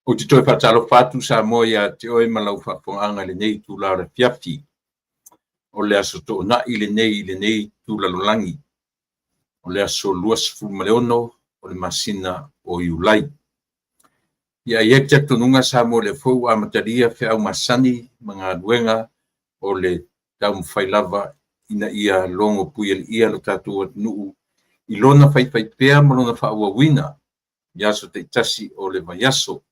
Ou te toe faatalofa atu Samoa ia te oe ma lau faafofogaaga i lenei itula o le afiafi. O le aso Toonai lenei i lenei itu lalolagi. O le aso 26 o le masina o Iulai. Ia e i ai le talitonuga Samoa o lea foi ua amatalia feau masani ma galuega o le taumafai lava ina ia logo puialiia lo tatou atunuu i lona faifaipea ma lona faaauauina i aso taitasi o le vaiaso.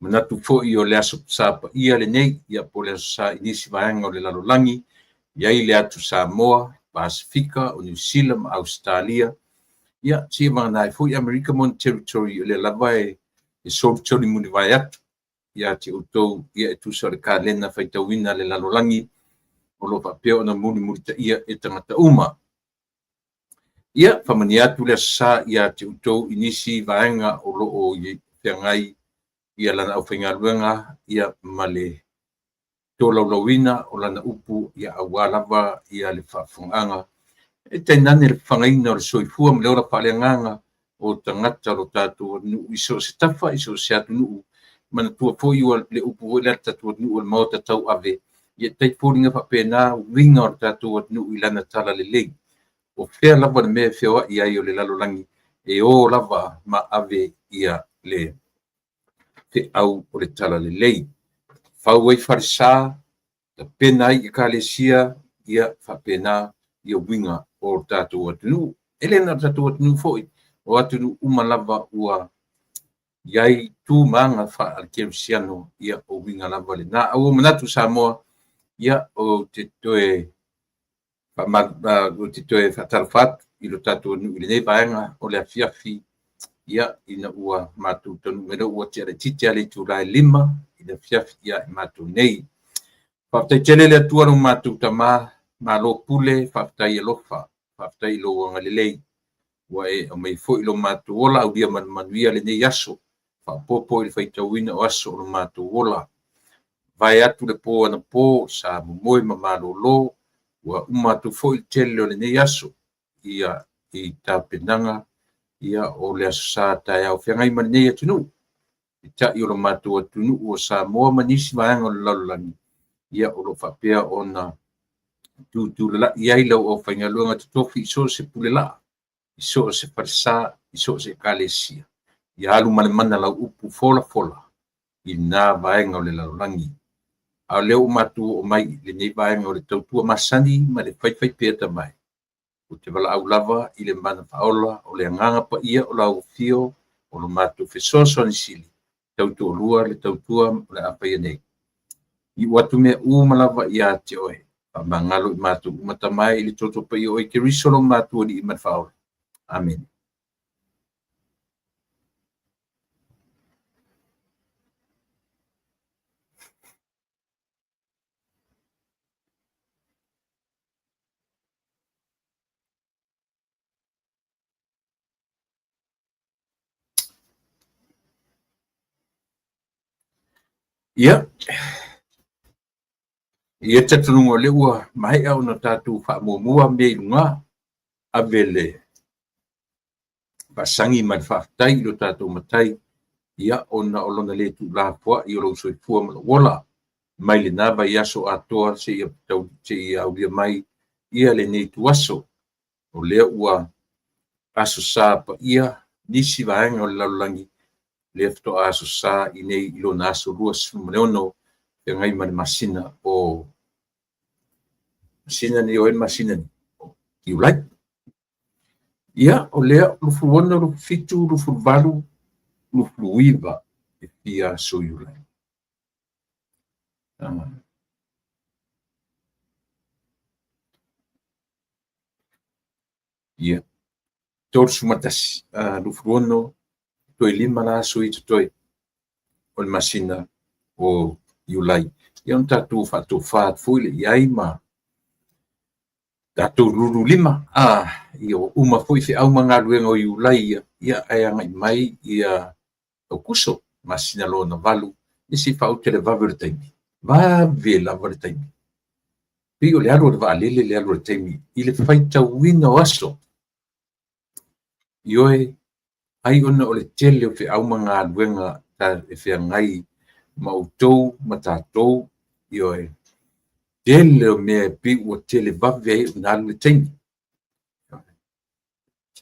Manatu foi o le Aso Sa paia lenei, ia po o le Aso Sa i nisi vaega o le lalolagi, i ai le atu Samoa, Pasefika, o Niu Sila ma Ausetalia, ia seia vagana ai foi Amerika ma ona Territory o lea lava e solitoli mulivae atu ia te outou, ia e tusa o le kalena faitauina a le lalolagi o lo o faapea ona mulimulitaia e tagata uma. Ia, faamanuia atu le Aso Sa ia te outou i nisi vaega o lo o feagai ia lana aufaigaluega ia ma le tolaulauina o lana upu ia aua lava ia le faafofogaaga e tainane le fafagaina o le soifua ma le ola faaleagaga o tagata o lo tatou atunuu i so o se tafa i so o se atunuu. Manatua foi ua le upu foi lea a le tatou atunuu o le maota tauave, ia e tai foliga faapena uiga o le tatou atunuu i lana talalelei. O fea lava le mea e feoai ai o le lalolagi, e o lava ma ave ia le feau o le talalelei. Fau ai falesa, tapena ai ekalesia, ia faapena ia uiga o le tatou atunuu. E le na o le tatou atunuu foi, o atunuu uma lava ua i ai tu ma aga faa-kerisiano, ia o uiga lava lena. Ae ua ou manatu Samoa, ia ou te toe ou te toe faatalofa atu i lo tatou atunuu i lenei vaega o le afiafi, ia, ina ua matou taunuu mai loa ua tea laitiiti lava le itula e 5 i le afiafi ia i matou nei. Faafetai tele le Atua lo matou Tama, malo pule, faafetai alofa, faafetai i lou agalelei ua e aumaia foi lo matou ola aulia ma le manuia lenei aso, faaopoopo i le faitauina o aso o lo matou ola. Vae atu le po anapo sa momoe ma malolo, ua uma atu foi le tele o lenei aso ia i tapenaga ia o le Aso Sa taeao feagai ma lenei atunuu. Peitai o lo matou atunuu o Samoa ma nisi vaega o le lalolagi, ia o lo o faapea ona tutulalai ai lau aufaigaluega totofi i so o se pulelaa, i so o se falesa, i so o se ekalesia. Ia alu ma le mana lau upu folafola i lena vaega o le lalolagi. A o lea ua matou oo mai i lenei vaega o le tautua masani ma le faifaipea tamae, ou te valaau lava i le mana faaola o le Agaga Paia o lau afio o lo matou fesoasoani sili, tautoalua le tautua o le a faia nei. Iu atu mea uma lava ia te oe, faamagalo i matou uma tamae i le toto paia o oe Keriso lo matou Alii ma le Faaola. Amene. Ia, i ai le talitonuga o lea ua maea ona tatou faamuamua mea i luga, ave le faasagi ma le faafetai i lo tatou Matai, ia, ona o lona le tuulafoai o lou soifua ma lou ola mai lena vaiaso atoa seia aulia mai ia lenei ituaso. O lea ua Aso Sa paia nisi vaega o le lalolagi, lea faatoa Aso Sa i nei i lona aso 26 feagai ma le masina o masina nei o ai le masina nei? O Iulai. Ia, o lea 26, 27, 28, 29 e fia aso Iulai. Ia, 31, 26, toe 5 la aso ia totoe o le masina o Iulai. Ia ona tatou faatofa atu foi lea i ai ma tatou lululima, ia ua uma foi feau ma galuega o Iulai ia, ia ae agai mai ia Aokuso, masina lona valu, ia se i faaute le vave o le taimi. Vave lava le taimi. Pei o le alu a le vaalele le alu a le taimi i le faitauina o aso. Ioe, ai ona o le tele o feau ma galuega e feagai ma outou ma tatou, ioe, tele o mea e pei ua televave ai ona alu le taimi.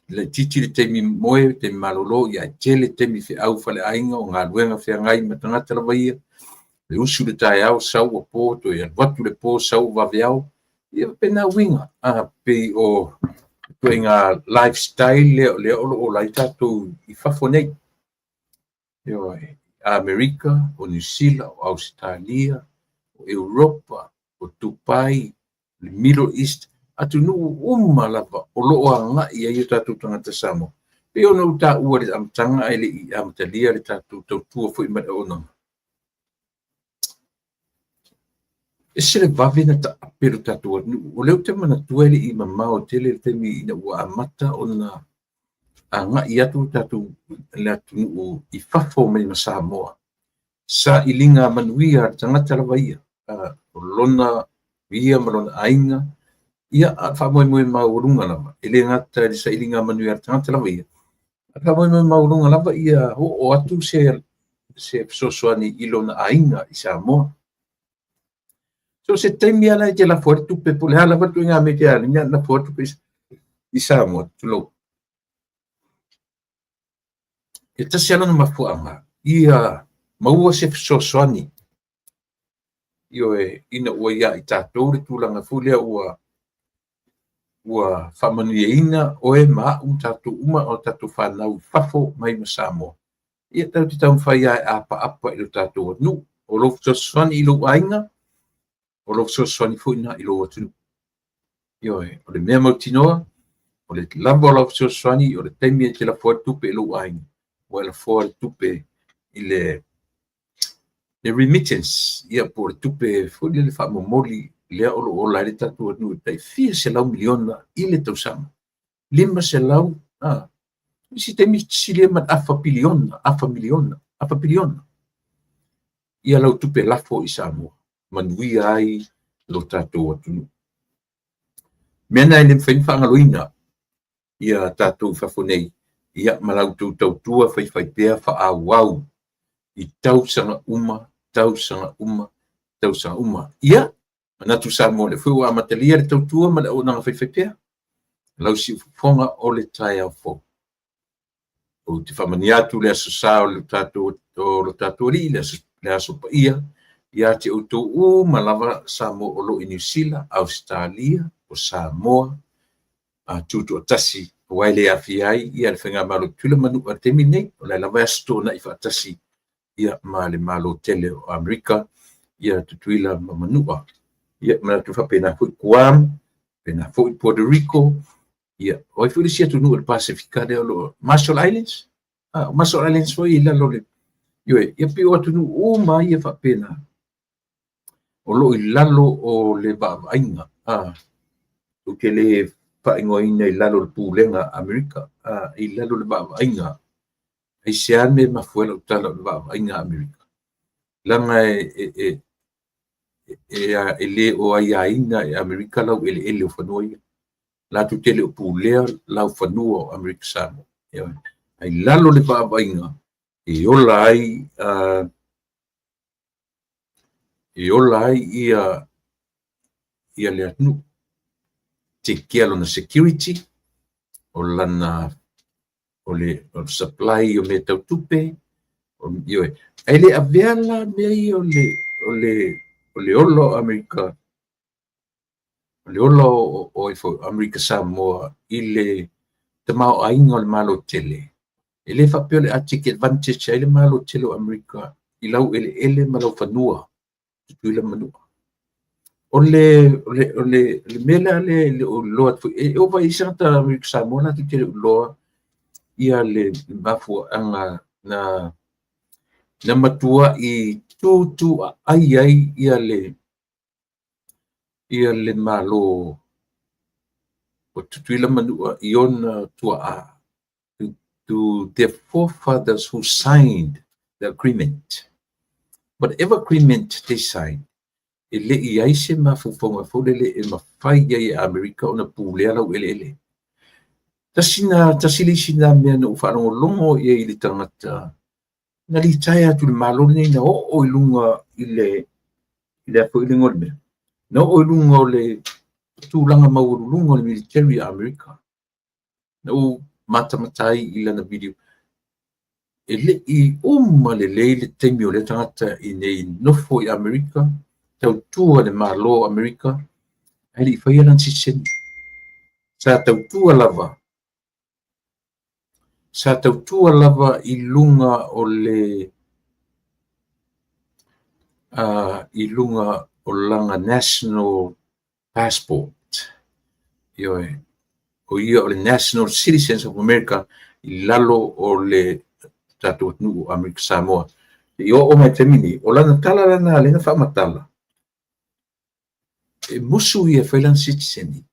Laitiiti le taimi moe, taimi malolo, ia ae tele taimi feau faleaiga, o galuega feagai ma tagata lava ia, le usu i le taeao sau ua po, toe alu atu le po sau ua vaveao, ia faapena uiga. A pei o ituaiga lifestyle lea o lea o lo o ola ai tatou i fafo nei. Ioe, Amerika, o Niu Sila, o Ausetalia, o Europa, o Dubai, le Middle East, atunuu uma lava o lo o agai ai o tatou tagata Samoa. Pei ona ou taua i le amataga ae le i amatalia le tatou tautua foi ma le auaunaga. E ese le vave na taape lo tatou atunuu. O lea ou te manatua e le i mamao tele le taimi ina ua amata ona agai atu lo tatou le atunuu i fafo mai ma Samoa. Sailiga manuia a le tagata lava ia, o lona ia ma lona aiga, ia a faamoemoe maualuga lava, e le gata i le sailiga manuia a le tagata lava ia, a faamoemoe maualuga lava ia oo atu se fesoasoani i lona aiga i Samoa. So se taimi lava la e te lafo ai le tupe, po o le a lava le ituaiga mea e te alu, lafo atu i Samoa, tulou. E tasi lava lona mafuaaga, ia maua se fesoasoani, ioe, ina ua ia i tatou le tulaga foi lea ua faamanuiaina oe ma au ma tatou uma o tatou fanau i fafo mai ma Samoa. Ia tatou te taumafai lava e apaapa i lo tatou atunuu. O lou fesoasoani i lou aiga, o lou fesoasoani foi lena i lou atunuu. Ioe, o le mea mautinoa, o le lava o lau fesoasoani, o le taimi e te lafo ai le tupe i lou aiga, ua e lafoa le tupe i le remittance, ia po o le tupe foi lele faamomoli lea o lo o ola ai le tatou atunuu e tai fia selau miliona i le tausaga. 500, a, isi taimi silia ma le afa piliona, afa miliona, afa piliona ia lau tupe lafo i Samoa, manuia ai lo tatou atunuu. Mea na e le mafai ona faagaloina ia tatou i fafo nei, ia ma la outou tautua faifaipea faaauau i tausaga uma, tausaga uma, tausaga uma. Ia, manatu Samoa, o lea foi ua amatalia le tautua ma le auaunaga faifaipea, lau siufofoga o le taeao fou. Ou te faamanuia atu le Aso Sa o lo tatou Alii, le Aso Paia, ia te outou uma lava Samoa o lo o i Niu Sila, Ausetalia, o Samoa, tutoatasi, aua e le aafia ai ia le Faigamalo Tutuila ma Manua i le taimi lenei, o la e lava e Aso Toonai faatasi ia ma le Malo tele o Amerika, ia Tutuila ma Manua. Ia manatu faapena foi Guam, faapena foi Puerto Rico, ia o ai foi le isi atunuu o le Pasefika lea o lo o Marshall Islands? Ah, o Marshall Islands foi i lalo le ioe, ia pei o atunuu uma ia faapena o lo o i lalo o le vaavaaiga, ou te le faaigoaina i lalo o le pulega a Amerika, i lalo o le vaavaaiga. Aisea le mea e mafua ai lau tala o le vaavaaiga a Amerika? Leaga e le o aiaina e Amerika lau eleele o fanua ia. Latou te le o pulea lau fanua o Amerika Samoa. Ae i lalo o le vaavaaiga e ola ai ia le atunuu. Take care lona security, o lana o le supply o mea tau tupe, ioe. Ae le avea la mea ia o le ola o Amerika, o le ola o Amerika Samoa i le tamaoaiga o le Malo tele. E le faapea o le a take advantage ai le Malo tele o Amerika i lau eleele ma lau fanua, Tutuila ma Manua. O le mea lea e le o iloa atu foi, e ova i ai se tagata Amerika Samoa latou te le o iloa ia le mafuaaga na matuai tutuaai ai ia le Malo o Tutuila ma Manua i ona tuaa, to their forefathers who signed the agreement. Whatever agreement they signed, e le i ai se mafaufauga foi lele e mafai ai e Amerika ona pulea lau eleele. Tasi le isi na mea na ou faalogologo i ai i le tagata Na litaea atu i le Malo lenei na oo i luga i le i le a foi le igoa o le mea, na oo i luga o le tulaga maualuluga o le military a Amerika. Na ou matamata ai i lana video, e le i uma lelei le taimi o lea tagata i inei nofo i Amerika, tautua i le Malo o Amerika, ae le i faia lana sitiseni. Sa tautua lava, sa tautua lava i luga o le i luga o lana national passport. Ioe, o ia o le national citizens of America i lalo o le tatou atunuu o Amerika Samoa. I oo mai taimi nei, o lana tala lana lea na faamatala, e musu ia e fai lana sitiseni,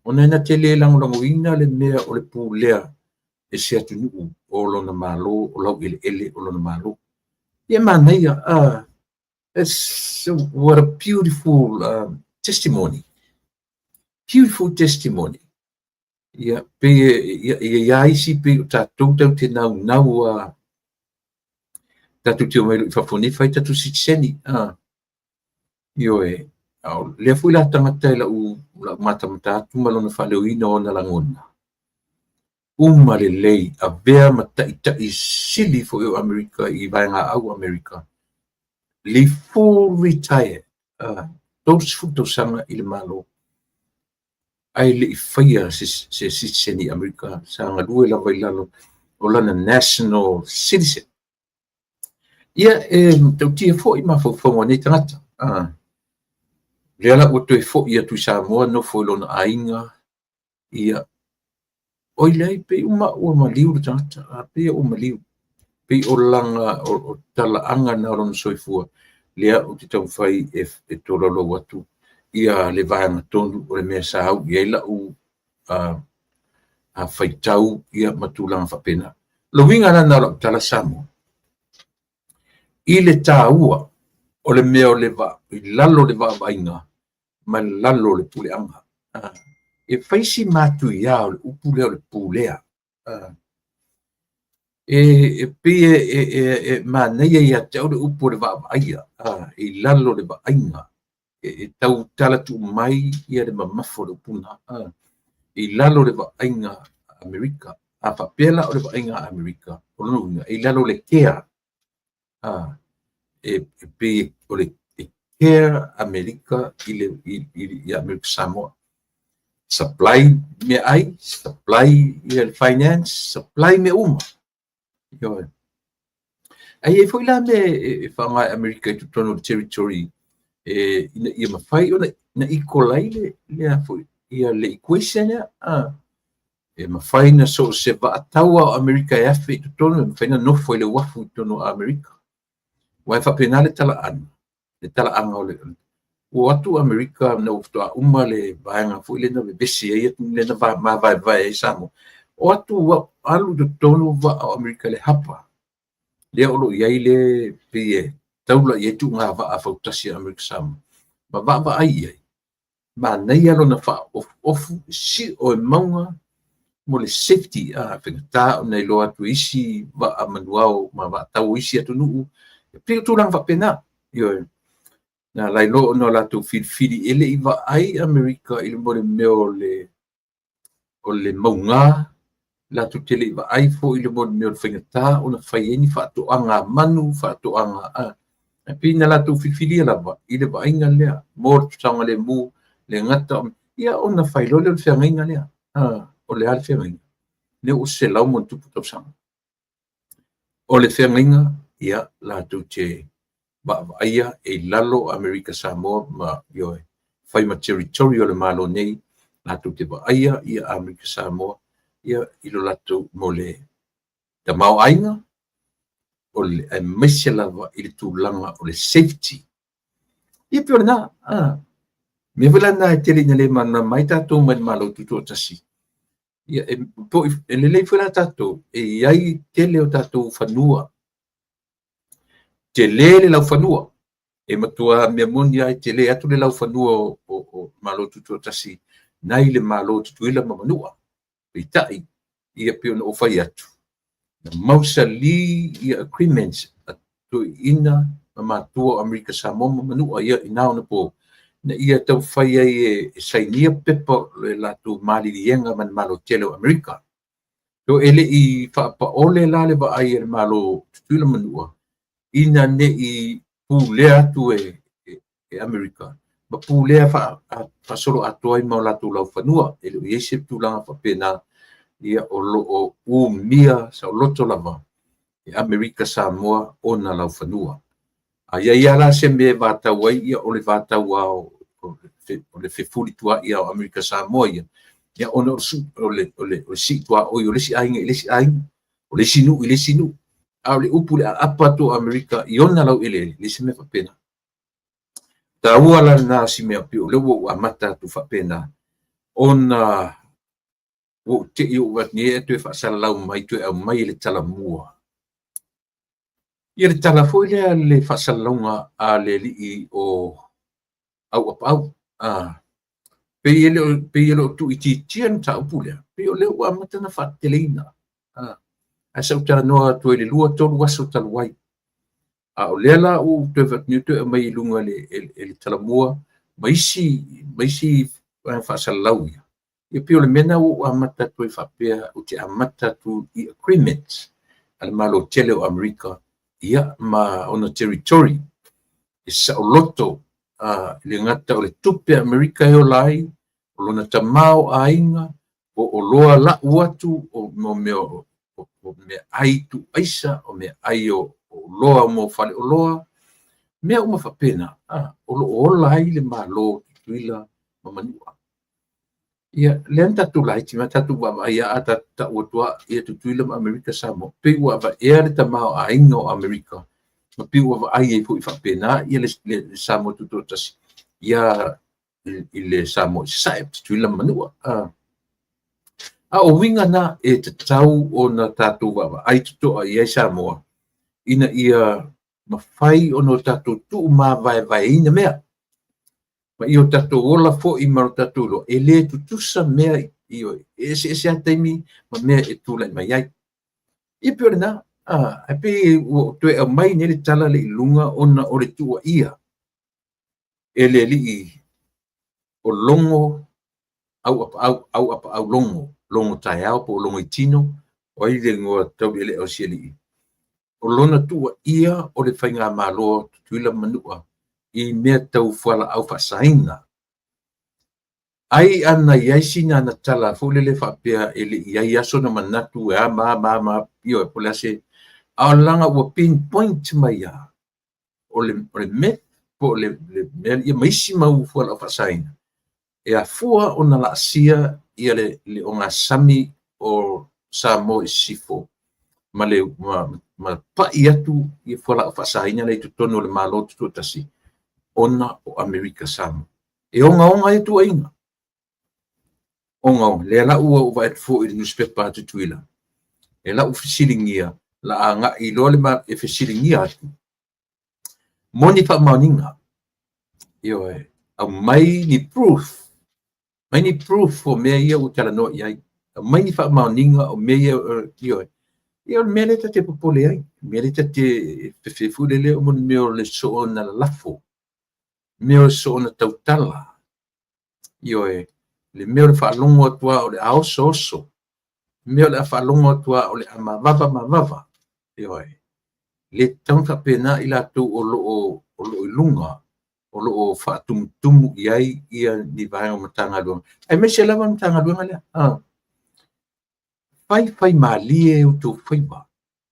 ona e na te le lagolagoina le mea o le pulea e se atunuu o lona Malo, o laueleele o lona Malo. Ia manaia, it's, what a beautiful testimony. Beautiful testimony. Ia, pei e, ia, ia isi pei o tatou tau te naunau a tatou te omai loa i fafo nei fai tatou sitiseni. Ioe, a o lea foi la tagata i lau matamata atu ma lona faaleoina o ona lagona. Uma lelei, avea ma taitai sili foi o Amerika i vaega au Amerika. Le full retired, 30 tausaga i le Malo. Ae le i faia se citizen i Amerika, sa galue lava i lalo o lana national citizen. Ia, e matautia foi mafaufauga o nei tagata. Lea la ua toe foi atu i Samoa, nofo i lona aiga, ia, oi leai, pei uma ua maliu le tagata, pei ua maliu. Pei o lana, o talaaga na o lona soifua, lea ou te taumafai e tolaulau atu ia le vaega tonu o le mea sa au i ai lau faitau ia ma tulaga faapena. O le uiga lana o lau tala Samoa, i le taua o le mea o le va, i lalo o le vaavaaiga ma lalo o le puleaga. E fai si matuia o le upu lea o le pulea. E pei e manaia ia te au le upu o le vaavaaia, i lalo o le vaaiga. E tau tala tuu mai ia le mamafa o le upu lena. I lalo o le vaaiga a Amerika. A faapea la o le vaaiga a Amerika, o lona uiga, e i lalo o le care. E pei o le care Amerika i le i Amerika Samoa. Supply meaai, supply ia le finance, supply mea uma. Ioe. Ae i ai foi la mea e faaaoga e Amerika i totonu o le territory e ina ia mafai ona na equal ai le le foi ia le equation lea. E mafai na so o se vaataua o Amerika e afe i totonu, e mafai na nofo i le uafu i totonu o Amerika. Aua e faapena le talaaga, le talaaga o le ua o atu Amerika na ua faatoa uma le vaega foi lea na vevesi ai atunuu lea na mavaevae ai Samoa. O atu ua alu i totonu vaa o Amerika i le hapa lea o lo o i ai le pei e taula i ai tuuga vaa fautasi a Amerika Samoa ma vaavaai i ai. Manaia lona faaofuofu, sio e mauga mo le safety, faigata ona iloa atu e isi vaa manuao ma vaatau o isi atunuu. E pei o tulaga faapena. Ioe. Na ala ai loa ona latou filifili e le i vaai Amerika i le mo le mea o le mauga, latou te le i vaai foi i le mo le mea o le faigata ona fai ai ni faatoaga a manu, faatoaga a. Ae pei na latou filifilia lava i le vaaiga lea mo le saogalemu, le gata ia ona fai loa lea o le feagaiga lea. O le a le feagaiga? Lea ua 100+ tausaga. O le feagaiga, ia, latou te vaavaaia e i lalo Amerika Samoa ma ioe, fai ma territory o le Malo nei, latou te vaaia ia Amerika Samoa ia i lo latou mo le tamaoaiga, o le aemaise lava i le tulaga o le safety. Ia pei o lena, mea foi la lena e tele ina le malamalama ai tatou mai le Malo Tutoatasi. Ia, e, po, e lelei foi la tatou, e i ai tele o tatou fanua. Tele le laufanua. E matua mea moni lava e tele atu le laufanua o Malo Tutoatasi nai le Malo o Tutuila ma Manua. Peitai, ia pei ona ou fai atu, Na mausali ia agreements a toeaiina ma matua o Amerika Samoa ma Manua ia i na ona po, ina ia taumafai ai e sainia pepa o le latou maliliega ma le Malo tele o Amerika. So e le i faapaole la le vaai a le Malo o Tutuila ma Manua ina ne i pulea atu e Amerika ma pulea faasoloatoa ai ma o latou laufanua. E le o i ai se tulaga faapena, ia o lo o umia saoloto lava e Amerika Samoa ona laufanua. A i ai lava la se mea e vatau ai, ia o le vatau lava o le fefulituaai o Amerika Samoa ia, ia ona o le sii tuaoi o le isi aiga i le isi aiga, o le isi nuu i le isi nuu. A o le upu i le aapa atu o Amerika i ona laueleele, e leai se mea faapena. Taua la lena o si mea pei o lea ua ou amata atu faapena, ona ua ou te i ua ou vaai atu nei e toe faasalalau mai, toe aumai e le Talamua. Ia le tala foi lea le faasalalauga a le alii o Auapaau. Pei e le o tuuitiitia le mataupu lea, pei o lea ua amata ona faateteleina. Ae sa ou talanoa atu ai i le 2, 3 aso talu ai. A o lea la ua ou toe vaai atu nei toe aumai i luga e le Talamua ma isi faasalalau ia. E pei o le mea lena ua ou amata atu ai faapea, ou te amata atu i agreements a le Malo tele o Amerika, ia ma ona territory e saoloto, e le gata o le tupe a Amerika e ola ai, o lona tamaoaiga, o oloa lau atu, o mea o meaai tuuaisa, o meaai o oloa mo faleoloa, mea uma faapena, o lo o ola ai le Malo o Tutuila ma Manua. Ia, lea na tatou laiti mai, tatou vaavaai lava, a tatou tau atu lava ia Tutuila ma Amerika Samoa, pei ua avaea le tamaoaiga o Amerika, ma pei ua vaai ai foi faapena ia le Samoa Tutoatasi ia i le Samoa i Sasae, Tutuila ma Manua. A o uiga na e tatau ona tatou vaavaai totoa i ai Samoa, ina ia mafai ona o tatou tuumavaevaeina mea, ma ia o tatou ola foi ma o tatou iloa, e le tutusa mea, e eseese lava taimi ma mea e tulai mai ai. Ia pei o lena, ae pei ua toe aumai nei le tala lea i luga ona o le tuuaia e le alii o Logo Auapaau, Auapaau Logo, Logo Taeao po o Logo Itino, o ai le igoa taulealea o si alii. O lona tuuaia o le faigamalo Tutuila ma Manua i mea tau fualaau faasaina. Ai ana i ai sina ana tala foi lele faapea e le i ai aso na manatu e a ma ma ma, ioe, po o le a se, a o leaga ua pinpoint mai lava o le meth po o le mea ia ma isi mau fualaau faasaina e afua ona laasia ia le ogasami o Samoa i Sisifo ma le ma pai atu ia fualaau faasaina lea i totonu o le Malo Tutoatasi ona o Amerika Samoa. E ogaoga ia tuuaiga. Ogaoga. Lea la ua ou vaai atu foi i le newspaper a Tutuila, e lau fesiligia la agai loa le e fesiligia atu mo ni faamaoniga. Ioe, aumai ni proof, mai ni proof o mea ia ua talanoa i ai, aumai ni faamaoniga o mea ia, ioe. Ia o le mea lea ta te popole ai, mea lea ta te fefe foi lele o le mea o le soona lalafo, mea o le soona tautala. Ioe, le mea o le faalogo atu lava o le a osooso, le mea o le a faalogo atu lava o le a mavava mavava. Ioe, le tatau ona faapena i latou o lo o i luga, o lo o faatumutumu i ai ia ni vaega o Matagaluega, aemaise lava le Matagaluega lea. Faifai malie outou faiva,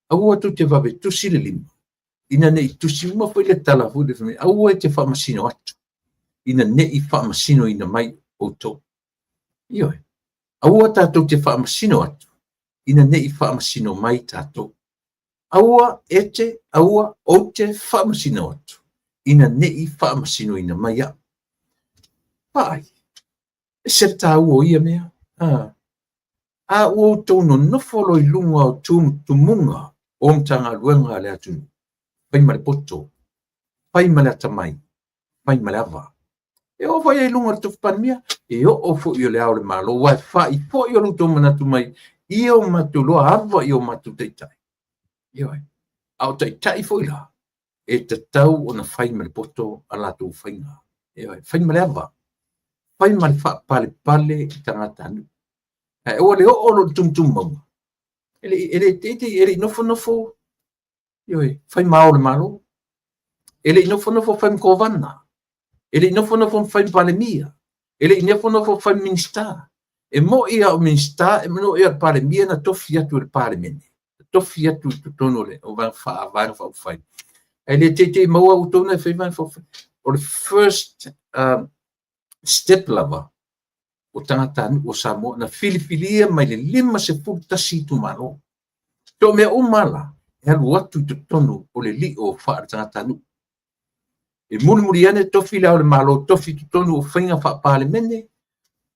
aua tou te vave tusi le lima, ina ne i tusi uma foi le tala foi le fai mai, aua e te faamasino atu, ina ne i faamasinoina mai outou. Ioe, aua tatou te faamasino atu, ina ne i faamasino mai tatou. Aua e te, aua ou te faamasino atu, ina ne i faamasinoina mai au. Vaai, e se le taua o ia mea. A ua outou nonofo loa i luga o tumutumuga o Matagaluega a le atunuu, fai ma le poto, fai ma le atamai, fai ma le ava. E oo foi i luga o le tofi Palemia, e oo foi i le Ao o le Malo, aua e fa'i foi o lo outou manatu mai i o matou iloa ava i o matou taitai. Ioe. A o taitai foi la, e tatau ona fai ma le poto a latou faiga. Ioe. Fai ma le ava. Fai ma le faapalepale i tagatanuu. Ae aua le oo loa i le tumutumu mauga, e le e le e le i nofonofo, ioe, fai ma ao o le Malo. E le i nofonofo fai ma Kovana. E le i nofonofo fai ma Palemia. E le i nofonofo fai ma Minisita. E moni lava o Minisita, e moni lava o le Palemia na tofi atu e le Palemene, na tofi atu i totonu o le Vaega Faaupufai. Ae le teitei maua outou na e fai Vaega Faaupufai. O le first step lava o tagatanuu o Samoa na filifilia mai le 51 itumalo. So mea uma la, e alu atu i totonu o le lio faale-tagatanuu. E mulimuli ane tofi Le Ao o le Malo, tofi i totonu o faiga faa-Palemene,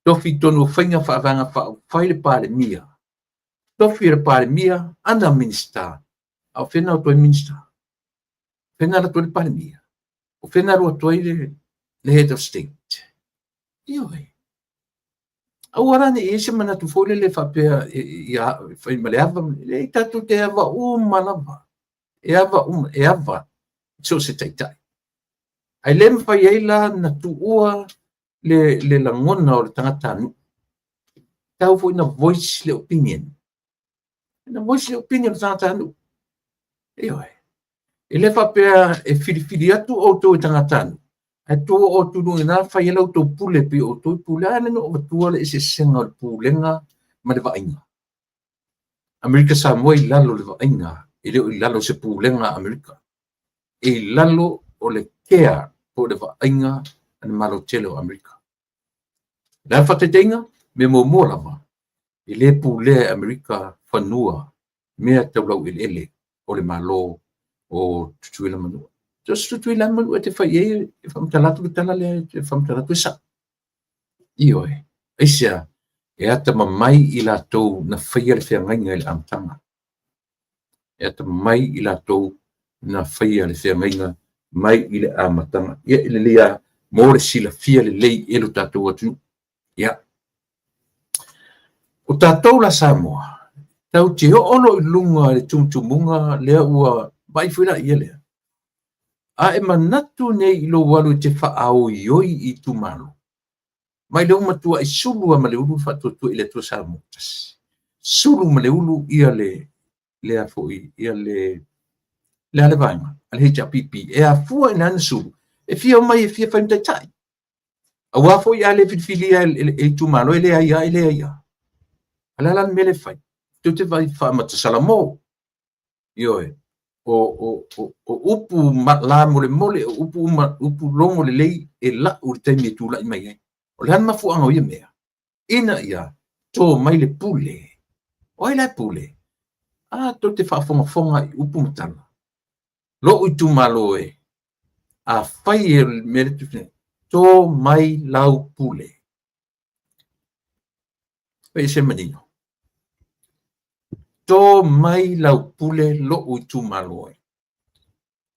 tofi i totonu o faiga faa-Vaega Faaupufai le Palemia, tofi e le Palemia ana Minisita, a o fea na o atu ai Minisita? O fea na alu atu ai le Palemia? O fea na alu atu ai le Head of State? Ioe. Aua la ne i i ai se manatu foi lele faapea ia fai ma le ava, leai, tatou te ava uma lava. E ava uma, e ava i so o se taitai. Ae le mafai ai la na tuua le lagona o le tagatanuu. Tau foi na voice le opinion. Na voice le opinion o le tagatanuu. Ioe. E le faapea e filifili atu outou e tagatanuu, ae tuu oo atu i luga i ina fai ai la outou pule pei o outou e pule. A lea na ou avatua le eseesega o le pulega ma le vaaiga. Amerika Samoa i lalo o le vaaiga, e le o i lalo o se pulega a Amerika. E i lalo o le care po o le vaaiga a le Malo tele o Amerika. O le a le faataitaiga? Mea muamua lava, e le pulea e Amerika fanua mea tau laueleele o le Malo o Tutuila ma Manua. So se Tutuila ma Manua e te fai i ai, e faamatala atu le tala lea, e faamatala atu e sao. Ioe. Aisea? E atamamai i latou na faia le feagaiga i le amataga. E atamamai i latou na faia le feagaiga mai i le amataga. Ia, e lelei lava mo le silafia lelei e lo tatou atunuu. Ia. O tatou la Samoa, tatou te oo loa i luga i le tumutumuga lea ua vaai foi la ia lea. A e manatu nei i lou alu e te faaoioi i itumalo, mai lea ua matuai sulu lava ma le ulu le faatuatua i le Atua Samoa tasi. Sulu ma le ulu ia le lea foi ia le le a le vaega a le HRPP e afua i lana sulu e fia omai e fia fai ma taitai. Aua foi a le filifilia e itumalo e leai lava e leai lava. A o le a la le mea lea e fai? Tou te vaai faamata salamo. Ioe, o upu lamolemole, o upu uma, upu logo lelei e lau i le taimi e tulai mai ai. O le a le mafuaaga o ia mea? Ina ia to mai le pule. O ai la e pule? A, tou te faafogafoga i upu ma tala. Lou itumalo e, afai e le mea lea, to mai lau pule. Fai se manino. To mai lau pule lou itumalo e.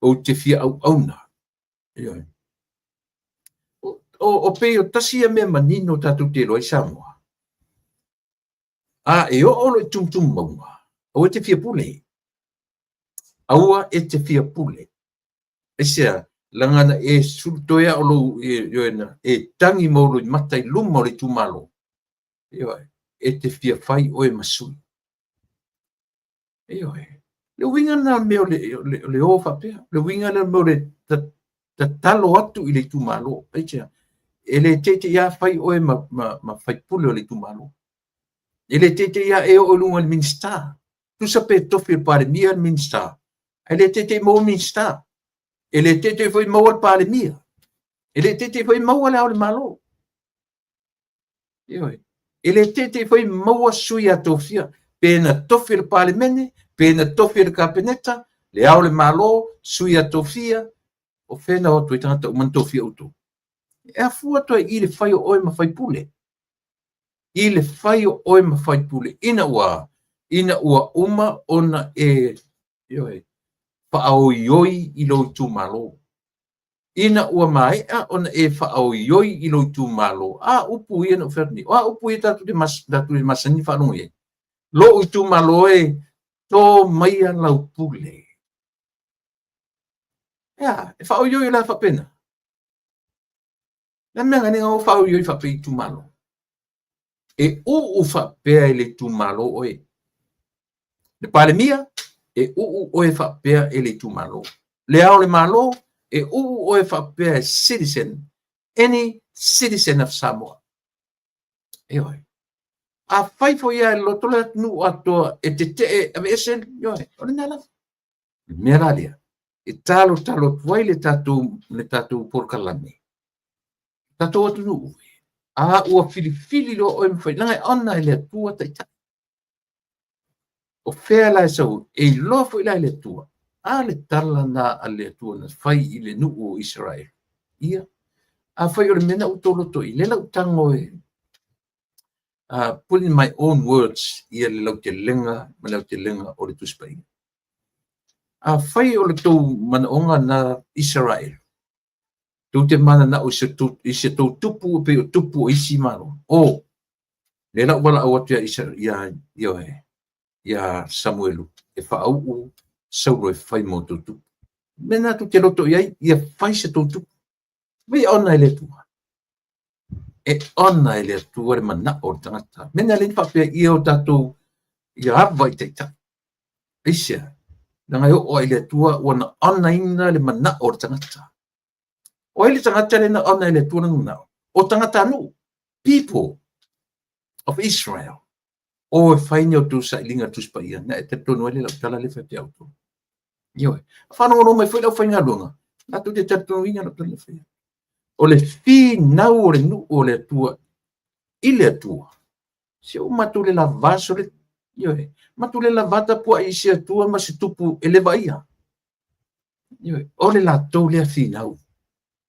Ou te fia auauna. Ioe. O pei o tasi ia mea manino tatou te iloa ai Samoa. A e oo loa i tumutumu mauga, aua e te fia pule. Aua e te fia pule. Aisea, leaga na e sulu toe a o lou, ioe, na e tagi ma ou loimata i luma o le itumalo, ioe, e te fia fai oe ma sui. Ioe. Le uiga lena o le mea o le, o le, o le o faapea. Le uiga lena o le mea o le tatalo atu i le itumalo. Aisea, e le teitei lava fai oe ma faipule o le itumalo. E le teitei lava e oo i luga i le Minisita. Tusa pe tofi e le Palemia le Minisita, ae le teitei maua Minisita. E le teitei foi maua le Palemia. E le teitei foi maua le Ao o le Malo. Ioe. E le teitei foi maua sui a tofia, pe na tofi e le Palemene, pe na tofi e le Kapeneta, le Ao o le Malo, sui a tofia, o fea na o atu ai tagata uma na tofia outou. E afua atu ai i le fai o oe ma faipule. I le fai o oe ma faipule ina ua ina ua uma ona e ioe, faaoioi i lou itumalo. Ina ua maea ona e faaoioi i lou itumalo, a upu ia na ou fai atu nei, o a upu ia tatou te masani ona faalogo i ai? Lou itumalo e. To maia lau pule. Ea, e faaoioi la faapena. Le mea ngane o faaoioi faapea itumalo. E uu faapea e le itumalo oe. Le Palemia, e uu oe faapea e le itumalo. Le Ao o le Malo, e uu oe faapea e citizen, any citizen of Samoa. Ioe. Afai foi ia e loto le atunuu atoa e tetee aveese, ioe, o lena lava. Le mea la lea, e talotalo atu ai le tatou polokalame, tatou atunuu, a ua filifili loa oe ma fai, leaga e ona e le Atua taitai. O fea la e sau, e iloa foi la e le Atua, a le tala na a le Atua na fai i le nuu o Isaraelu. Ia, afai o le mea na ua outou loto i, lea la ou tago e put in my own words ia le lautelega ma le aotelega o le Tusi Paia. Afai o le tou manaoga na Isaraelu, tou te mananao i se tou tupu e pei o tupu o isi Malo. O, lea la ou valaau atu ia Isa, ia, ioe, ia Samuelu, e faauu Saulo e fai ma outou tupu. Mea na tou te loto i ai, ia fai se tou tupu. Vai ona e le Atua. E ona e le Atua le manao o le tagata. Mea na le faapea ia o tatou ia ava i taitai. Aisea? Leaga e oo lava i le Atua ua na onaina le manao o le tagata. O ai le tagata lea na ona e le Atua lona manao? O tagatanuu, people of Israel. O e fai ni a outou sailiga Tusi Paia, na e talitonu ai le lau tala lea e fai atu ia outou. Ioe. Faalogologo mai foi le aufaigaluega, latou te talitonuina lau tala lea e fai atu. O le finau o le nuu o le Atua i le Atua, se ua matou le lavava sole, ioe, matou le lavava tapuai i se Atua ma se tupu e le vaaia. Ioe, o le latou lea finau,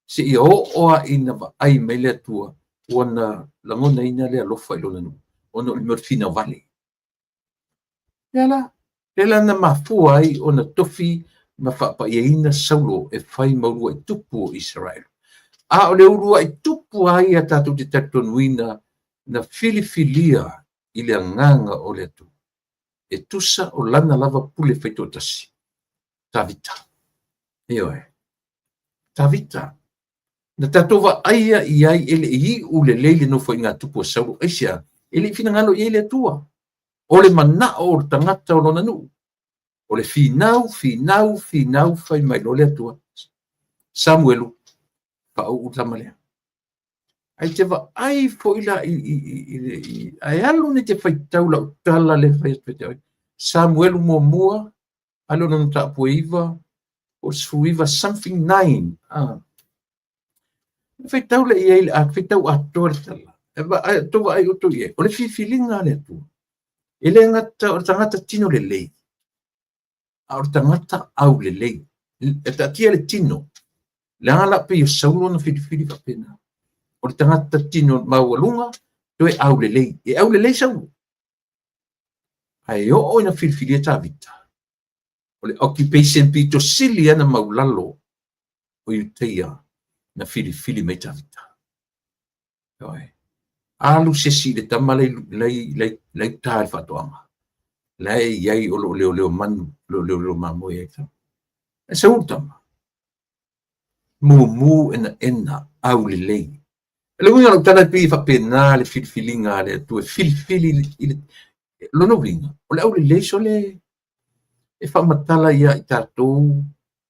seia oo lava ina vaai mai le Atua ua na lagonaina le alofa i lona nuu, ona o le mea o le finau vale. Lea la, lea la na mafua ai ona tofi ma faapaiaina Saulo e fai ma uluai tupu o Isaraelu. A o le uluai tupu lava ia tatou te talitonuina na filifilia i le agaga o le Atua, e tusa o lana lava pule faitoatasi, Tavita. Ioe. Tavita. Na tatou vaaia i ai e le i iu lelei le nofoaiga tupu a Saulo, aisea? E le i finagalo i ai le Atua. O le manao o le tagata o lona nuu. O le finau, finau, finau, fai mai loa le Atua. Samuelu, faauu le tama lea. Ae te vaai foi la i ae alu nei te faitau lau tala lea e fai atu ia te oe. Samuelu muamua, alu lona mataupu e 9, po o le 19 something 9. Ah. Faitau lea i ai, a faitau atoa le tala. E vaai, tou vaai outou i ai. O le filifiliga a le Atua. E le gata o le tagata tino lelei, a o le tagata aulelei. E taatia le tino. Leaga la pei o Saulo na filifili faapena. O le tagata tino maualuga, toe aulelei. E aulelei Saulo. Ae oo ina filifilia Tavita, o le occupation pito sili lava na maulalo o Iutaia na filifili mai Tavita. Ioe. Alu se isi i le tama la i uta i le faatoaga, la e i ai o lo o leoleo manu, o lo o leoleo mamoe ai tama. Ae sau le tama, mumu enaena, aulelei. O le uiga o lau tala e pei e faapena le filifiliga a le Atua e filifili i le lona uiga, o le aulelei sole e faamatala ia i tatou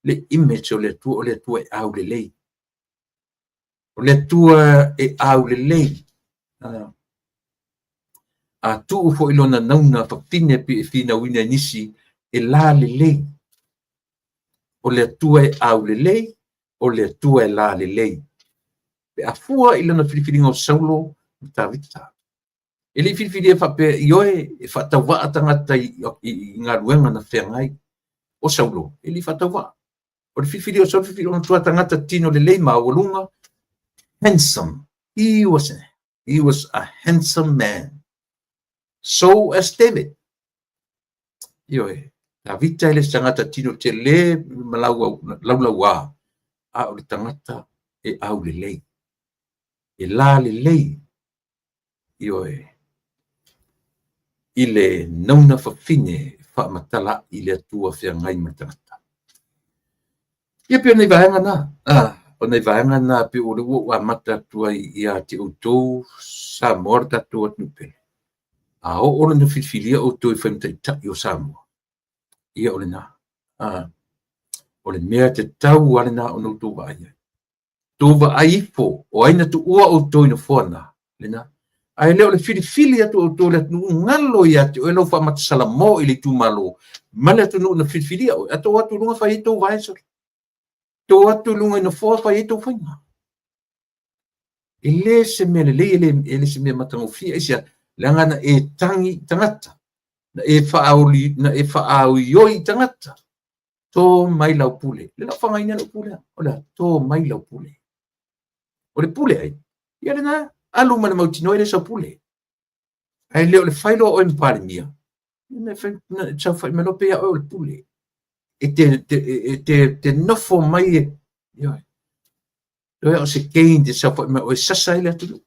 le image o le Atua, o le Atua e aulelei. O le Atua e aulelei. A tuu foi lona nauna fafine pe e finauina e nisi, e lalelei. O le Atua e aulelei, o le Atua e lalelei. Pe a fua i lona filifiliga o Saulo ma Tavita. E le i filifilia faapea, ioe, e faatauvaa tagata i galuega na feagai. O Saulo, e le i faatauvaa. O le filifilia o Saulo, filifili ona matua tagata tino lelei maualuga, handsome. He was a handsome man. So as David. Ioe, Tavita e le se tagata tino tele ma laulauā, a o le tagata e aulelei, e lalelei, ioe, i le nauna fafine e faamatala'i le Atua feagai ma le tagata. Ia pei o nai vaega na, o nai vaega na pei o lea ua ou amata atu ai ia te outou Samoa lo tatou atunuu pele. A oo loa ina filifilia outou e fai ma taitai o Samoa, ia o lena. O le mea tatau lava lena ona outou vaai ai. Outou vaai ifo o ai na tuua outou i nofoa na, lena. Ae le o le filifili atu o outou i le atunuu, galo ia te oe lau faamatasalamo i le itumalo ma le atunuu na filifilia oe, ae tou o atu i luga fai ai tou vae sole. Tou o atu i luga i nofoa fai ai tou faiga. E le se mea lelei, e le se mea matagofie. Aisea? Leaga na e tagi i tagata, na e faaoli, na e faaoioi i tagata. To mai lau pule. Le lau whangaina lau pule. O le to mai lau pule. O le pule ai. Ia lena, alu ma le mautinoa e le sau pule. Ae le o le fai loa oe ma Palemia, na saofai mai loa pei lava oe o le pule. E te nofo mai e, ioe, toe o se cane te saofai mai oe sasa ai le atunuu.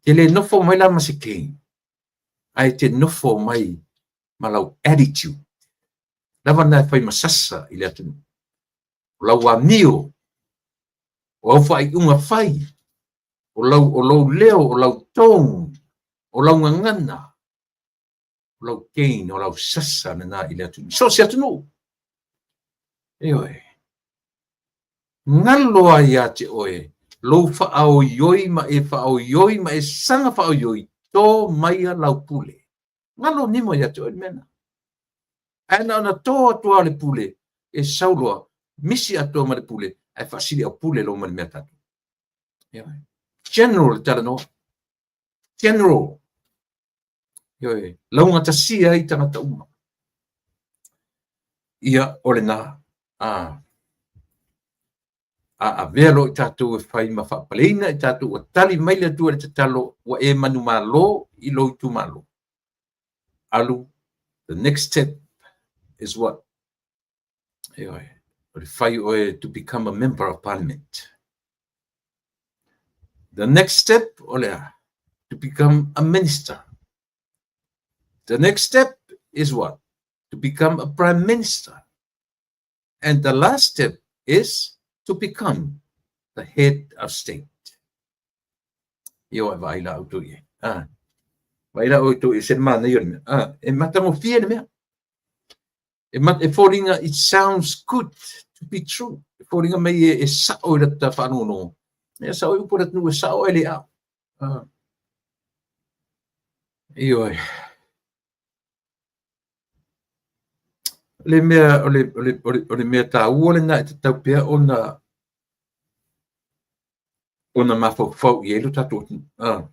Te le nofo mai la ma se cane, ae te nofo mai ma lau attitude. Lava na e fai ma sasa i le atunuu. O lau amio, o au faaiuga fai, o lau, o lou leo, o lau tone, o lau gagana, o lau gain, o lau sasa lena i le atunuu. So o se atunuu. Ioe. Galo lava ia te oe lou faaoioi ma e faaoioi ma e saga faaoioi, to maia lau pule. Galo nimo ia te oe le mea lena. Ae na ona to atu lava o le pule, e sau loa, misi atoa ma le pule, ae faasiliaupule loa ma le mea tatou. Ioe. General le talanoa. General. Ioe. Laugatasia ai tagata uma. Ia, o lena. A, a avea loa i tatou e fai ma faapaleina i tatou ua tali mai le Atua i le tatalo ua e manumalo i lou itumalo. Alu, the next step is what? Ioe, o le fai oe to become a member of parliament. The next step o le a? To become a minister. The next step is what? To become a prime minister. And the last step is to become the head of state. Ia o e vaai la outou i ai. Ah. Vaai la outou i se manaia o le mea. Ah, e matagofie le mea. E, mat, e foliga, it sounds good to be true. E foliga mai e, e sao i lata faalogologo. E sao i upu o le atunuu e sao e le ao. Ah. Ioe. Le mea, o le, o le, o le, o le mea taua lena e tatau pea ona ona mafaufau i ai lo tatou atunuu. Ah.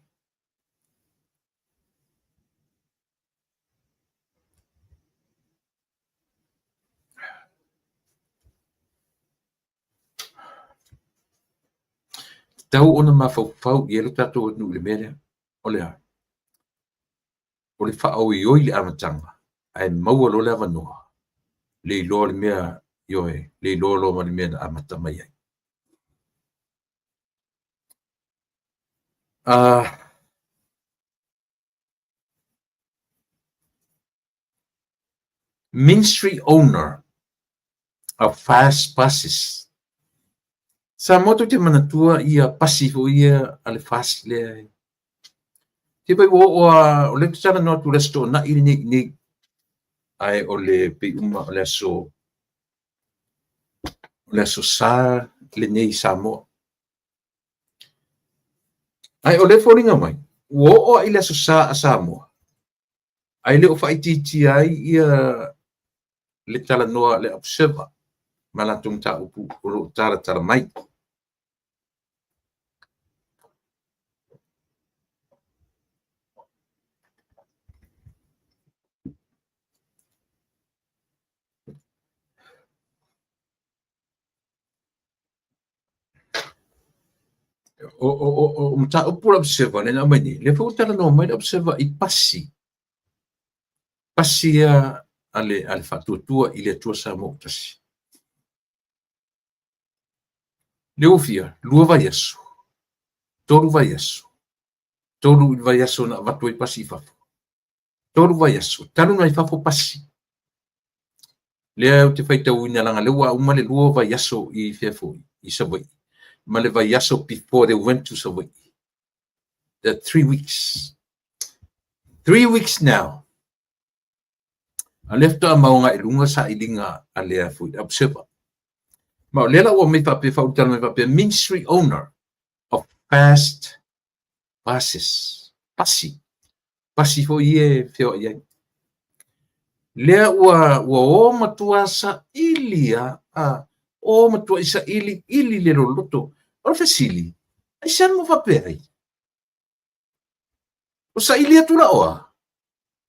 Tatau ona mafaufau i ai lo tatou atunuu i le mea lea. O le a? O le faaoioi i le amataga, ae maua loa le avanoa, le iloa le mea, ioe, le iloa loa ma le mea na amata mai ai. Ministry owner of fast buses. Samoa tou te manatua ia pasi foi ia a le fast lea. Te pai ua oo a, o lea ou te talanoa atu i le Aso Toonai lenei i inei. Ae o le pei uma o le aso, o le aso Sa lenei i Samoa. Ae o lea e foliga mai, ua oo lava i le Aso Sa a Samoa, ae le o faaitiitia ai ia le talanoa a le Observer ma latou mataupu o lo o talatala mai. O mataupu o le Observer lea na aumai nei, lea foi ua talanoa mai le Observer i pasi, pasi ia a le Faatuatua i le Atua Samoa ua Tasi. Lea ua fia, 2 vaiaso, 3 vaiaso, 3 i le vaiaso na avatu ai pasi i fafo. Tolu vaiaso, talu ona i fafo pasi. Lea ou te faitauina leaga lea ua uma le lua vaiaso i fea foi, i Savaii, ma le vaiaso before they went to Savaii. The 3 weeks. 3 weeks now. A lea faatoa mau i luga sailiga a lea foi Observer. Ma o lea la ua mai faapea faaulutala mai faapea ministry owner of fast buses. Pasi. Pasi foi ia e feoai ai. Lea ua o matua saili a, o matua i saili ili le loloto. O le fesili, ai se mo faapea ai? O saili atu la oa?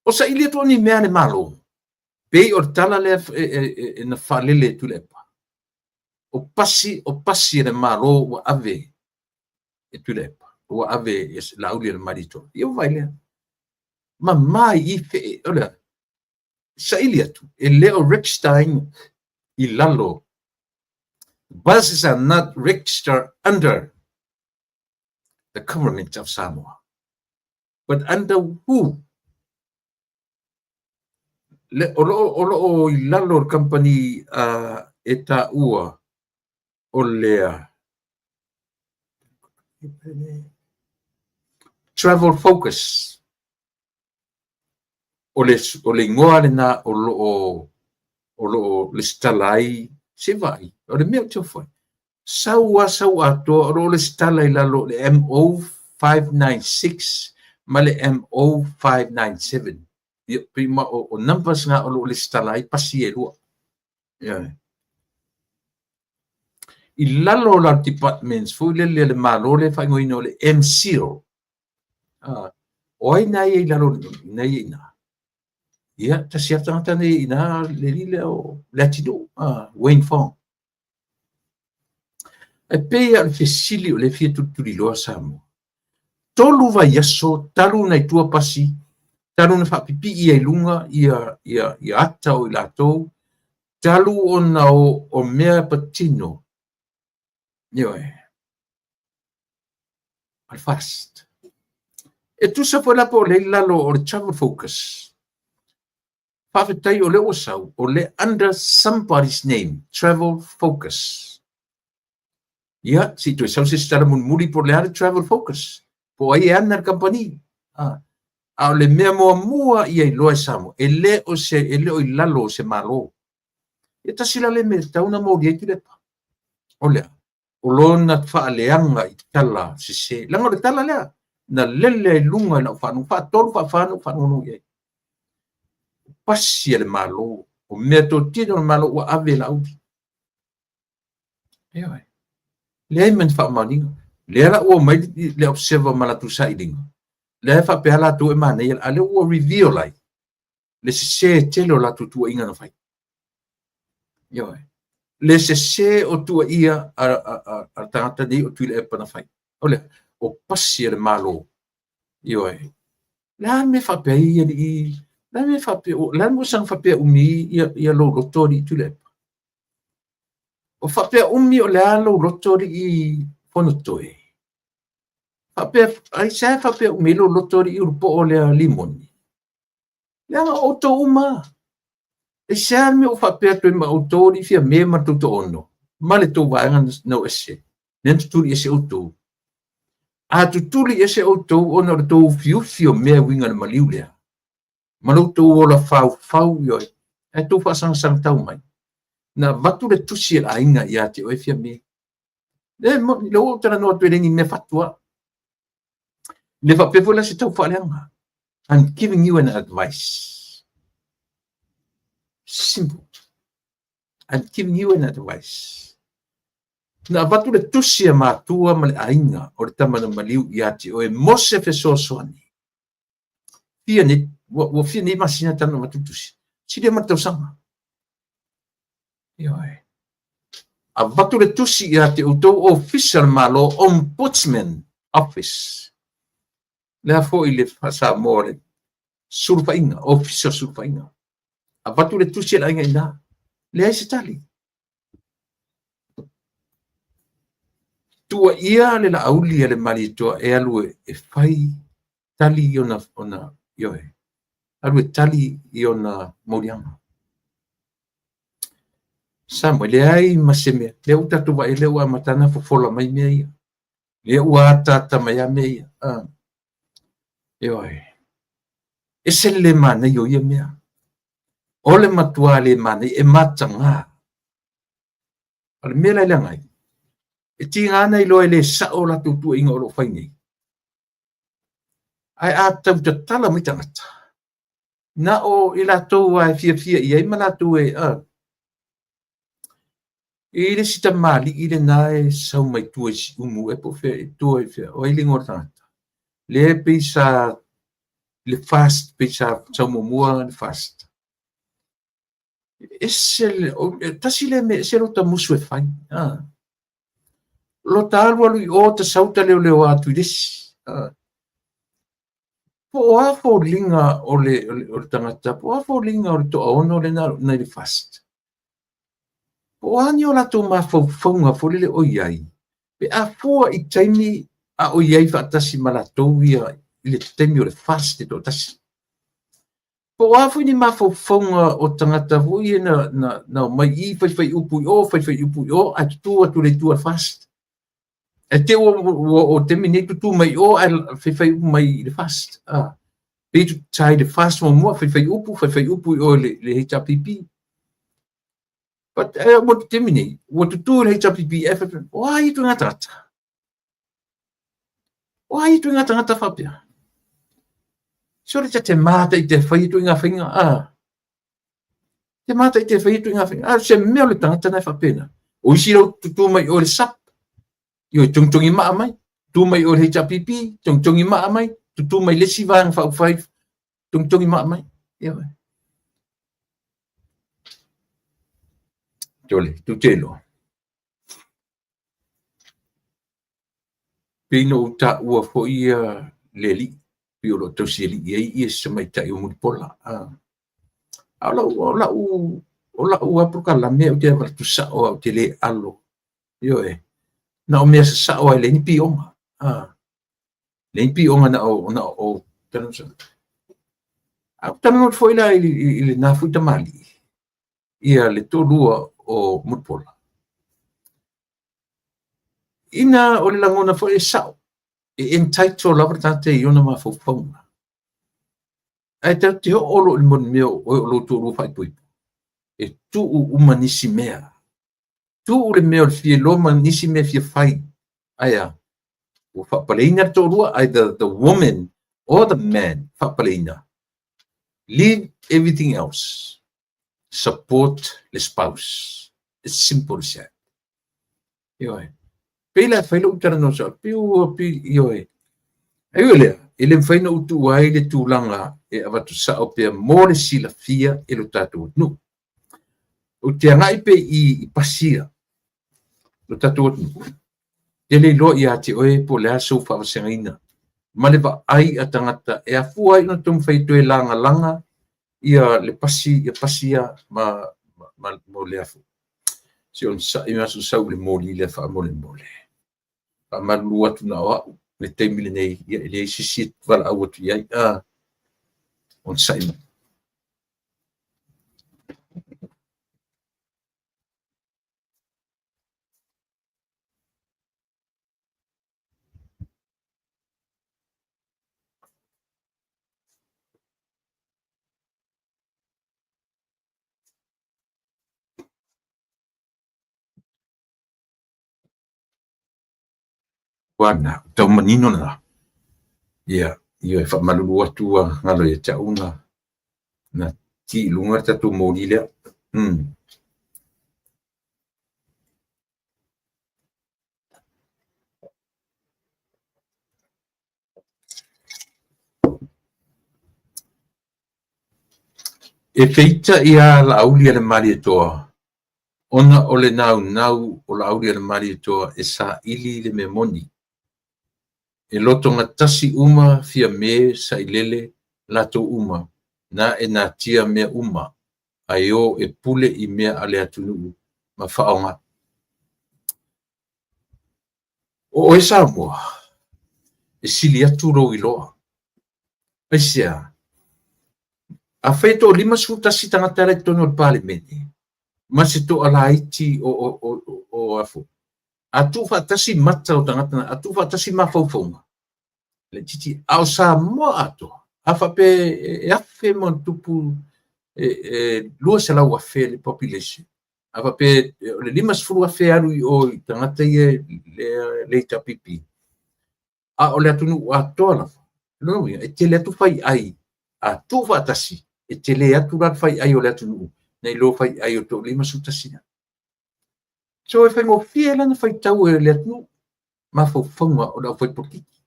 O saili atu o ni mea le Malo? Pei o le tala lea e na faalele e Tuilaepa. O pasi e le Malo ua ave e Tuilaepa. Ua ave e Laauli e le Malietoa. Ia ua vai lea. Ma mai i fe, o lea, saili atu, e le o register i lalo. Buses are not registered under the government of Samoa. But under who? Le, o lo o i lalo o le company e taua o lea Travel Focus. O le igoa lena o lo o lesitala ai se vai. O le mea o te fai. Sau a sau atoa o lo o lesitala i lalo le MO 596 ma le MO 597. Ia, pei ma o numbers nga o lo o lesitala ai pasi e lua. Ia. I lalo o la departments foi lele le Malo le faaigoaina o le MCIL. Ah, o ai na ia i lalo na ia ina. Ia, tasi a tagata nei ina le lile o le atinuu, ah, Wayne Fong. E pei a le fesili o le fia tulituliloa Samoa. Tolu vaiaso, talu na i tua pasi, talu na faapipii ai luga ia ata o i latou, talu ona o mea patino. Ioe. Al fast. E tusa foi la po o le i lalo o le Travel Focus. Faafetai o le ua sau, o le under somebody's name, Travel Focus. Ia, si toe sau se tala mulimuli po o le a le Travel Focus. Po ai e ana le company. Ah. A o le mea muamua ia iloa e Samoa, e le o, se, e le o i lalo o se Malo. Ia tasi la le mea tatau na moli ai Tuilaepa. O lea, o lona faaleaga i tala sese. Leaga o le tala lea, na lele ai luga i lau faalogo, faatolu faafa na ou faalogologo i ai. Pasi a le Malo, o mea totino o le Malo ua ave e Laauli. Ioe. Leai ma ni faamaoniga. Lea la ua mai le Observer ma latou sailiga. Lea e faapea latou e manaia, a lea ua reveal ai le sese tele o latou tuuaiga na fai. Ioe. Le sese o tuuaia a tagata nei o Tuilaepa na fai. O lea, o pasi a le Malo. Ioe. Le a me faapea ai alii, le a me faapea, le a mo saga faapea umi ia lou loto alii Tuilaepa. O faapea umi o le a lou loto alii Fonotoe. Faapea, ai se faapea umi lou loto alii Ulupo o lea Limoni. Leaga o outou uma. E se a mea o faapea atu ai ma outou alii Fiame ma le tou toaono, ma le tou vaega na o ese. Lea na tutuli ese outou. A tutuli ese outou ona o le tou ufiufi o mea e uiga i le maliu lea. Ma lo tou ola faufau ioe. Ae tou faasagasag tau mai. Na avatu le tusi e le aiga ia te oe Fiame. Le, le ua ou talanoa atu e le ni mea fatua. Le faapea foi la se tau faaleaga. I'm giving you an advice. Simple. I'm giving you an advice. Na avatu le tusi a matua ma le aiga o le tama na maliu ia te oe mo se fesoasoani. Fia nei, ua fia nei masina talu na avatu le tusi. Silia ma le tausaga. Ioe. Avatu le tusi ia te outou ofisa o le Malo, Ombudsman Office. Lea foi le Samoa le sulufaiga, ofisa o sulufaiga. Avatu le tusi a le aiga i ina. Leai se tali. Tuuaia le Laauli a le Malietoa e alu e fai tali ona, ioe. Alu e tali i ona mauliaga. Samoa, e leai ma se mea. Lea ua tatou vaai, lea ua amata ona fofola mai mea ia. Lea ua ataata mai lava mea ia. Ioe. Ese le le manaia o ia mea. O le matua le manaia, e mataga. O le mea la e leaga ai, e tiga ona iloa e le sao o latou tuuaiga o lo o fai nei. Ae a tau tatala mai tagata, na o i latou lava e fiafia i ai ma latou e... E i ai le isi tamalii lena e sau mai tua i Siumu ea po o fea, tua i fea, o ai le igoa o le tagata? Lea pei sa le FAST, pei sa sau muamua le FAST. Ese le, tasi lea mea ese lota musu e fai. Lota alu alu i o, ta sau ta leoleoa atu i le isi. Po o a foliga o le, o le, o le tagata, po o a foliga o le toaono lena nai le FAST. Po o a ni o latou mafaufauga foi lele o i ai, pe a fua i taimi a o i ai faatasi ma latou ia i le taimi o le FAST e toatasi. Po o a foi ni mafaufauga o tagata foi ia na omai i faifai upu i o, faifai upu i o, ae tutu atu i le itu a le FAST. Ae te i ua oo i le taimi nei tutu mai i o ae faifai upu mai i le FAST. Pei sa i le FAST muamua, faifai upu, faifai upu i o i le HRPP. But ua te taimi nei, ua tutu i le HRPP, ae faifai, o a ia ituaiga tagata? O a ia ituaiga tagata faapea? Sole ta te māta i te whai ituaiga whainga, a. Te māta i te whai ituaiga whainga, a se mea o le tagata na e faapena. O isi rau tutū mai o le SAP, i o togitogi maa mai, tutū mai o le HRPP, togitogi maa mai, tutū mai le isi vaega faaupufai, togitogi maa mai. Ia vai. Tole, tu te iloa. Pei na ou taua foi ia le alii, pei o lo o tausialii ai ia si tamaitai o Mulipola. A o lau, o lau, o lau lava polokalame ou te avatu sao lava, ou te le alo. Ioe, na o mea sasao lava e leai ni pioga. Leai ni pioga na o, na o, a ou talanoa atu foi la i lena foi tamalii, ia le toalua o Mulipola. Ina o le lagona foi e sao, e entitle lava le tagata i ona mafaufauga. Ae tatou te oo loa i le mea o oe o lou toalua faaipoipo, e tuu uma nisi mea. Tuu le mea o le fia iloa ma nisi mea e fia fai. Ae a? Ua faapaleina le toalua, either the woman or the man, faapaleina. Leave everything else. Support le spouse. It's simple as that. Ioe. Pei la e fai lou talanoa sao, pei ua pei, ioe. Ai ua lea, e le mafai ona ou tuua ai le tulaga e avatu sao pea mo le silafia e lo tatou atunuu. Ou te agai pea i pasia lo tatou atunuu. Te le iloa ia te oe po o le a sou faavasegaina ma le vaai a tagata e afua ai ona taumafai e toe lagalaga ia le pasi, ia pasi ia ma, ma, ma le afu. Se onosai mai aso sau i le moli lea faamolemole. Faamalulu atu na o au le taimi lenei, ia e leai se isi e valaau atu i ai. Onosai mai. Ua na, tau manino lena. Ia, ia e faamalulu atu ua galo ia te au na, na ti i luga le tatou moli lea. E feita ia Laauli a le Malietoa ona o le naunau o Laauli a le Malietoa e saili le mea moni. E lotogatasi uma Fiame sailele latou uma na e natia mea uma ae o e pule i mea a le atunuu ma faaaoga. O oe Samoa, e sili atu lou iloa. Aisea? Afai e toa-51 tagata la i totonu o le Palemene, ma se toalaiti o, o, o, o, o afo, a tuufaatasi mata o tagata na, a tuufaatasi mafaufauga, laitiiti. A o Samoa atoa, a faapea e 1000 ma ona tupu, e 200,000 le population, a faapea o le 50,000 e alu i o i tagata ia le HRPP, a o le atunuu atoa lava, lona uiga, e tele atu faiai, a tuufaatasi, e tele atu la le faiai o le atunuu nai lo faiai o le toa-51 lea. So e faigofie la ona faitau e le atunuu mafaufauga o le aufai-polokiki.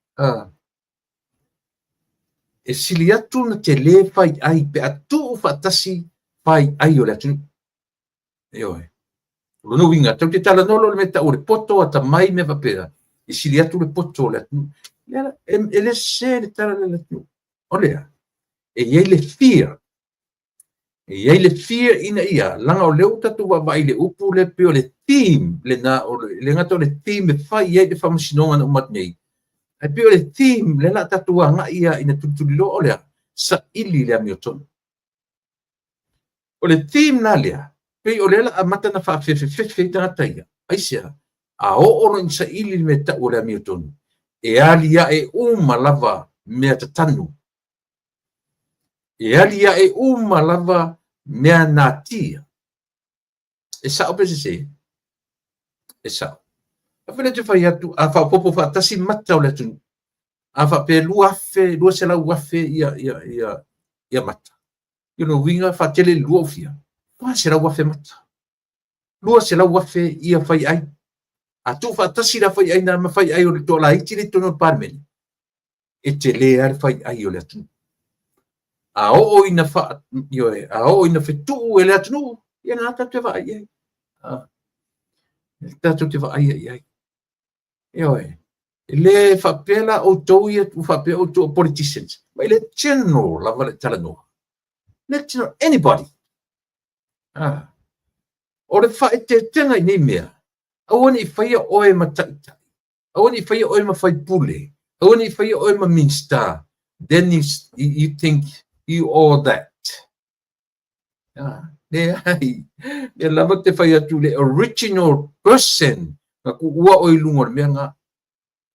E sili atu ona tele faiai pe a tuufaatasi faiai o le atunuu. Ioe. O lona uiga, tatou te talanoa loa i le mea e tau o le poto, atamai, mea faapena, e sili atu le poto o le atunuu. E le sese le tala lea a le atunuu. O lea, e i ai le fear, e i ai le fear ina ia, leaga o lea ua tatou vaavaai i le upu lea pei o le theme lena, o le, le gata o le theme e fai ai le faamasinoga na uma atu nei, ae pei o le theme lea la a tatou agai lava ina tulituliloa, o lea, saili le amiotonu. O le theme la lea, pei o lea la amata na faafefefefe ai tagata ia. Aisea? A oo loa ina saili le mea tau o le amiotonu, e aliae uma lava mea tatanu. E aliae uma lava mea natia. E sao pe sese? E sao. A fai lea te fai atu, a faaopoopo faatasi mata o le atunuu, a faapea 2,000, 200,000 ia, ia, ia, ia mata. I lona uiga, faatele i le lua ua fia? 400,000 mata. 200,000 ia faiai. A tuufaatasi la faiai na ma faiai o le toalaiti lea i totonu o le Palemene, e tele lava le faiai o le atunuu. A oo ina fa, ioe, a oo ina fetuu e le atunuu, ia lena tatou te vaai i ai. Tatou te vaai i ai. Ioe. E le faapea la outou ia ua faapea outou o politicians, ma e le general lava le talanoa. Le general, anybody. O le faaeteetega i nei mea, aua ne i faia oe ma taitai, aua ne i faia oe ma faipule, aua ne i faia oe ma Minista, then you, you think you all that. Leai, lea lava te fai atu le original person na tuua oe i luga o le mea lena.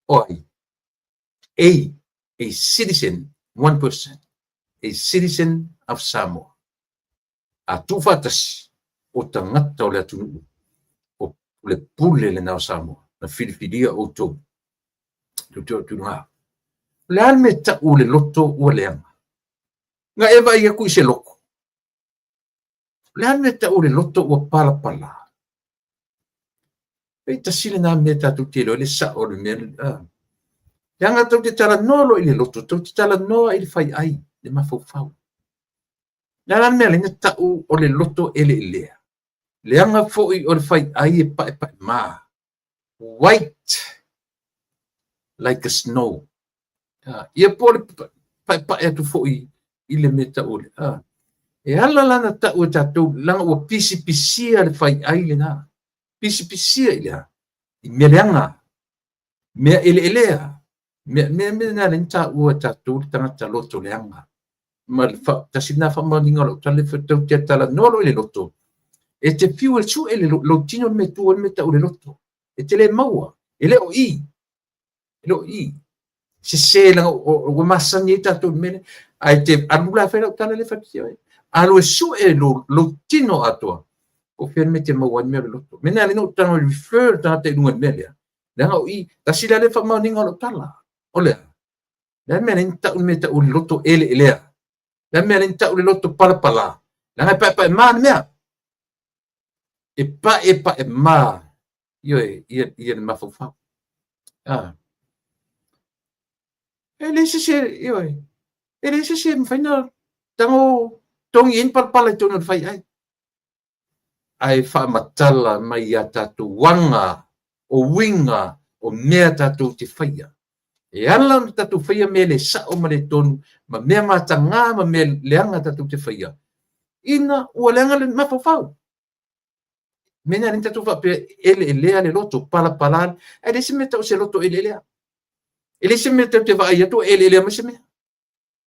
O ai? A citizen, one person, a citizen of Samoa. A tuufaatasi, o tagata o le atunuu, o le pule lena o Samoa, na filifilia outou. Tou te o atu i luga. O le a le mea e tau o le loto ua leaga? Na e vaai atu i se loto? O le a le mea e tau o le loto ua palapala? Pei tasi lena mea tatou te iloa ai le sao o le mea. Leaga tou te talanoa loa i le loto, tou te talanoa i le faiai, le mafaufau. Le a la le mea lea na tau o le loto eleelea? Leaga foi o le faiai e paepaema. White like a snow. Ia po o le paepae atu foi i le mea tau o le a. E ala la na tau e tatou, leaga ua pisipisia le faiai lena. Pisipisia i le a? I mea leaga, mea eleelea, mea, mea, mea na lea na taua e tatou le tagata loto leaga. Ma le fa, tasi lena faamaoniga o lau tala, tou te talanoa loa i le loto, e te fiu e sue le lou tino le mea tu ai le mea tau o le loto. E te le maua, e le o i. E le o i. Sese leaga ua masani ai tatou i le mea lea. Ae te alu la e fai lau tala lea e fai atu ai. Alu e sue lou tino atoa, po o fea le mea e te maua ai le mea o le loto. Mea na ala ai ona ou tago e refer le tagata i luga i le mea lea, leaga o i, tasi la lea faamaoniga o lau tala. O le a? Le a le mea lea na tau le mea e tau o le loto eleelea? Le a le mea lea na tau le loto palapala? Leaga e paepaema le mea. E paepaema ioe, ia, ia le mafaufau. Ah. E leai se isi, ioe, e leai se isi e mafai ona tago togi ai ni palapala i totonu o le faiai. Ae faamatala mai ia tatou aga, o uiga o mea tatou te faia. E ala ona tatou faia mea le sao ma le tonu, ma mea mataga ma mea leaga tatou te faia, ina ua leaga le mafaufau. Mea na lea tatou faapea eleelea le loto, palapala, ae leai se mea tau se loto eleelea. E leai se mea tatou te vaai atu o eleelea mai se mea.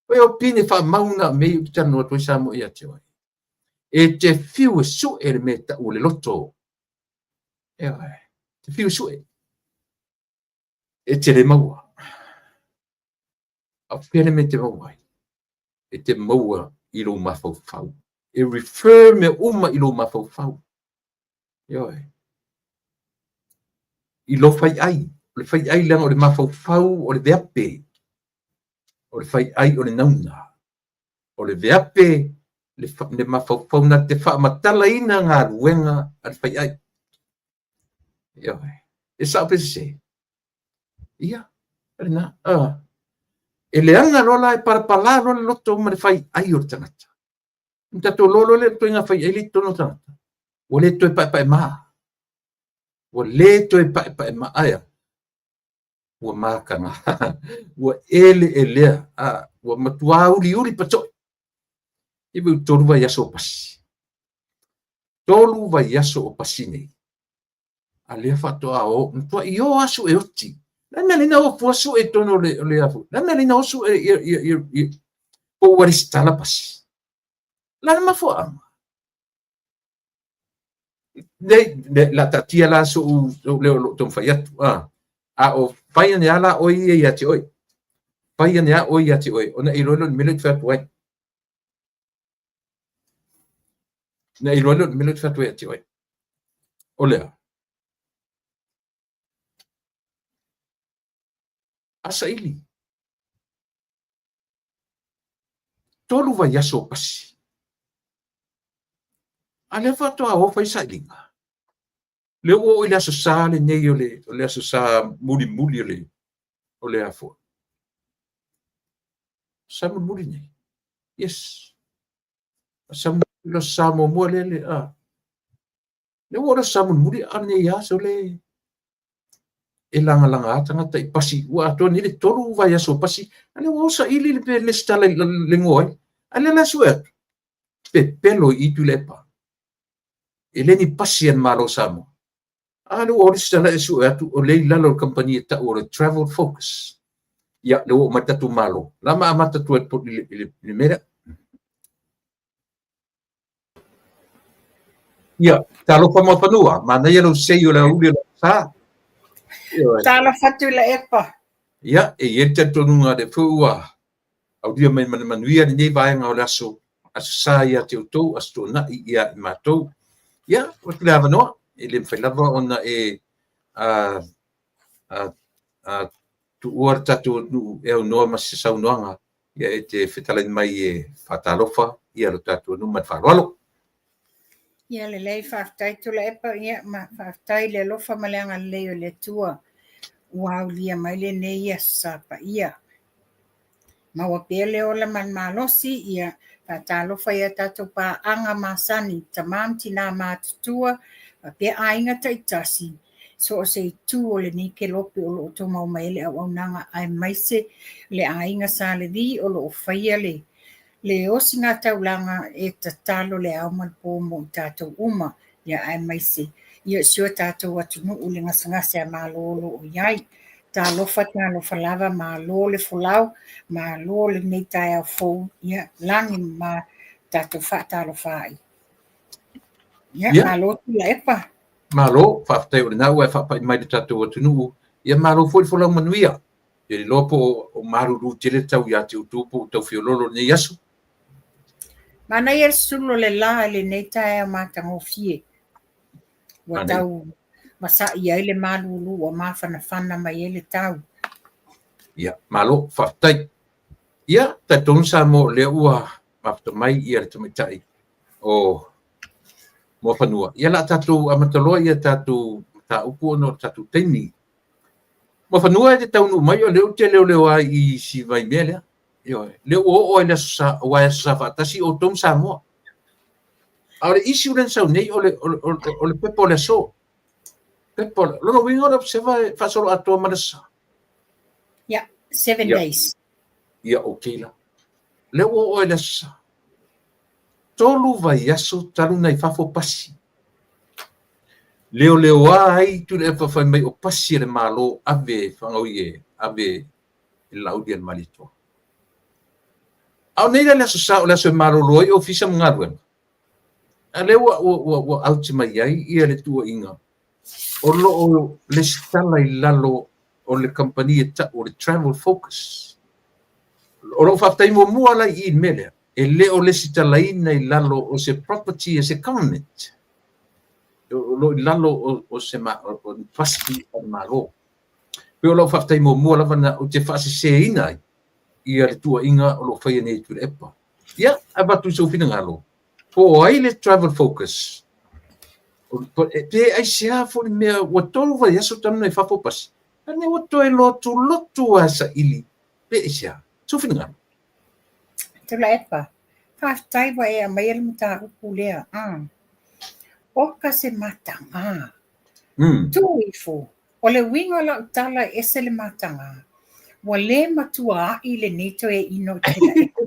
Oi o pine faamau na mea ou te talanoa atu ai Samoa ia te oe. E te fiu e sue le mea e tau o le loto. Ioe, te fiu e sue. E te le maua. A o fea le mea e te maua ai? E te maua i lou mafaufau. E refer mea uma i lou mafaufau. Ioe. I lou faiai. O le faiai leaga o le mafaufau o le veape. O le faiai o le nauna. O le veape le, le mafaufau na te faamatalaina galuega a le faiai. Ioe. E sao pe sese? Ia, lena. E leaga loa la e palapala loa le loto ma le faiai o le tagata. Na tatou iloa loa lea o le ituaiga faiai lea i totonu o le tagata, ua le toe paepaemaa. Ua le toe paepaemaa. Ae a? Ua mataga, ua eleelea, a, ua matuā uliuli patoʻi. E ua 3 vaiaso o pasi. 3 vaiaso o pasi nei. A lea faatoa o, matuaʻi o lava sue oti. Le a le mea lea na o fua sue i totonu o le, o le afu? Le a le mea lea na o sue i, i, i, i, po ua resitala pasi? Le a le mafuaaga? Nei, le, la taatia la soʻu, soʻu leo o loo taumafai atu, a, a o fai ane lava la oe ia ia te oe. Fai ane lava oe ia te oe, ona e iloa lea o le mea lea ou te fai atu ai. Na e iloa lea o le mea lea ou te fai atu ai ia te oe. O le a? A saili. 3 vaiaso o pasi. A lea faatoa o fai sailiga. Lea ua oo i le Aso Sa lenei o le, o le Aso Sa mulimuli o le, o le a foi. Sa mulimuli nei. Yes. Sa mulimuli le Aso Sa muamua lea le, a. Lea ua oo i le Aso Sa mulimuli a lenei aso le e lagalaga tagata i pasi ua atoa nei le 3 vaiaso o pasi, a lea ua o saili le lesitala i le goa ai. A lea la sue atu, pepelo i i Tuilaepa. E le ni pasi a le Malo o Samoa. A lea ua o lesitala e sue atu, o lea i lalo o le kamupani e tau o le Travel Focus. Ia, lea ua oo mai le tatou Malo. La ma amata atu ai i le mea lea. Ia, talofa Muafanua, manaia lou sei o le aoauli o le sa. Talofa Tuilaepa. Ia, e i ai le talitonuga o lea foi ua aulia mai ma le manuia lenei vaega o le aso, Aso Sa ia te outou, Aso Toonai ia i matou. Ia, ua atu le avanoa, e le mafai lava ona e tuua le tatou atunuu e aunoa ma se saunoaga, ia e te fetalai mai e faatalofa ia lo tatou atunuu ma le faaaloalo. Ia lelei, faafetai Tuilaepa, ia ma faafetai le alofa ma le agalelei o le Atua ua aulia mai lenei Aso Sa paia. Maua pea le ola ma le malosi, ia faatalofa i a tatou paaga masani, tama ma tina matutua, faapea aiga taitasi, so o se itu o lenei kelope o lo o outou maua mai ai le auaunaga aemaise le aiga Sa Levi o lo o faia le le osigataulaga e tatalo le ao ma le po mo i tatou uma, ia aemaise ia si o tatou atunuu le gasegase a Malo o lo o i ai. Talofa, talofa lava, malo le folau, malo lenei taeao fou, ia lagi ma tatou faatalofa ai. Ia, malo Tuilaepa. Malo, faafetai o lena ua e faapai mai le tatou atunuu. Ia malo foi le folau manuia. Ou te iloa po o malulu tele le tau ia te outou po o tau feoloolo lenei aso. Manaia le sulu o le la i lenei taeao matagofie. Ua tau masa'i ai le malulu ua mafanafana mai ai le tau. Ia, malo, faafetai. Ia, talitonu Samoa o lea ua mafuta mai ia le tamaitai o Muafanua. Ia, la tatou amata loa ia tatou mataupu ona o le tatou taimi. Muafanua e te taunuu mai o lea ou te leoleoa ai i si vaimea lea. Ioe, lea ua oo ai le Aso Sa, aua e Aso Sa faatasi outou ma Samoa. A o le issue lea na sau nei, o le, o le, o le pepa o le aso. Pepa o le, lona uiga o le observer e faasolo atoa ma le Aso Sa. Yeah, 7 days. Ia, okay la. Lea ua oo ai le Aso Sa. 3 vaiaso talu na i fafo pasi. Leoleoa ai Tuilaepa fai mai o pasi a le Malo ave e fagaoi e ave e le Laauli a le Malietoa. A o nei la le Aso Sa o le aso e malolo ai ofisa ma galuega, a lea ua, ua, ua, ua auti mai ai ia le tuuaiga o lo o lesitala i lalo o le kamupani e tau o le Travel Focus. O lou faafetai muamua la i i i le mea lea, e le o lesitalaina i lalo o se property a se government, o lo o i lalo o se pasi a le Malo. Pei o lau faafetai muamua lava lena ou te faaseseina ai ia le tuuaiga o lo o faia nei e Tuilaepa. Ia, avatu i sou finagalo, po o ai le Travel Focus? Pe aisea foi le mea ua 3 vaiaso talu ona i fafo pasi, a lenei ua toe lotulotu lava e saili, pe aisea? Sou finagalo. Tuilaepa, faafetai ua e aumaia le mataupu lea. Oka se mataga. Tuu ifo, o le uiga o lau tala e ese le mataga, ua le matua a'i lenei toeaina o Tuilaepa.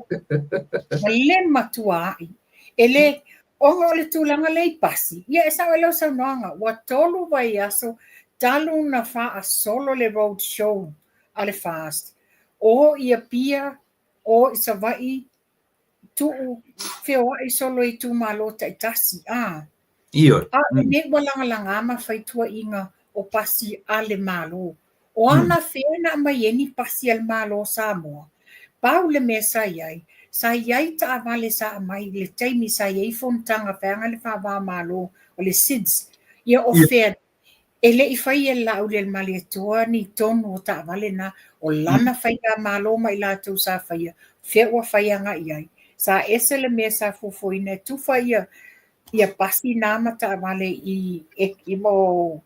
Ua le matua a'i. E le, ona o le tulaga lea i pasi, ia e sao ai lau saunoaga, ua 3 vaiaso talu ona faasolo le road show a le FAST. O i Apia, o i Savaii, tuu, feoai solo i itumalo taitasi, a. Ioe. A o lenei ua lagalaga ma fai tuuaiga o pasi a le Malo. O anafea na aumai ai ni pasi a le Malo o Samoa? Pau le mea sa i ai, sa i ai taavale sa aumai i le taimi sa i ai fonotaga feaga le faava-o-Malo o le SIDS. Ia o fea E le i faia e le Laaulialemalietoa ni tonu o taavale na, o lana faigamalo ma i latou sa faia, fea ua fai agai i ai. Sa ese le mea sa fuafuaina e tufa ia ia pasi na ma taavale i i mo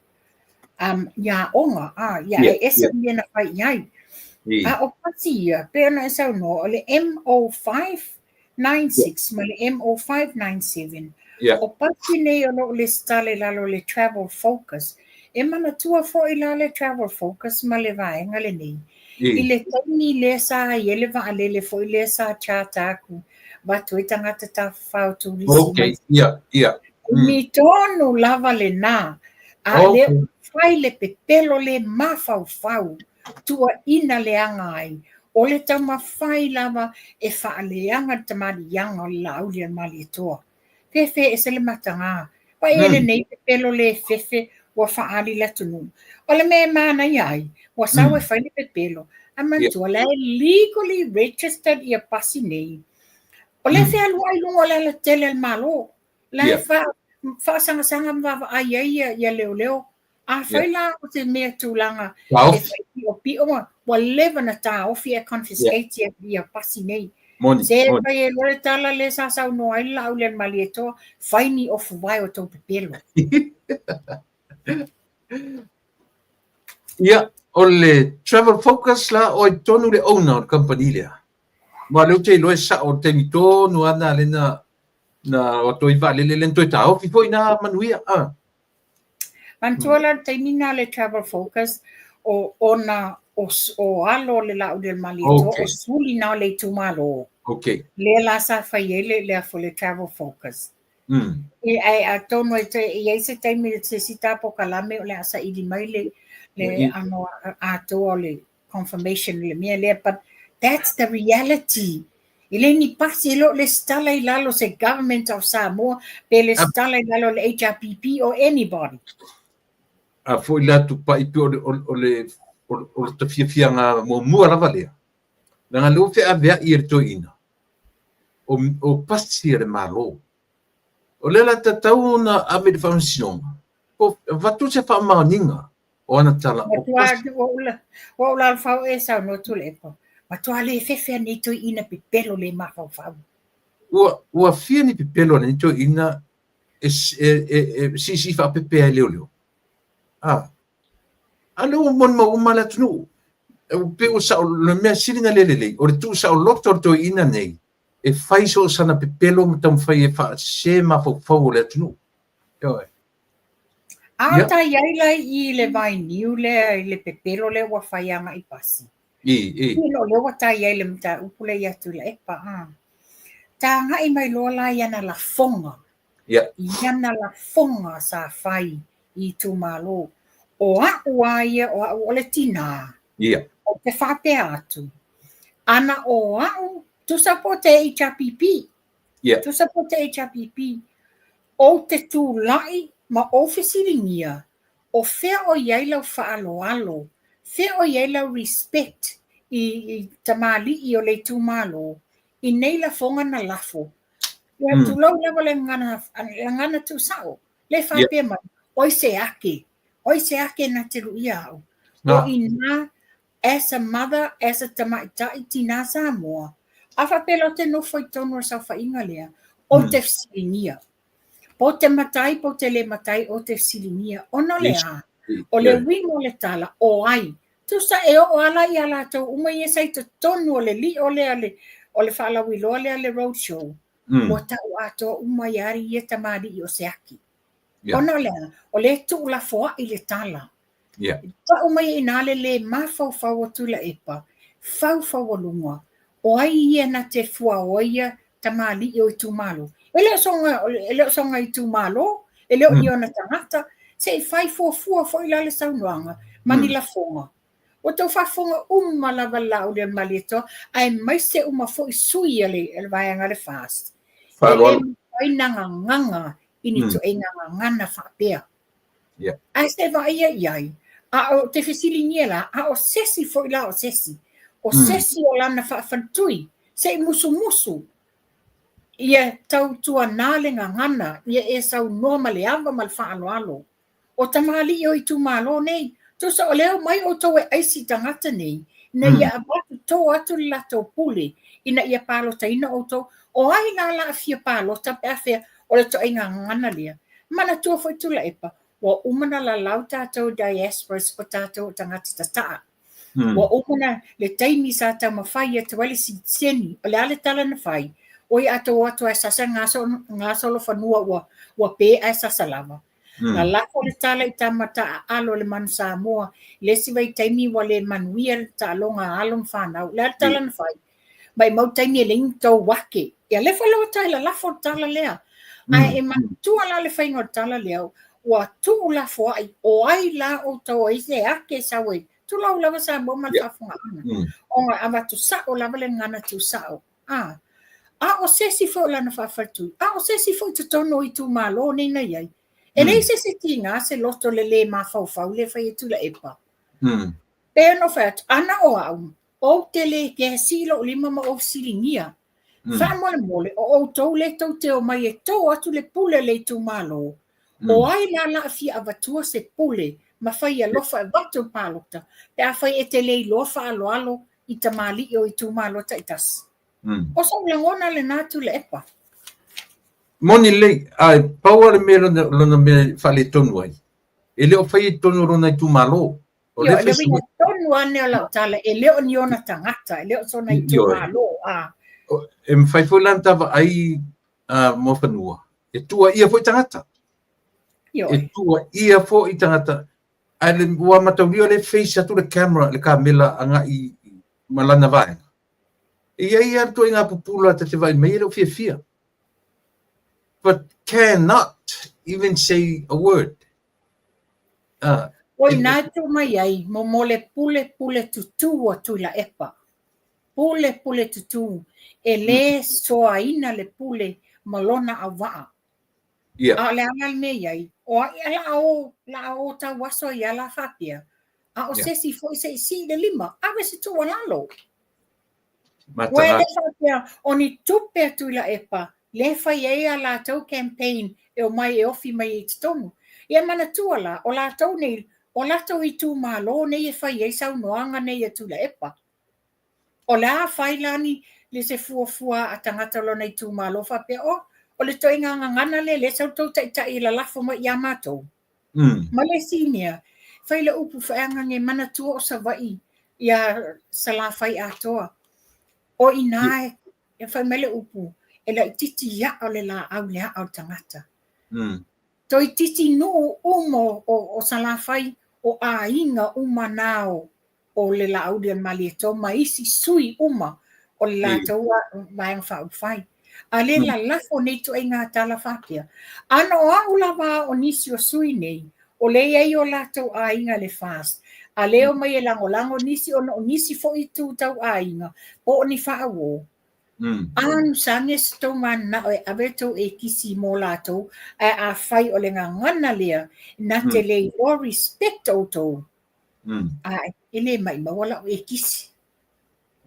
um i aoga, a, ia e ese le mea na fai i ai. A o pasi ia, pei ona e saunoa, o le MO5 96 ma le MO597. Yeah. O pasi nei o lo o lesitala i lalo o le Travel Focus. E manatua foi la le Travel Focus ma le vaega lenei. I le taimi lea sa i ai le vaalele foi lea sa charter atu avatu ai tagata tafafao turisi mai. Yeah, yeah. Taimi tonu lava lena. A lea ua fai le pepelo le mafaufau, tuuaina leaga ai O le taumafai lava e faaleaga le tamaliiaga o le Laaulialemalietoa. Fefe ese le mataga. Paia lenei pepelo le fefe ua faaali le atunuu. O le mea e manaia ai, ua sau e fai le pepelo, ae manatua la e legally registered ia pasi nei. O lea e fealuai i luga o le alatele a le Malo. La e faasangasaga ma vaavaai ai ia leoleo. Afai la o se mea tulaga e fai piopio ma ua leva na taofi e confiscate ia pasi nei. Se fai e loa le tala lea sa saunoa ai le Laaulialemalietoa, fai ni ofuvae o tou pepelo. Ia, o le Travel Focus la, o ai tonu le owner o le kamupani lea? Aua o lea ou te iloa e sao o le taimi tonu lava lena lea na na o atu ai vaalele lea na toe taofi foi na manuia. Ah. Manatua la le taimi na le Travel Focus o ona o, o alo o le Laaulialemalietoa Okay. o suli na o le itumalo. Okay. Lea la sa fai ai le, le afo le Travel Focus. E, ae atonu e toe i ai se taimi se isi ta polokalame o le a saili mai le, le ano atoa o le confirmation i le mea lea, but that's the reality. E le ni pasi, e le o lesitala i lalo se Government of Samoa, pe lesitala i lalo le HRPP or anybody. A foi la tupai pe o le, o le, o le, o le tafiafiaga muamua lava lea. Leaga lea ua feaveai e le toeaina, o, o pasi a le Malo. O lea la tatau ona ave i le faamasinoga, po avatu se faamaoniga o ana tala o pasi. Ua ou lalofau e saunoa Tuilaepa, matua le fefe a nei toeaina pepelo le mafaufau. Ua, ua fia ni pepelo a nei toeaina e, e, e, e siisii faapepe ai leoleo. A, a lea ua molimau uma le atunuu. E pei ua sao, le mea sili na le lelei, o le tuusaoloto o le toeaina nei, e fai so o sana pepelo ma taumafai e faasese mafaufau o le atunuu. Ioe. A o ta i ai la i le vainiu lea i le pepelo lea ua fai agai pasi. I, i. I no lea ua ta i ai le mataupu lea ia Tuilaepa. A. Ta agai mai loa la i ana lafoga. I ana lafoga sa fai i itumalo. O a'u a ia, o a'u o le tinā. Ia. Ou te faapea atu, ana o a'u Tusa po o te HRPP. Tusa po o te HRPP. Ou te tulai ma ou fesiligia, o fea o i ai lau faaaloalo, fea o i ai lau respect i tamalii o le itumalo i nei lafoga na lafo. Ia, tulou lava le gagana tuusao, le faapea mai, oi se ake, oi se ake na te luia au. O ina, as a mother, as a tamaitai tinā Samoa, a faapea la ou te nofo i totonu o le saofaiga lea, ou te fesiligia. Po o te matai, po o te le matai, ou te fesiligia. Ona o le a? O le uiga o le tala, o ai? Tusa e oo ala ia latou uma ia sa i totonu o le lio lea o le faalauiloa lea le road show, ua tau atoa uma ia ia tamalii o Siaki. Ona o le a? O lea e tuulafoai le tala. Tau mai i ina le lē mafaufau o Tuilaepa, faufaualuga, o ai ia na te fuaoa ia tamalii o itumalo? E le o soga, e le o soga itumalo, e le o ni ona tagata, se i fai fuafua foi la le saunoaga ma ni lafoga. Ua tou faafofoga uma lava le Laauli a le Malietoa, aemaise uma foi sui a le vaega a le FAST. E le mafai na gagaga i ni ituaiga gagana faapea. Ae se vaaia i ai, a o te fesiligia la, a o sesi foi la o sesi, o sesi o lana faafaletui, se i musumusu, ia tautuana le gagana, ia e saunoa ma le ava ma le faaaloalo. O tamalii o itumalo nei, tusa o lea omai outou e aisi tagata nei, ina ia avatu to atu le latou pule, ina ia palotaina outou. O ai la la fia palota pe a fea o le ituaiga gagana lea? Manatua foi Tuilaepa, ua uma na lalau tatou diasporas o tatou o tagata tataa. Ua uma na le taimi sa taumafai atu ai le sitiseni, o le a le tala na fai? Oi a tou o atu ae sasa gasolofanua ua pe ae sasa lava. Na lafo le tala i tama taaalo a le Manu Samoa i le isi vaitaimi ua le manuia le taaloga a alo ma fanau. O le a le tala na fai? Maimau taimi e leai ni tou ake. Ia lea foi la ua toe lalafo le tala lea. Ae e manatua la le faiga o le tala lea, ua tuulafoai, o ai la outou ai se ake e sau ai. Tulou lava Samoa ma le faafofogaaga. Ona avatu sao lava le gagana tuusao. A, a o se isi foi o lana faafaletui, a o se isi foi i totonu o itumalo nei na i ai. E leai se isi e tiga se loto le lē mafaufau lea e fai e Tuilaepa. Pei ona ou fai atu, ana o au, ou te lē kesi i lou lima ma ou fesiligia. Faamolemole, o outou lea tou te omai e to atu le pule a le itumalo, o ai la la fia avatua se pule ma fai alofa e avatu le palota, pe afai e te le iloa faaaloalo i tamalii o itumalo taitasi. O sou lagona lena Tuilaepa. Moni lelei, ae pau lava le mea lona mea e faaletonu ai, e le o faia i totonu o lona itumalo. O le uiga tonu lava lea o lau tala, e le o ni ona tagata, e le o sona itumalo. E mafai foi la ona ta vaai Muafanua, e tuuaia foi tagata. E tuuaia foi tagata. Ae le, ua mataulia o lea e face atu le camera, le kamela agai ma lana vaega. E i ai lava le ituaiga pupula ta te vaai mai e le o fiafia. But cannot even say a word. O ina e tuu mai ai, mo le pule pule tutū a Tuilaepa. Pule pule tutū, e lē soaina le pule ma lona auvaa. A o le a la le mea i ai? O ai la a o, la a o tauaso ai a la faapea, a o se isi foi se i sii le lima, ave se tuualalo. Ua e le faapea, o ni tupe a Tuilaepa, lea e fai ai a latou campaign e omai e ofi mai ai i totonu. Ia manatua la, o latou nei, o latou itumalo nei e fai ai saunoaga nei a Tuilaepa. O le a fai la ni le se fuafua a tagata o lona itumalo faapea, oh, o le ituaiga gagana lea, lea sau tou taitai e lalafo mai ia matou. Ma le isi mea, fai le upu feagage manatua o Savaii iā Salafai atoa. O i ina e fai mai le upu, e laitiiti a'a o le laau i le a'a o le tagata. Toeitiiti nuu uma o Salafai, o aiga uma na o o le Laaulialemalietoa ma isi sui uma o le latou Vaega Faaupufai. A lē lalafo nei ituaiga tala faapea. Ana o au lava o nisi o sui nei, o lea e i ai o latou aiga i le FAST, a lē omai e lagolago nisi ona o nisi foi itu tau aiga po o ni faauō. Anusa ane se tou mananao e ave le tou ekisi mo latou, ae afai o le gagana lea na te le iloa respect outou, ae e le maimau lau ekisi.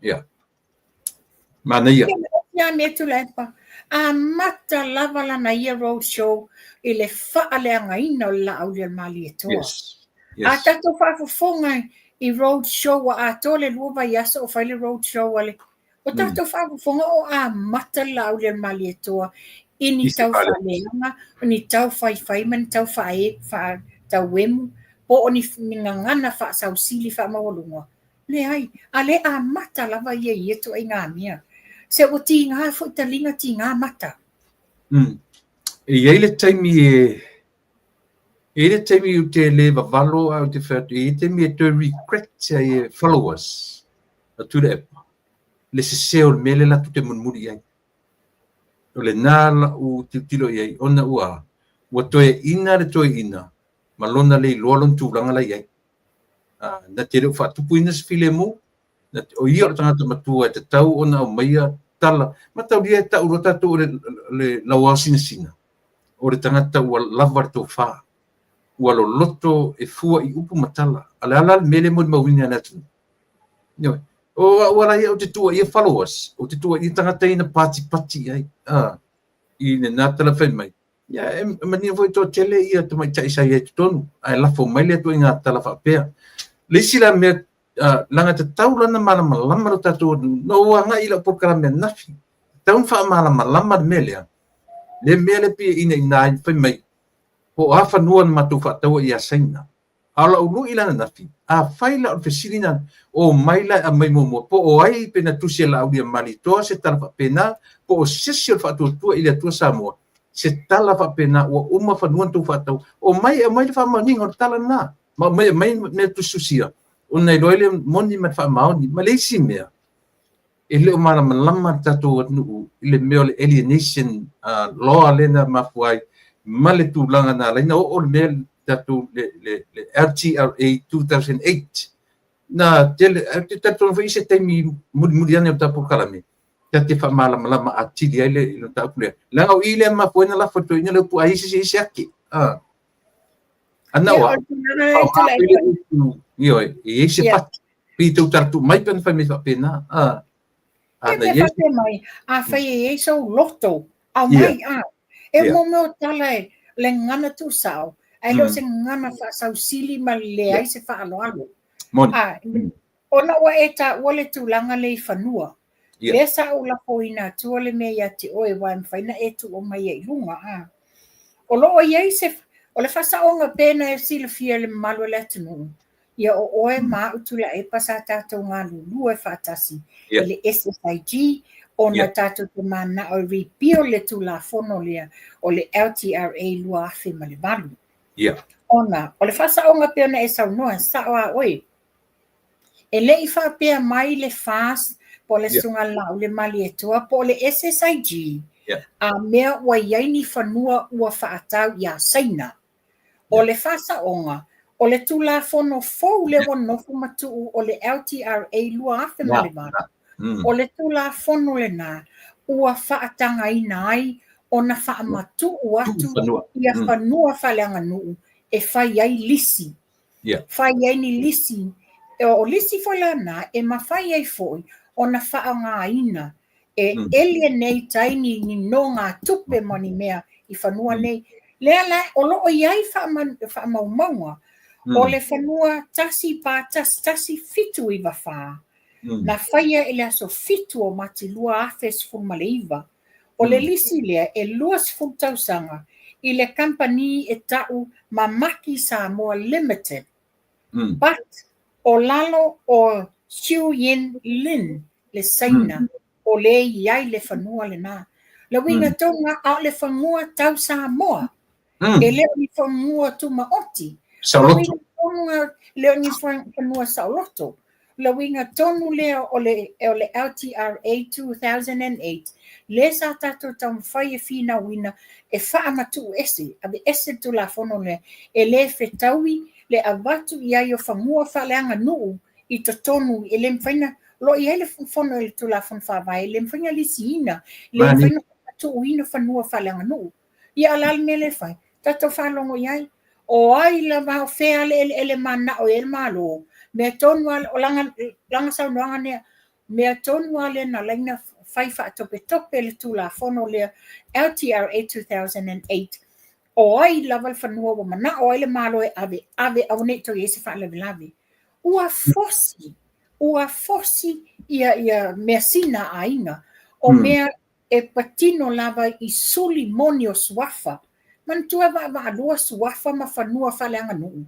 Ia. Manaia. Ia mea Tuilaepa, amata lava lana ia road show i le faaleagaina o le Laaulialemalietoa. Yes. A Yes. tatou faafofoga i road show ua atoa le 2 vaiaso o fai le road show a le o tatou faafofoga o amata le Laaulialemalietoa i ni I se tau fale. faaleaga, o ni tau faifai ma ni tau faae, faatauemu, po o ni gagana faasausili faamaualuga. Leai, a le amata lava ia i ia ituaiga mea. Se ua tiga foi taliga tiga mata. E i ai le taimi e e i ai le taimi ou te le vavalo ae ou te fai atu, e i ai le taimi e toe regret ai e followers a Tuilaepa le sese o le mea lea latou te mulimuli i ai. O lena lau tilotilo i ai ona ua toeaina le toeaina ma lona le iloa lona tulaga la i ai. Na te le o faatupuina se filemu, o ia o le tagata matua e tatau ona aumaia tala. Mataulia e tau loa tatou o le lauao sinasina, o le tagata ua lava le tofa, ua loloto e fua i upu ma tala. A o le a la le mea lea e molimauina e le atunuu? Ioe. O au ala ia ou te tuuaia followers, ou te tuuaia tagata ia na patipati i ai, i lena tala fai mai. Ia, e manino foi toatele ia tamaitai sa i ai i totonu, ae lafo mai le ituaiga tala faapea. Le isi la mea, leaga tatau la ona malamalama lo tatou atunuu, na ou agai i lau polokalame ananafi, tatau ona faamalamalama le mea lea, le mea lea pei e inaina ai, fai mai, po o a fanua na matou faataua ia Saina. A o lau lui la ananafi, afai la o le fesili na omai la e aumai muamua, po o ai pe na tusi e Laaulialemalietoa se tala faapena, po o se isi o le Faatuatua i le Atua Samoa, se tala faapena ua uma fanua na tou faatau, omai e aumai le faamaoniga o le tala lena, ma omai e aumai mea tusitusia, ona iloa ai le moni ma le faamaoni. Ma le isi mea, e le o malamalama le tatou atunuu i le mea o le alienation law lea na mafua ai ma le tulaga na ala ai ona oo le mea tatou le LTRA 2008 na tele. Ou te talitonu foi i se taimi mulimuli ane o le tatou polokalame ta te faamalamalama atili ai le mataupu lea, leaga o i lea e mafua ai ona lafo e le toeaina le upu a i se isi ake ana Ia, ua o le tulaga lea faaaoga pea le Tuilaepa. upu, ioe, e i ai se fatu pei tau tala mai pe ana fai mai faapena. Ia, Ana pe i ai faapea mai, afai e i ai sou loto, aumai, a. E Ia. mo mea o tala e le gagana tuusao, ae le o se gagana faasausili ma le leai se faaaloalo. Moni. A, ona ua e taua le tulaga lea i fanua, lea sa ou lafoina atua le mea ia te oe, aua e mafai ona e tuua mai ai i luga, a. O lo o i ai se, o le faasaoga pei ona e silafia e le mamalu o le atunuu, ia o oe ma au Tuilaepa sa tatou galulue faatasi i le SSIG ona tatou te mananao e repeal le Tulafono lea o le LTRA 2008. Ona o le faasaoga pei ona e saunoa, e sao a oe. E le i faapea mai le FAST po o le Susuga ia Laaulialemalietoa po o le SSIG a mea ua i ai ni fanua ua faatau ia Saina. O le faasaoga, o le Tulafono fou lea ua nofo ma tuu o le LTRA 2008, o le Tulafono lena ua faatagaina ai ona faamatuu atu ia fanua faaleaganuu e fai ai lisi. Fai ai ni lisi. O lisi foi la na e mafai ai foi ona faaaogaina e alienate ai ni nogatupe ma ni mea i fanua nei. Lea la o lo o i ai faamaumauga o le fanua 1411,794 na faia i le aso 7 o Mati 2019. O le lisi lea e 20 tausaga i le kamupani e tau Mamaki Samoa Limited. But o lalo o Xiu Yin Lin le Saina o le i ai le fanua lena. Le uiga tonu lava, a o le fanua tau Samoa. E le o ni fanua tumaoti. O le uiga tonu lava, e le o ni fanua saoloto. Le uiga tonu lea o le LTRA 2008, lea sa tatou taumafai e finauina e faamatuu ese, aveese le Tulafono lea, e le fetaui le avatu i ai o fanua faaleaganuu i totonu, e le mafai O lo o i ai le fono i le Tulafono Faavae, e le mafai ona lisiina, e le mafai ona faamatuuina fanua faaleaganuu. Ia a o le a le mea lea e fai? Tatou faalogo i ai. O ai lava, o fea le eleele mananao i ai le Malo, mea tonu lava, o lana saunoaga lea, mea tonu lava lea na ala ai ona fai faatopetope le Tulafono lea LTRA 2008, o ai lava le fanua ua manao ai le Malo e ave, ave aua ne i toe i ai se faalavelave. Ua fosi, ua fosi ia, ia measina a aiga. O mea e patino lava i suli moni o suafa. Manatua e vaavaalua suafa ma fanua faaleaganuu.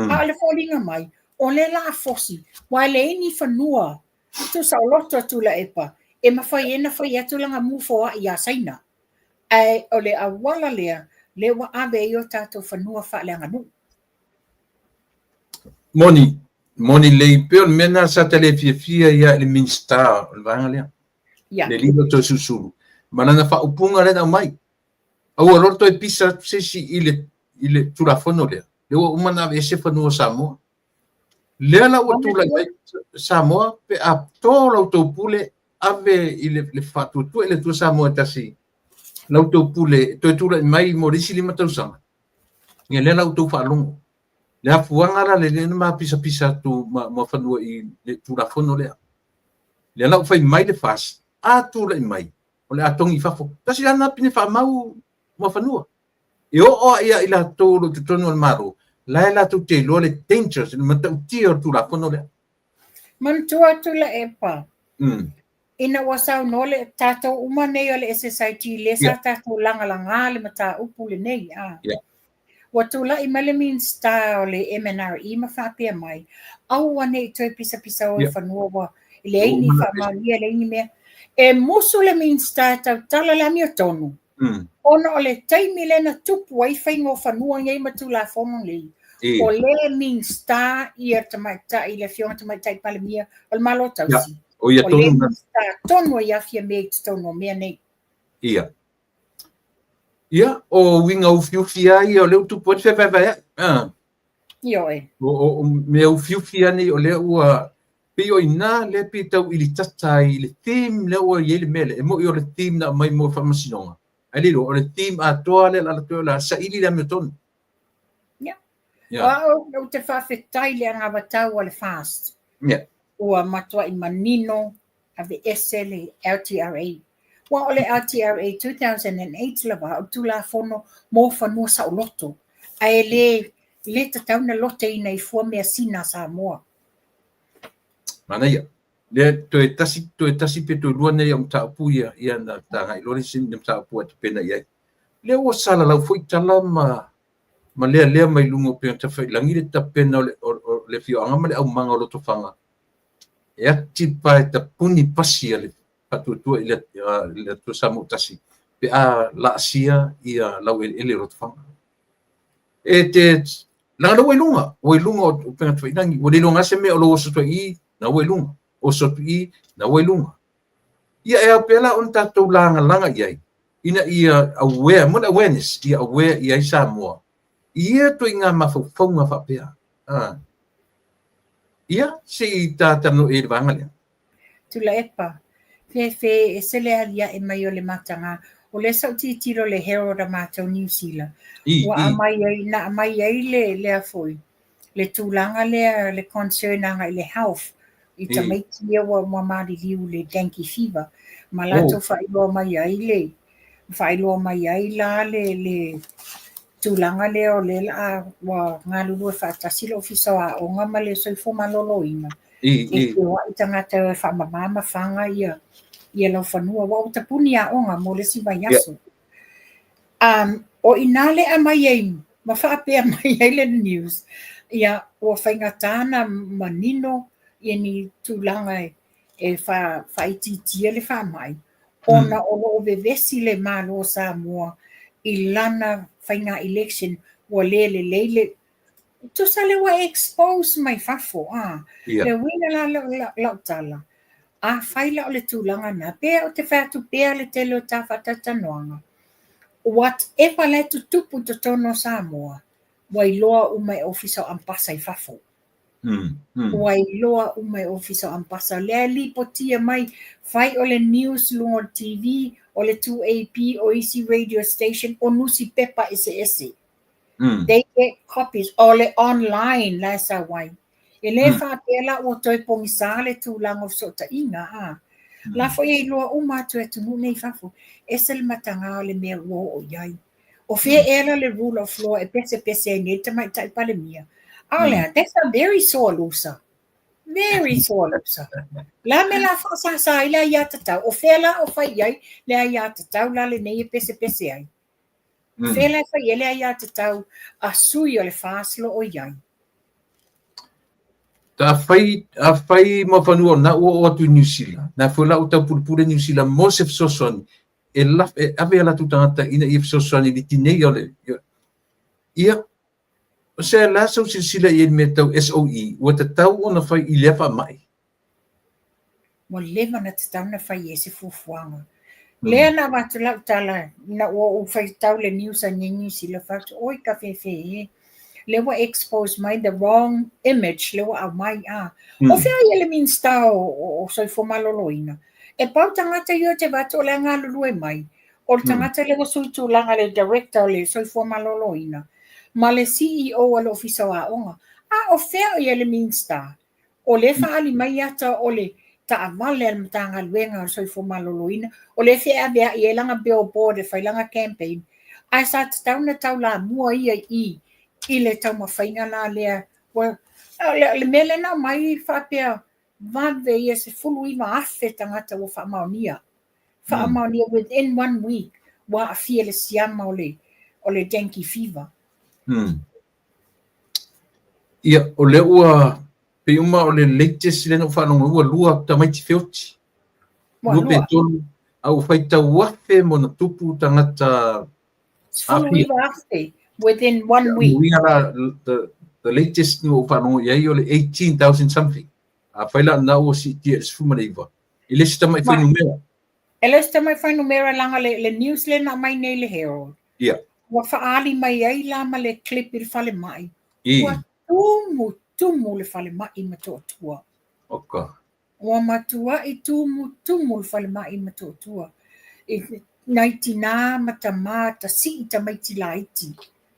A o le foliga mai, o lea la a fosi, aua e leai ni fanua tuusaoloto a Tuilaepa e mafai ai ona fai atu lana mu foai ia Saina. Ae o le auala lea, lea ua ave ai o tatou fanua faaleaganuu. Moni, moni lelei pei o le mea lena sa ta le fiafia ai i le Minisita o le vaega lea. Yeah. Le Lilo Toeolesulusulu. Ma lana faaupuga lea na aumai. Aua loa le toe pisa atu se isi i le, i le Tulafono lea. Lea ua uma ona aveese fanua o Samoa. Lea la ua tulai mai Samoa pe a to la outou pule ave i le faatuatua i le Atua Samoa e tasi la outou pule e toe tulai mai mo le isi 5 tausaga. Ia lea la outou faalogo. Le afuaga la lea na mapisapisa atu ma fanua i le Tulafono lea. Lea la ua fai mai le FAST, a tulai mai, o le a togi i fafo. Tasi la lena pine faamau ma fanua. E oo lava ia i latou o lo o i totonu o le Malo, la e latou te iloa le dangers, le matautia o le Tulafono lea. Manatua Tuilaepa, ina ua saunoa le tatou uma nei o le SSIT lea sa tatou lagalaga le mataupu lenei, a. Ua tulai mai le Minisita o le MNRE ma faapea mai, aua ne i toe pisapisao i fanua ua leai ni faamaonia, leai ni mea. E musu le Minisita e tautala le amiotonu, ona o le taimi lea na tupu ai faiga o fanua nei ma Tulafono nei, o lea e Minisita ia tamaitai, le Afioga Tamaitai Palemia o le Malo Tausi. O ia tonu. O lea e Minisita tonu ai Fiame i totonu o mea nei. Ia. Ia, o uiga ufiufi lava ia o lea ua tupu ai le fevaevaeai. Ioe. O mea ufiufi lava nei o lea ua pei o i ina lea pei tau ilitata ai i le theme lea ua i ai le mea lea. E moni o le theme na aumai mo le faamasinoga, ae le iloa o le theme atoa lea o le a alu atu ai o le a saili le amiotonu. Ia. O au ou te faafetai i le anavatau a le FAST. Ia. Ua matuai manino aveese le LTRA. Aua o le LTRA 2008 lava o le Tulafono mo fanua saoloto, ae le le tatau ona loteina i fua measina a Samoa. Manaia. Lea toe tasi, toe tasi pe toe lua nei au mataupu ia, ia na ta agai loa le isi mataupu a tapena i ai. Lea ua salalau foi tala ma ma lealea mai luga o upega tafailagi le tapena o le, o, o le afioaga ma le aumaga o Lotofaga e ati pae tapuni pasi a le Faatuatua i le Atua Samoa Tasi pe a laasia ia laueleele o Lotofaga. E te leaga lea ua i luga, ua i luga o upega tafailagi, ua le iloga se mea o lou oso atu ai i i, na ua i luga, oso atu i i, na ua i luga. Ia e ao pea la ona tatou lagalaga i ai, ina ia aware, mo le awareness, ia aware i ai Samoa i ia ituaiga mafaufauga faapea. Ia, se i ta talanoa i ai i le vaega lea. Tuilaepa, Fefe, ese le aliae mai o le mataga. O lea sa ou tilotilo i le Herald a matou Niu Sila, ua aumai ai, na aumai ai le, lea foi, le tulaga lea, le concern agai i le health, i tamaiti ia ua maliliu i le dengue fever, ma latou faailoa mai ai le, faailoa mai ai la le, le tulaga lea o lea la ua galulue faatasi le Ofisa o Aoga ma le Soifua Maloloina e feoai tagata e faamama ma faga ia ia laufanua, aua ua tapuni aoga mo le isi vaiaso. O i ina le aumai ai ma faapea mai ai le news, ia ua faigata ona manino ia ni tulaga e faaitiitia le faamai, ona o lo o vevesi le Malo o Samoa i lana faiga election ua le lelei le tusa lea ua expose mai fafo a. Le uiga la lau tala, afai la o le tulaga lena, pe ou te fai atu pea le tele o ta faatalatalanoaga, whatever la e tutupu i totonu o Samoa, ua iloa uma e Ofisa o Ambasa i fafo. Ua iloa uma e Ofisa o Ambasa. O lea e lipotia mai, fai o le news luga o le TV, o le 2AP, o isi radio station, o nusipepa eseese. They get copies. O le online la e sau ai. E le faapea la ua toe pogisa le tulaga o fesootaiga, a. La foi e iloa uma atu e atunuu nei i fafo, ese le mataga o le mea ua oo i ai. O fea ea la le rule of law e pesepese ai nei le Tamaitai Palemia? A o le a? That's a very sore loser. Very sore loser. Le a mea la faasasa ai le aiatatau? O fea la o fai i ai le aiatatau la lenei e pesepese ai? O fea la e fai i ai le aiatatau a sui o le FAST lo o i ai? Afai, afai Muafanua o lena ua oo atu i Niu Sila, na foi la ua taupulepule Niu Sila mo se fesoasoani e, laf, e ave a latou tagata ina ia fesoasoani i le tinei o le... Ia, o se la sau silasila i ai i le mea tau SOE, ua tatau ona fai i lea faamai. Ua leva ona tatau ona fai ai se fuafuaga. Lea na avatu lau tala ina ua ou faitau le news a nei Niu Sila, fai atu, oi ka fefe e, lea ua expose mai the wrong image lea ua aumai a. O fea ia le Minista o, o Soifua Maloloina? E pau tagata ia ou te vaai atu o la e galulue mai, o le tagata lea ua sui tulaga le Director o le Soifua Maloloina ma le CEO a le Ofisa o Aoga. A o fea o i ai le Minista? O lea e faaali mai ata o le taavale a le Matagaluega o le Soifua Maloloina, o lea e feaveai ai lana billboard e fai lana campaign, ae sa tatau ona taulamua ia i i i le taumafaiga la lea. Ua, o le mea lea na aumai faapea vave ia 19,000 tagata ua faamaonia. Faamaonia within one week ua aafia le siama o le, o le dengue fever. Ia, o lea ua pei uma o le latest lea na ou faalogo ua lua tamaiti feoti. Lua pe tolu, a ua faitau afe ma ona tupu tagata 19,000 within one week. Uiga la, the latest na ou faalogo i ai o le 18,000 something. Afai la na ua siitia i le 19, e le se tamai fuainumera. E le se tamai fuainumera leaga le, le news lea na aumai nei le Herald. Ia. Ua faaali mai ai la ma le clip i le falemai. Ua tumu, tumu le falemai i Motootua. Oka. Ua matuai tumutumu le falemai i Motootua i nai tinā ma tamā tasii tamaiti laiti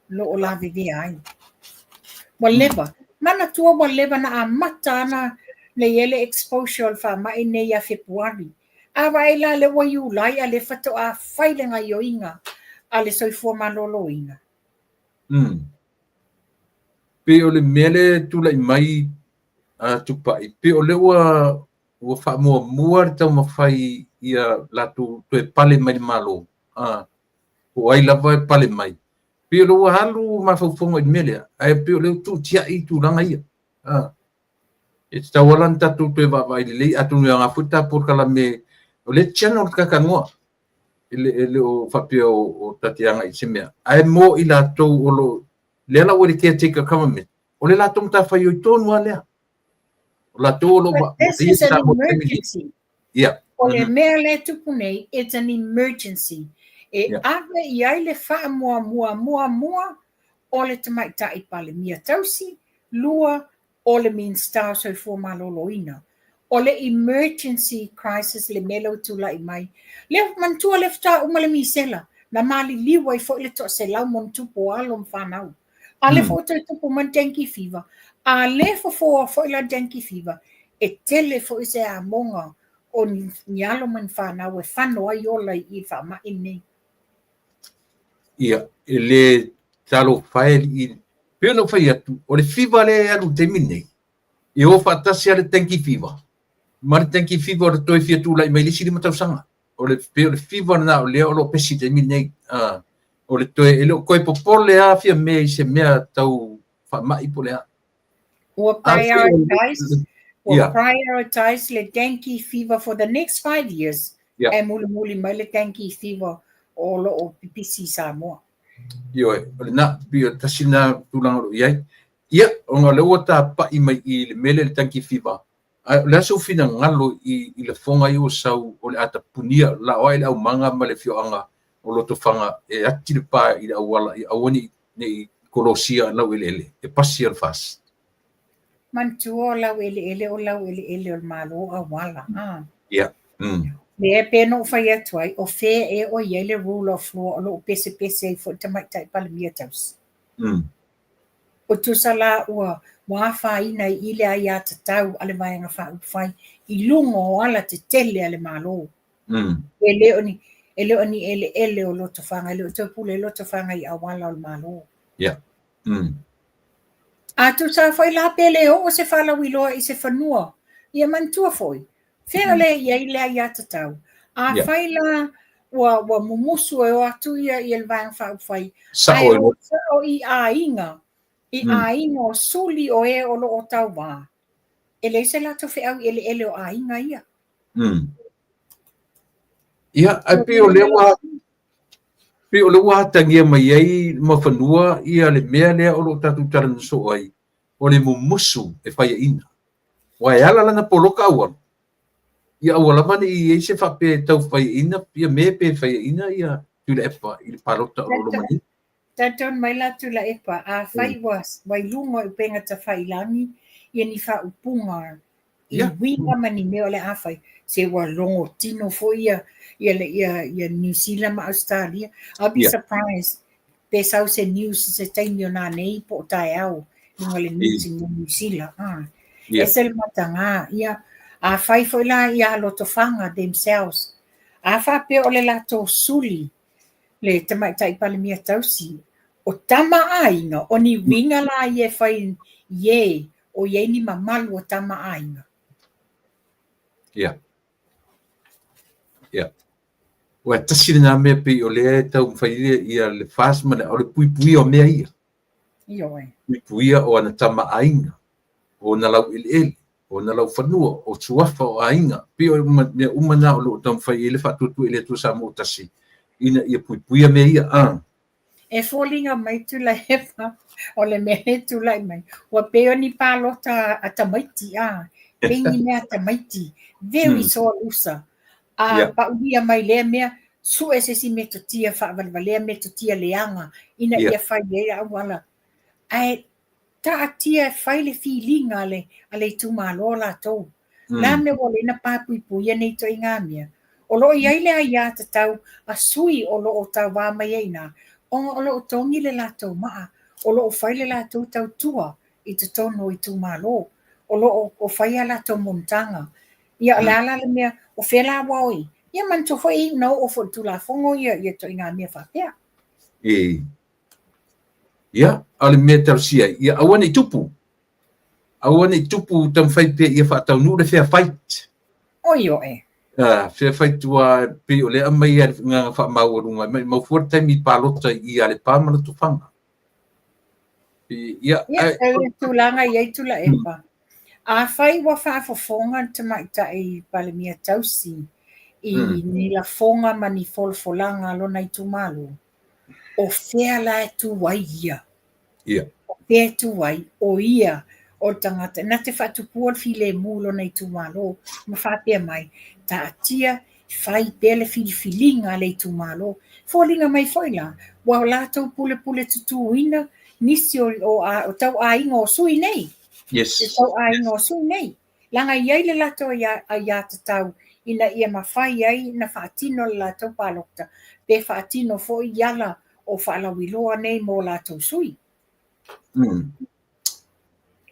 lo o lavevea ai. Ua leva, manatua ua leva na amata ana nei e le exposure o le faamai nei ia Fepuari. A vaai la lea ua Iulai a lea faatoa fai le gaioiga a le soifua maloloina. Pei o le mea lea e tulai mai a Tupai, pei o lea ua ua faamuamua le taumafai ia latou toe pale mai le Malo, a, po o ai lava e pale mai. Pei o lea ua alu mafaufauga i le mea lea, ae pei o lea ua tuutiai i tulaga ia. A, e tatau lava la ona tatou toe vaavaai lelei, atonu e aoga foi le ta polokalame, o lea e channel le kakanoa, e le o faapea o ta te agai i se mea, ae mo i latou o lo o, lea la ua i le caretaker government, o le latou matafaioi tonu lava lea. O latou o lo o But this is an emergency. Yeah. O le mea lea e tupu nei, it's an emergency. E ave i ai le faamuamua muamua o le Tamaitai Palemia tausi, lua o le Minisita o Soifua Maloloina. O le emergency crisis le mea lea ua tulai mai. Lea, manatua lea faatoa uma le misela, na maliliu ai foi le toaselau ma ona tupu o alo ma fanau. A lea foi ua toe tupu mai le dengue fever, a le fofoa foi la dengue fever, e tele foi se amoga o ni alo ma ni fanau e fano ai ola i le faamai lenei. Ia, e le talofa e alii. Pei ona ou fai atu, o le fever lea e alu i le taimi lenei, e o faatasi lava le dengue fever ma le dengue fever o le toe fia tulai mai i le isi 5 tausaga. O le, pei o le fever lena o lea o lo o pesi i le taimi lenei. O le toe, e le o toe popole lava Fiame i se mea tau faamai po o le a. Ua prioritize, ua prioritize le dengue fever for the next 5 years. Ae mulimuli mai le dengue fever o lo o pipisi i Samoa. Ioe, o lena, pei o tasi lena tulaga o lo o i ai. Ia, ona o lea ua tapai mai i le mea lea i le dengue fever, ae o le a sou finagalo i i lafoga ia ua sau o le a tapunia, laoa i le aumaga ma le afioaga o Lotofaga e ati le pa i le auala ia aua ne i kolosia laueleele e pasi a le FAST? Manatua o laueleele o laueleele o le Malo o auala, a. Ia. Mm. Lea e pei ona ou fai atu ai, o fea ea o i ai le rule of law o lo o pesepese ai foi le Tamaitai Palemia tausi. Mm. O tusa la ua ua afaina ai i le aiatatau a le Vaega Faaupufai i luga o ala tetele a le Malo. Mm. E le o ni e le o ni eleele o Lotofaga, e le o toe pule ai Lotofaga i auala o le Malo. Ia. Mm. A tusa foi la pe le oo se faalauiloa i se fanua, ia manatua foi, fea o lea e i ai le aiatatau. Afai la ua, ua mumusu e o atu ia, ia le Vaega Faaupufai, ae o sao i aiga, i aiga o suli o e o lo o tauva, e leai se latou feau i eleele o aiga ia. Mm. Ia, ae pei o lea ua pei o lea ua atagia mai ai Muafanua ia le mea lea o lo o tatou talanoa soo ai, o le mumusu e faiaina. Aua e ala lana poloka auala, ia aua lava ne i i ai se faapea e tau faiaina ia me pe faiaina ia Tuilaepa i le palota o lo o loma nei. Talitonu mai la Tuilaepa, afai ua i luga o upega tafailagi ia ni faaupuga i uiga ma ni mea o le a fai, se ua logo tino foi ia ia ia ia Niu Sila ma Ausetalia. I'll be surprised pe sau se news i se taimi o nanei po o taeao i luga o le news i Niu Sila. Ese le mataga. Ia, afai foi la ia Lotofaga themselves, a faapea o le latou suli le Tamaitai Palemia tausi, o tama aiga, o ni uiga la ia e fai i e o i ai ni mamalu o tama aiga. Ia. Ia. Ua tasi lena mea pei o lea e taumafai ia le FAST ma le, o le puipuia o mea ia. Ioe. Puipuia o ana tama aiga, o ona laueleele, o ona laufanua, o suafa o aiga, pei o mea uma na o lo o taumafai i ai le faatuatua i le Atua Samoa ua tasi, ina ia puipuia mea ia. A. E foliga mai Tuilaepa, o le mea e tulai mai, ua pei o ni palota a tamaiti, a, pei ni mea a tamaiti, very sore loser. A paulia mai lea mea, sue se isi metotia faavalevalea, metotia leaga, ina ia fai ai auala. Ae taatia e fai le filiga a le, a le itumalo latou. O le a mea ua ala ai ona papuipuia nei ituaiga mea? O lo o i ai le aiatatau a sui o lo o tauva mai ai i ina, ona o lo o togi le latou maa, o lo o fai le latou tautua i totonu o itumalo, o lo o fai a latou monotaga. Ia, o le a la le mea, o fea la ua o i? Ia manatua foi e iu ina oo foi i le Tulafono ia ituaiga mea faapea. E. Ia, a o le mea e talosia ai, ia aua ne i tupu. Aua ne i tupu taumafai pea ia faataunuu le fair fight. Oi oe. Ah, fair fight ua pei o lea aumai ai le agaga faamaualuga, e maumau fua le taimi palota i Alepa ma Lotofaga. Ia, Ia, e le tulaga i ai Tuilaepa. Afai ua faafofoga le Tamaitai Palemia tausi i ni lafoga ma ni folafolaga a lona itumalo, o fea la e tu ai ia? Ia. O fea e tu ai? O ia o le tagata na te faatupua le filemu i lona itumalo ma faapea mai, taatia fai pea le filifiliga a le itumalo. Foliga mai foi la, ua latou pulepule tutuina nisi o, o, o tauaiga o sui nei. Yes. E tauaiga o sui nei. Leaga e i ai le latou aiatatau ina ia mafai ai na faatino le latou palota pe faatino foi i ala o faalauiloa nei mo latou sui. Mm.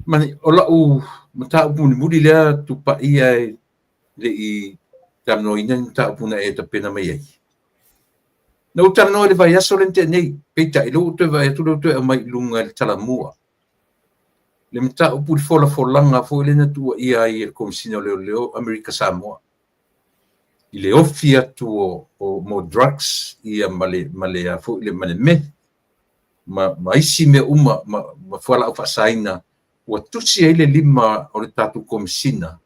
Mani, o lau mataupu mulimuli lea Tupai ae le i talanoaina ni mataupu na e tapena mai ai. Na ou talanoa i le vaiaso lea na tea nei, peitai, lea ua ou toe vaai atu lea ua toe aumai i luga i le Talamua. Le mataupu i le folafolaga foi lea na tuuaia ai e le Komesina o Leoleo Amerika Samoa i le ofi atu o, o mo drugs ia ma le, ma le, a foi le, ma le meth ma, ma isi mea uma ma, ma fualaau faasaina ua tusi ai le lima o le tatou Komesina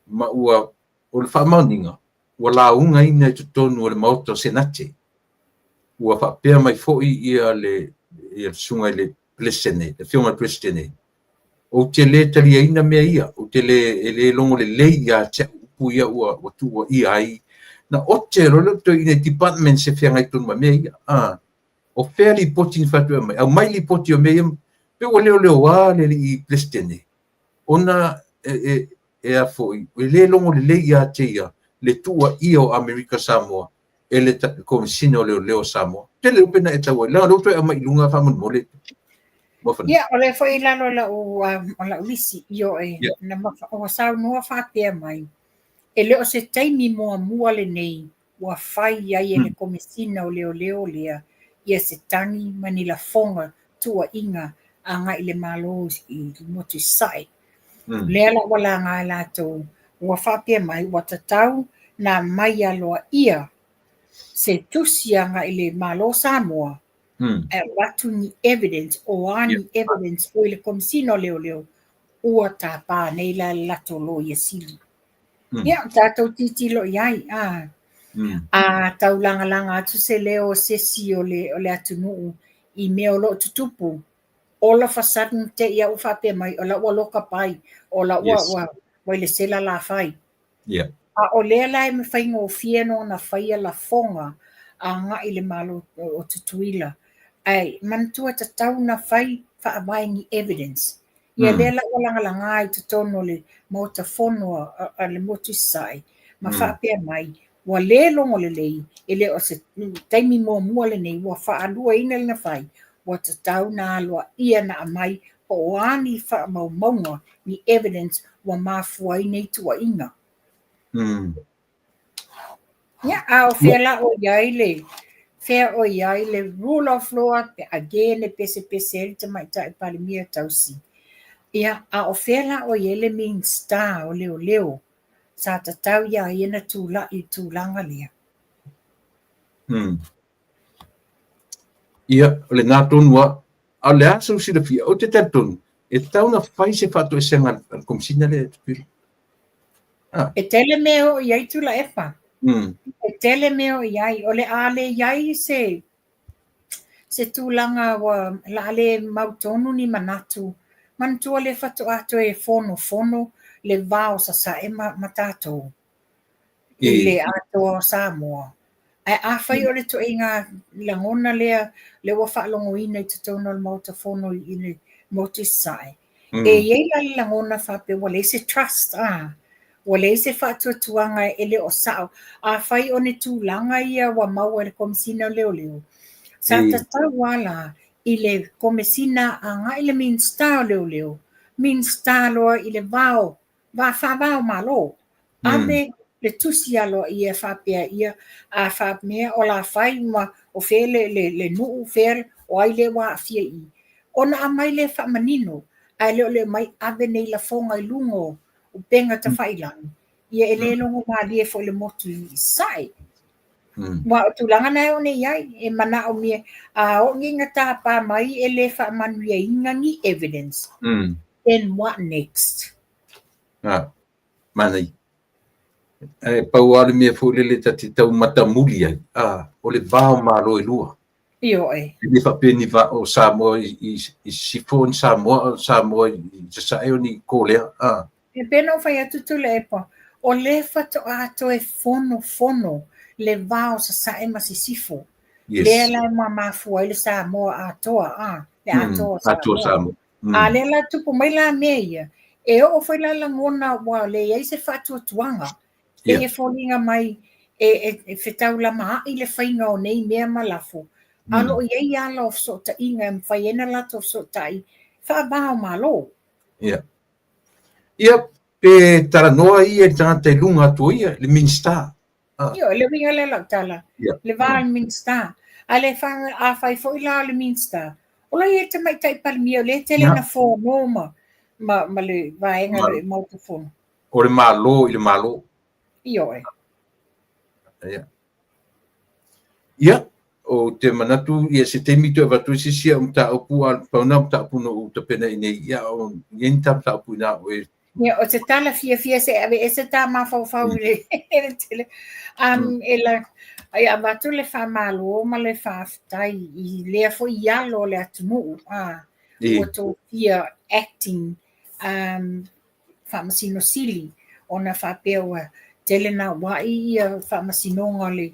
ma ua, o le faamaoniga, ua laugaina i totonu o le Maota o Senate. Ua faapea mai foi ia le, ia le susuga i le Peresetene, le Afioga i le Peresetene, ou te le taliaina mea ia, ou te le, e le logo lelei ia te au upu ia ua, ua tuuaia ai. Na ote loa le toeaina i departments e feagai tonu ma mea ia. Ah, o fea lipoti na fai atu e aumai? Aumai lipoti o mea ia, pe ua leoleoa le alii Peresetene. Ona e, e, e a foi, e le logo lelei ia te ia le tuuaia o Amerika Samoa e le Komesina o Leoleo o Samoa. Tele upe na e tau ai. Leaga o lea ua toe aumai i luga faamolemole. Ia, o lea foi i lalo o lau, o lau lisi, ioe, yeah. Na ua saunoa faapea mai, e le o se taimi muamua lenei ua fai ai e le Komesina o Leoleo lea ia se tagi ma ni lafoga tuuaiga agai i le Malo i le Motu i Sasae. Lea la ua laga e latou, ua faapea mai ua tatau na aumai aloaia se tusi agai i le Malo o Samoa ae avatu ni evidence, o a ni evidence o i le Komesina o Leoleo ua tapa nei la le latou Loia Sili. Ia, tatou tilotilo i ai, a. A taulagalaga atu se leo o se isi o le, o le atunuu i mea o lo o tutupu, all of a sudden te i a ua faapea mai, o la ua loka pai, o la ua, ua, ua i le sela la fai. A o lea la e faigofie ona faia lafoga agai i le Malo o Tutuila, ae manatua tatau ona fai faavae ni evidence. Ia lea la ua lagalaga i totonu o le Maota Fono a le Motu i Sasae ma faapea mai, ua le logo lelei, e le o se taimi muamua lenei ua faaluaina lana fai, ua tatau na aloaia na aumai po o a ni faamaumauga, ni evidence ua mafua ai nei tuuaiga. Ia, a o fea la o i ai le, fea o i ai le rule of law, again e pesepese ai le Tamaitai Palemia tausi. Ia, a o fea la o i ai le Minisita o Leoleo sa tatau iā ia na tulai i le tulaga lea? Ia, o lena tonu lava. A o le a sou silafia, ou te talitonu, e tatau ona fai se faatoesega a le Komesina lea e Tutuila. Ah. E tele mea o i ai Tuilaepa. E tele mea o i ai. O le a le i ai se, se tulaga ua la a le mautonu ni manatu. Manatua lea faatoa toe fonofono le va o Sasae ma, ma tatou i le atoa o Samoa. Ae afai o le ituaiga lagona lea, lea ua faalogoina i totonu o le Maota Fono i le Motu i Sasae, e i ai la le lagona faapea ua leai se trust, a, ua leai se faatuatuaga e le o sao. Afai o ni tulaga ia ua maua e le Komesina o Leoleo, sa tatau lava la i le Komesina agai le Minisita o Leoleo, Minisita loa i le va o va faava o Malo, ave le tusi aloaia e faapea ia, a faapea o la fai ma o fea le, le, le nuu, fea o ai lea ua aafia i i. Ona aumai lea faamanino, ae le o le aumai ave nei lafoga i luga o upega tafailagi, ia e le logo malie foi le motu i Sasae. Aua o tulaga na e oo nei i ai, e manaomia, a oo nei ina tapa mai e le faamanuiaina ni evidence, then what next? Ah, manaia. Ae pau lava le mea foi lele ta te tau matamuli ai, ah, o le va o Malo e lua. Ioe. E le faapea ni va o Samoa i Sisifo, o ni Samoa, o Samoa i Sasae, o ni Kolea, ah. E pei ona ou fai atu Tuilaepa, o lea faatoa toe fonofono le va o Sasae ma Sisifo. Yes. Lea la e mafua ai le Samoa atoa, a, le atoa o Atoa Samoa. Samoa. A lea la tupu mai la mea ia, e oo foi la lagona ua leai se faatuatuaga. Pei e foliga mai e, e, e fetaulamaai le faiga o nei mea ma lafo, a o lo o i ai ala o fesootaiga e mafai ai ona latou fesootai faava o Malo. Ia. Ia, pe talanoa ia i le tagata i luga atu o ia, le Minisita. Ah. Ioe, le uiga lea o lau tala, le va o le Minisita. A le fa, afai foi la o le Minisita, o lo o i ai le Tamaitai Palemia, o lea e tele ina fono ma, ma, ma le vaega o le Maota Fono. O le Malo i le Malo. Ioe. Ia. Ia, ou te manatu, ia se taimi toe avatu ai se isi au mataupu, a pau na mataupu na ou tapena i nei, ia, o i ai ni ta mataupu inā oe. Ia, o se tala fiafia se aveese ta mafaufau i le, le tele. Um, e la, ai avatu le faamalo ma le faafetai i lea foi alo o le atunuu, a, ua tofia acting um, Faamasino Sili, ona faapea ua tele naua'i ia faamasinoga o le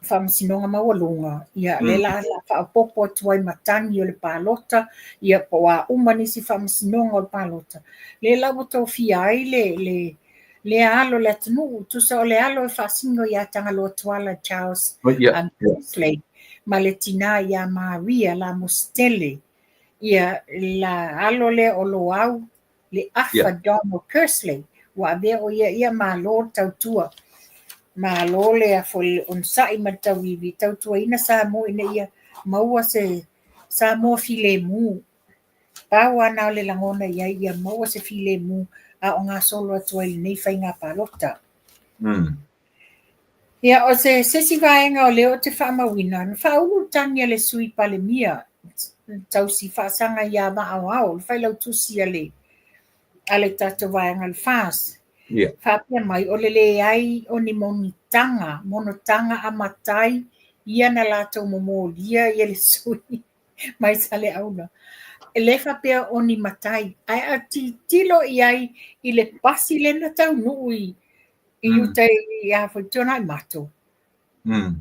Faamasinoga Maualuga, ia lea la o le a faaopoopo atu ai ma tagi o le palota, ia po o a uma nisi faamasinoga o le palota, lea la ua tofia ai le le lea alo o le atunuu, tusa o le alo e faasino ia Tagaloa Tuala Charles Kerslake ma le tinā ia Maria Lamositele, ia la alo lea o Loau le afa Donald Kerslake ua avea o ia ia malo le tautua. Malo le afo le onosai ma le tauivi tautuaina Samoa ina ia maua se Samoa filemu. Pau lava na o le lagona i ai ia maua se filemu a o gasolo atu ai i lenei faiga palota. Ia, o se isi vaega o lea ou te faamauina, na faaulu le tagi a le Sui Palemia tausi faasaga ia Vaaoao, le failautusi a le a le tatou vaega o le FAST. Yeah. Faapea mai, o le leai o ni monitaga, monotaga a matai ia na latou momolia ia le sui mai Saleaula. E le faapea o ni matai, ae a tilotilo i ai i le pasi lea na taunuu i i uta i a foi Tuanaimato.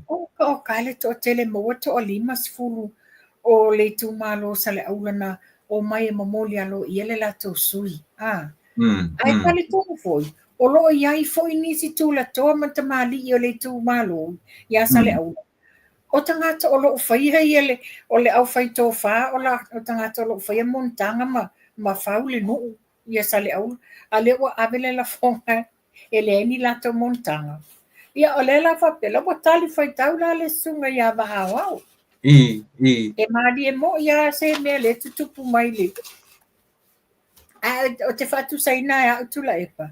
Oka oka le toatele maua toa 50 o le itumalo o Saleaula na omai e momoli aloaia le latou sui. Ae talitonu foi, o lo o i ai foi nisi tulatoa ma tamalii o le itumalo ia Saleaula. O tagata o lo o faia ia le, o le aufai tofa o, la, o tagata o lo o faia monotaga ma, ma fau le nuu ia Saleaula, a lea ua ave le lafoga e leai ni latou monotaga. Ia, o lea la faapea, la ua tali faitau la le susuga ia Vaaoao. E malie moi lava se mea lea e tutupu mai le... Ae ou te faatusaina e au Tuilaepa,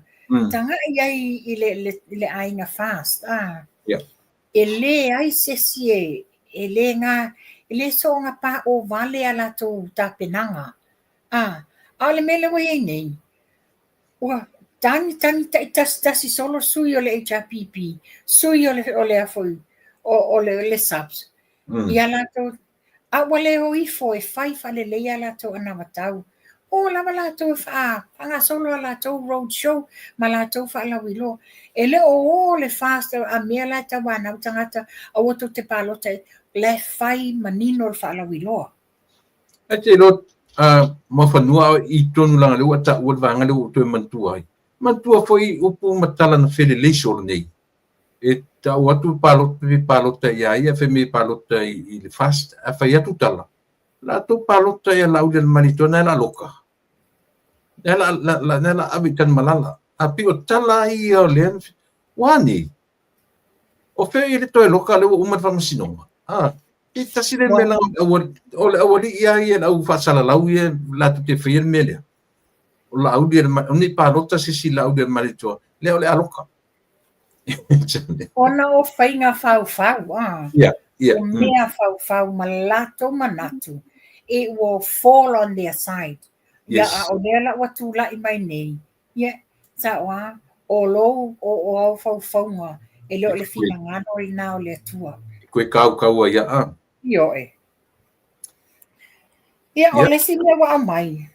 tagai ai i le, le, i le aiga FAST. Ah. Yeah. E leai se isi e, e le ga, e le soona paʻo vale a latou tapenaga. Ah, a o le mea lea ua i ai nei, ua tagi tagi taitasitasi solo sui o le HRPP, sui o le, o le a foi, o, o le, le SAPS, ia latou, a ua le o ifo e fai faalelei a latou anavatau. O lava latou e faa, faagasolo a latou road show ma latou faalauiloa. E le o o le FAST a mea la e tauanau tagata aua tou te palota i, la e fai manino le faalauiloa. Ae te iloa Muafanua i tonu leaga lea ua taua le vaega lea ua ou toe manatua ai. Manatua foi upu ma tala na felelei solo nei. E tau atu palota pe palota ia ia fai mai palota i le FAST a fai atu tala la tou palota ia Laaulialemalietoa na la loka. Na la la la na la ave i Tanumalala. A pei o tala ia o lea ua nei. O fea i le toe loka lea ua uma le faamasinoga. A, e tasi le mea o le aualii lava ia, le au faasalalau ia latou te faia le mea lea. O Laauli o nei palota se isi Laaulialemalietoa, lea o le a loka. Ona o faiga faufau, a. Yeah, O mea faufau ma latou manatu, it will fall on their side. Ia, a o lea la ua tulai mai nei, Ia, sao lava, o lou, o, o au faufauga, e le o le finagalo lena o le Atua. E koe kaukau ai a. Ioe. Ia, o le isi mea ua aumai,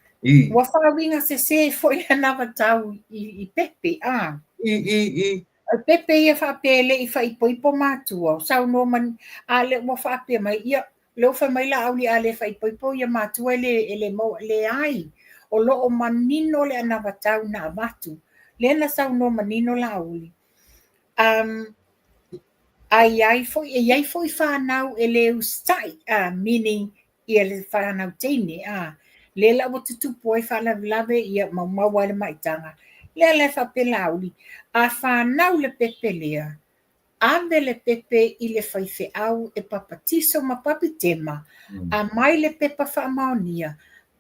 ua faauiga sesē foi le anavatau i, i pepe, a. I. O pepe ia faapea e le i faaipoipo matua, o saunoa man, a lea ua faapea mai, ia, Lea ua fai mai Laauli a le faaipoipo ia matua e le, e le maua, leai, o lo o manino le anavatau na avatu. Lea na saunoa manino Laauli. Um, a iai foi, e iai foi whanau e le usitai, meaning ia le whanau teine, lea la ua tutupu ai faalavelave ia maumau ai le maitaga. Lea la e faapea Laauli, a whanau le pepe lea, Ave le pepe i le faifeau e papatiso ma papitema, aumai le pepa faamaonia,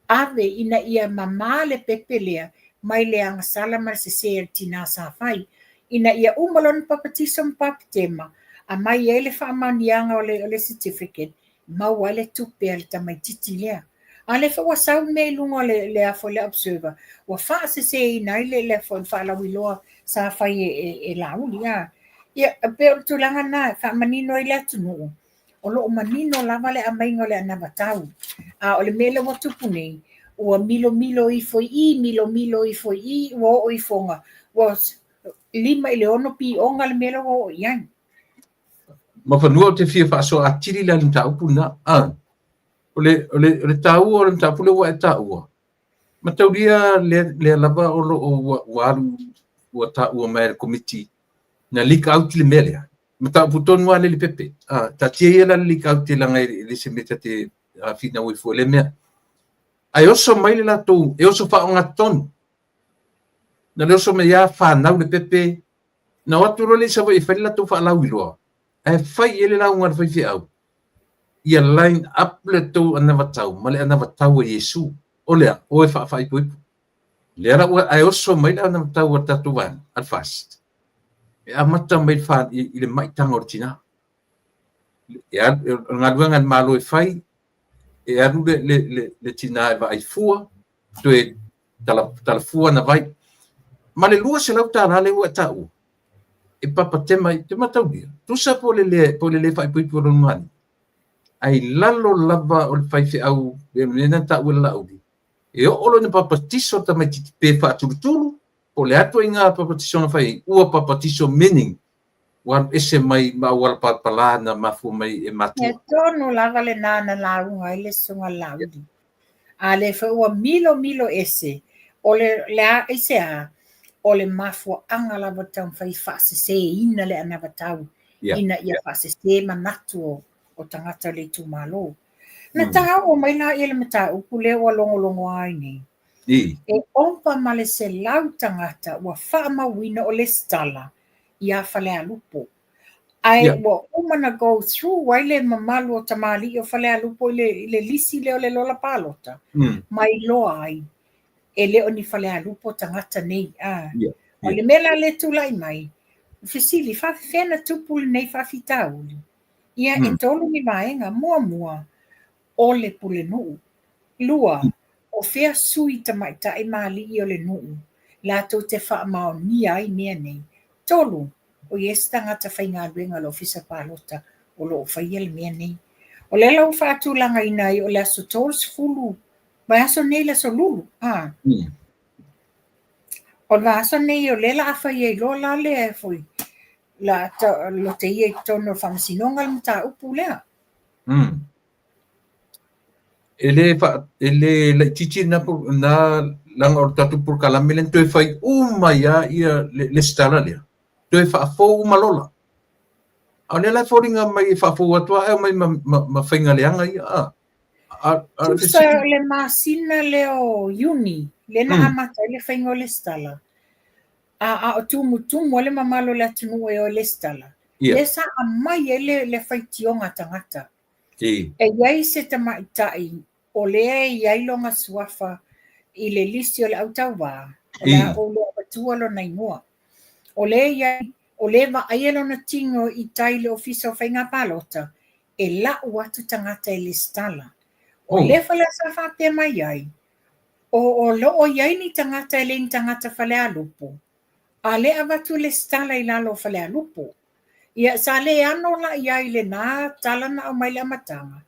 ave ina ia mamā le pepe lea mai le agasala ma le sesē a le tinā sa fai. Ina ia uma lona papatiso ma papitema, aumai ai le faamaoniaga o le o le certificate, maua ai le tupe a le tamaititi lea. A o lea foi ua sau le mea i luga o le le a foi le Observer, ua faaseseina ai le le a foi le faalauiloa sa fai e e e Laauli a. Ia, e pei o le tulaga lena e faamanino ai le atunuu, o lo o manino lava le aumaiga o le anavatau. A o le mea lea ua tupu nei, ua milomilo ifo i i, milomilo ifo i i, ua oo ifoga, ua 5 i le 6 pioga le mea lea ua oo i ai. Ma fanua ou te fia faasoa atili la i le mataupu lena. A, o le, o le, o le taua o le mataupu lea ua e taua, mataulia lea, lea lava o lo o ua, ua alu, ua taua mai e le Komiti na leak out le mea lea. Mataupu tonu lava lea i le pepe. A, taatia ia la le leak out leaga e le se mea ta te finau ai fua i lea mea. Ae oso mai le latou, e oso faaogatotonu. Na le oso mai lava fanau le pepe, na o atu loa lea i Savaii e fai le latou faalauiloa, ae fai i ai le lauga a le faifeau, ia line up le tou anavatau ma le anavatau a Iesu. O le a? O e faafaaipoipo. Lea la ua, ae oso mai le anavatau a le tatou vaega, a le FAST, e amata mai i le maitaga o le tina. E alu, o le galuega a le Malo e fai, e alu le tina e vaai fua, toe talafua ana vai. Ma le $200 lea ua e taua, e papatema ai, te mataulia, tusa po o le le, po o le le faaipoipo o lona lumanai, ae i lalo lava o le faifeau, le mea na taua e le Laauli, e oo loa ina papatiso le tamaitiiti pe faatulutulu, po o le a ituaiga papatiso na fai ai, ua papatiso meaning ua alu ese mai ma auala palapala na mafua mai e matua. Mea tonu lava lena na lauga ai le Susuga a le Laauli. A lea foi ua milomilo ese, o le, le a, aisea? O le mafuaaga lava o le taumafai e faaseseina le anavatau ina ia faasese manatu o, o tagata o le itumalo. Na taoo mai la ia le mataupu lea ua logologoa ai nei. E opa ma le 100 tagata ua faamauina o lesitala iā Falealupo. Ae ua uma na go through ai le mamalu o tamalii o Falealupo i le, i le lisi lea o le lola palota, ma iloa ai e le o ni Falealupo tagata nei. A. O le mea la lea e tulai mai, fesili, faafefea na tupu lenei faafitauli? Ia, e tolu ni vaega. Muamua, o le pulenuu. 2, o fea sui tamaitai ma alii o le nuu latou te faamaonia ai mea nei. 3, o i ai se tagata faigaluega o le Ofisa Palota o lo o faia le mea nei. O lea la ua faatulagaina ai o le aso 30, vaiaso nei le aso Lulu, a. O le vaiaso nei o lea la a fai ai loa la le foi, la loteia i totonu o le Faamasinoga le mataupu lea. E le e le laitiiti lena lena leaga o le tatou polokalame lea na toe fai uma ai lava ia le lesitala lea, toe faafou uma lola. A o lea la e foliga mai e faafou atu lava ae omai ma faiga leaga ia a. Tusa o le masina lea o Iuni lea na amata ai le faiga o lesitala, a o tumutumu ai le mamalu o le atunuu e o e lesitala, lea sa aumai ai le faitioga a tagata. E i ai se tamaitai o lea e i ai lona suafa i le lisi o le autauvā, o le a ou le avatua lona igoa. O lea e i ai, o lea e vaaia lona tino i tai i le Ofisa o Faiga Palota, e lau atu tagata e lesitala. O lea foi la sa faapea mai ai, o lo o i ai ni tagata e le ni tagata Falealupo, a lea e avatu e lesitala i lalo o Falealupo. Ia, sa le ano la i ai i lena tala na aumai i le amataga,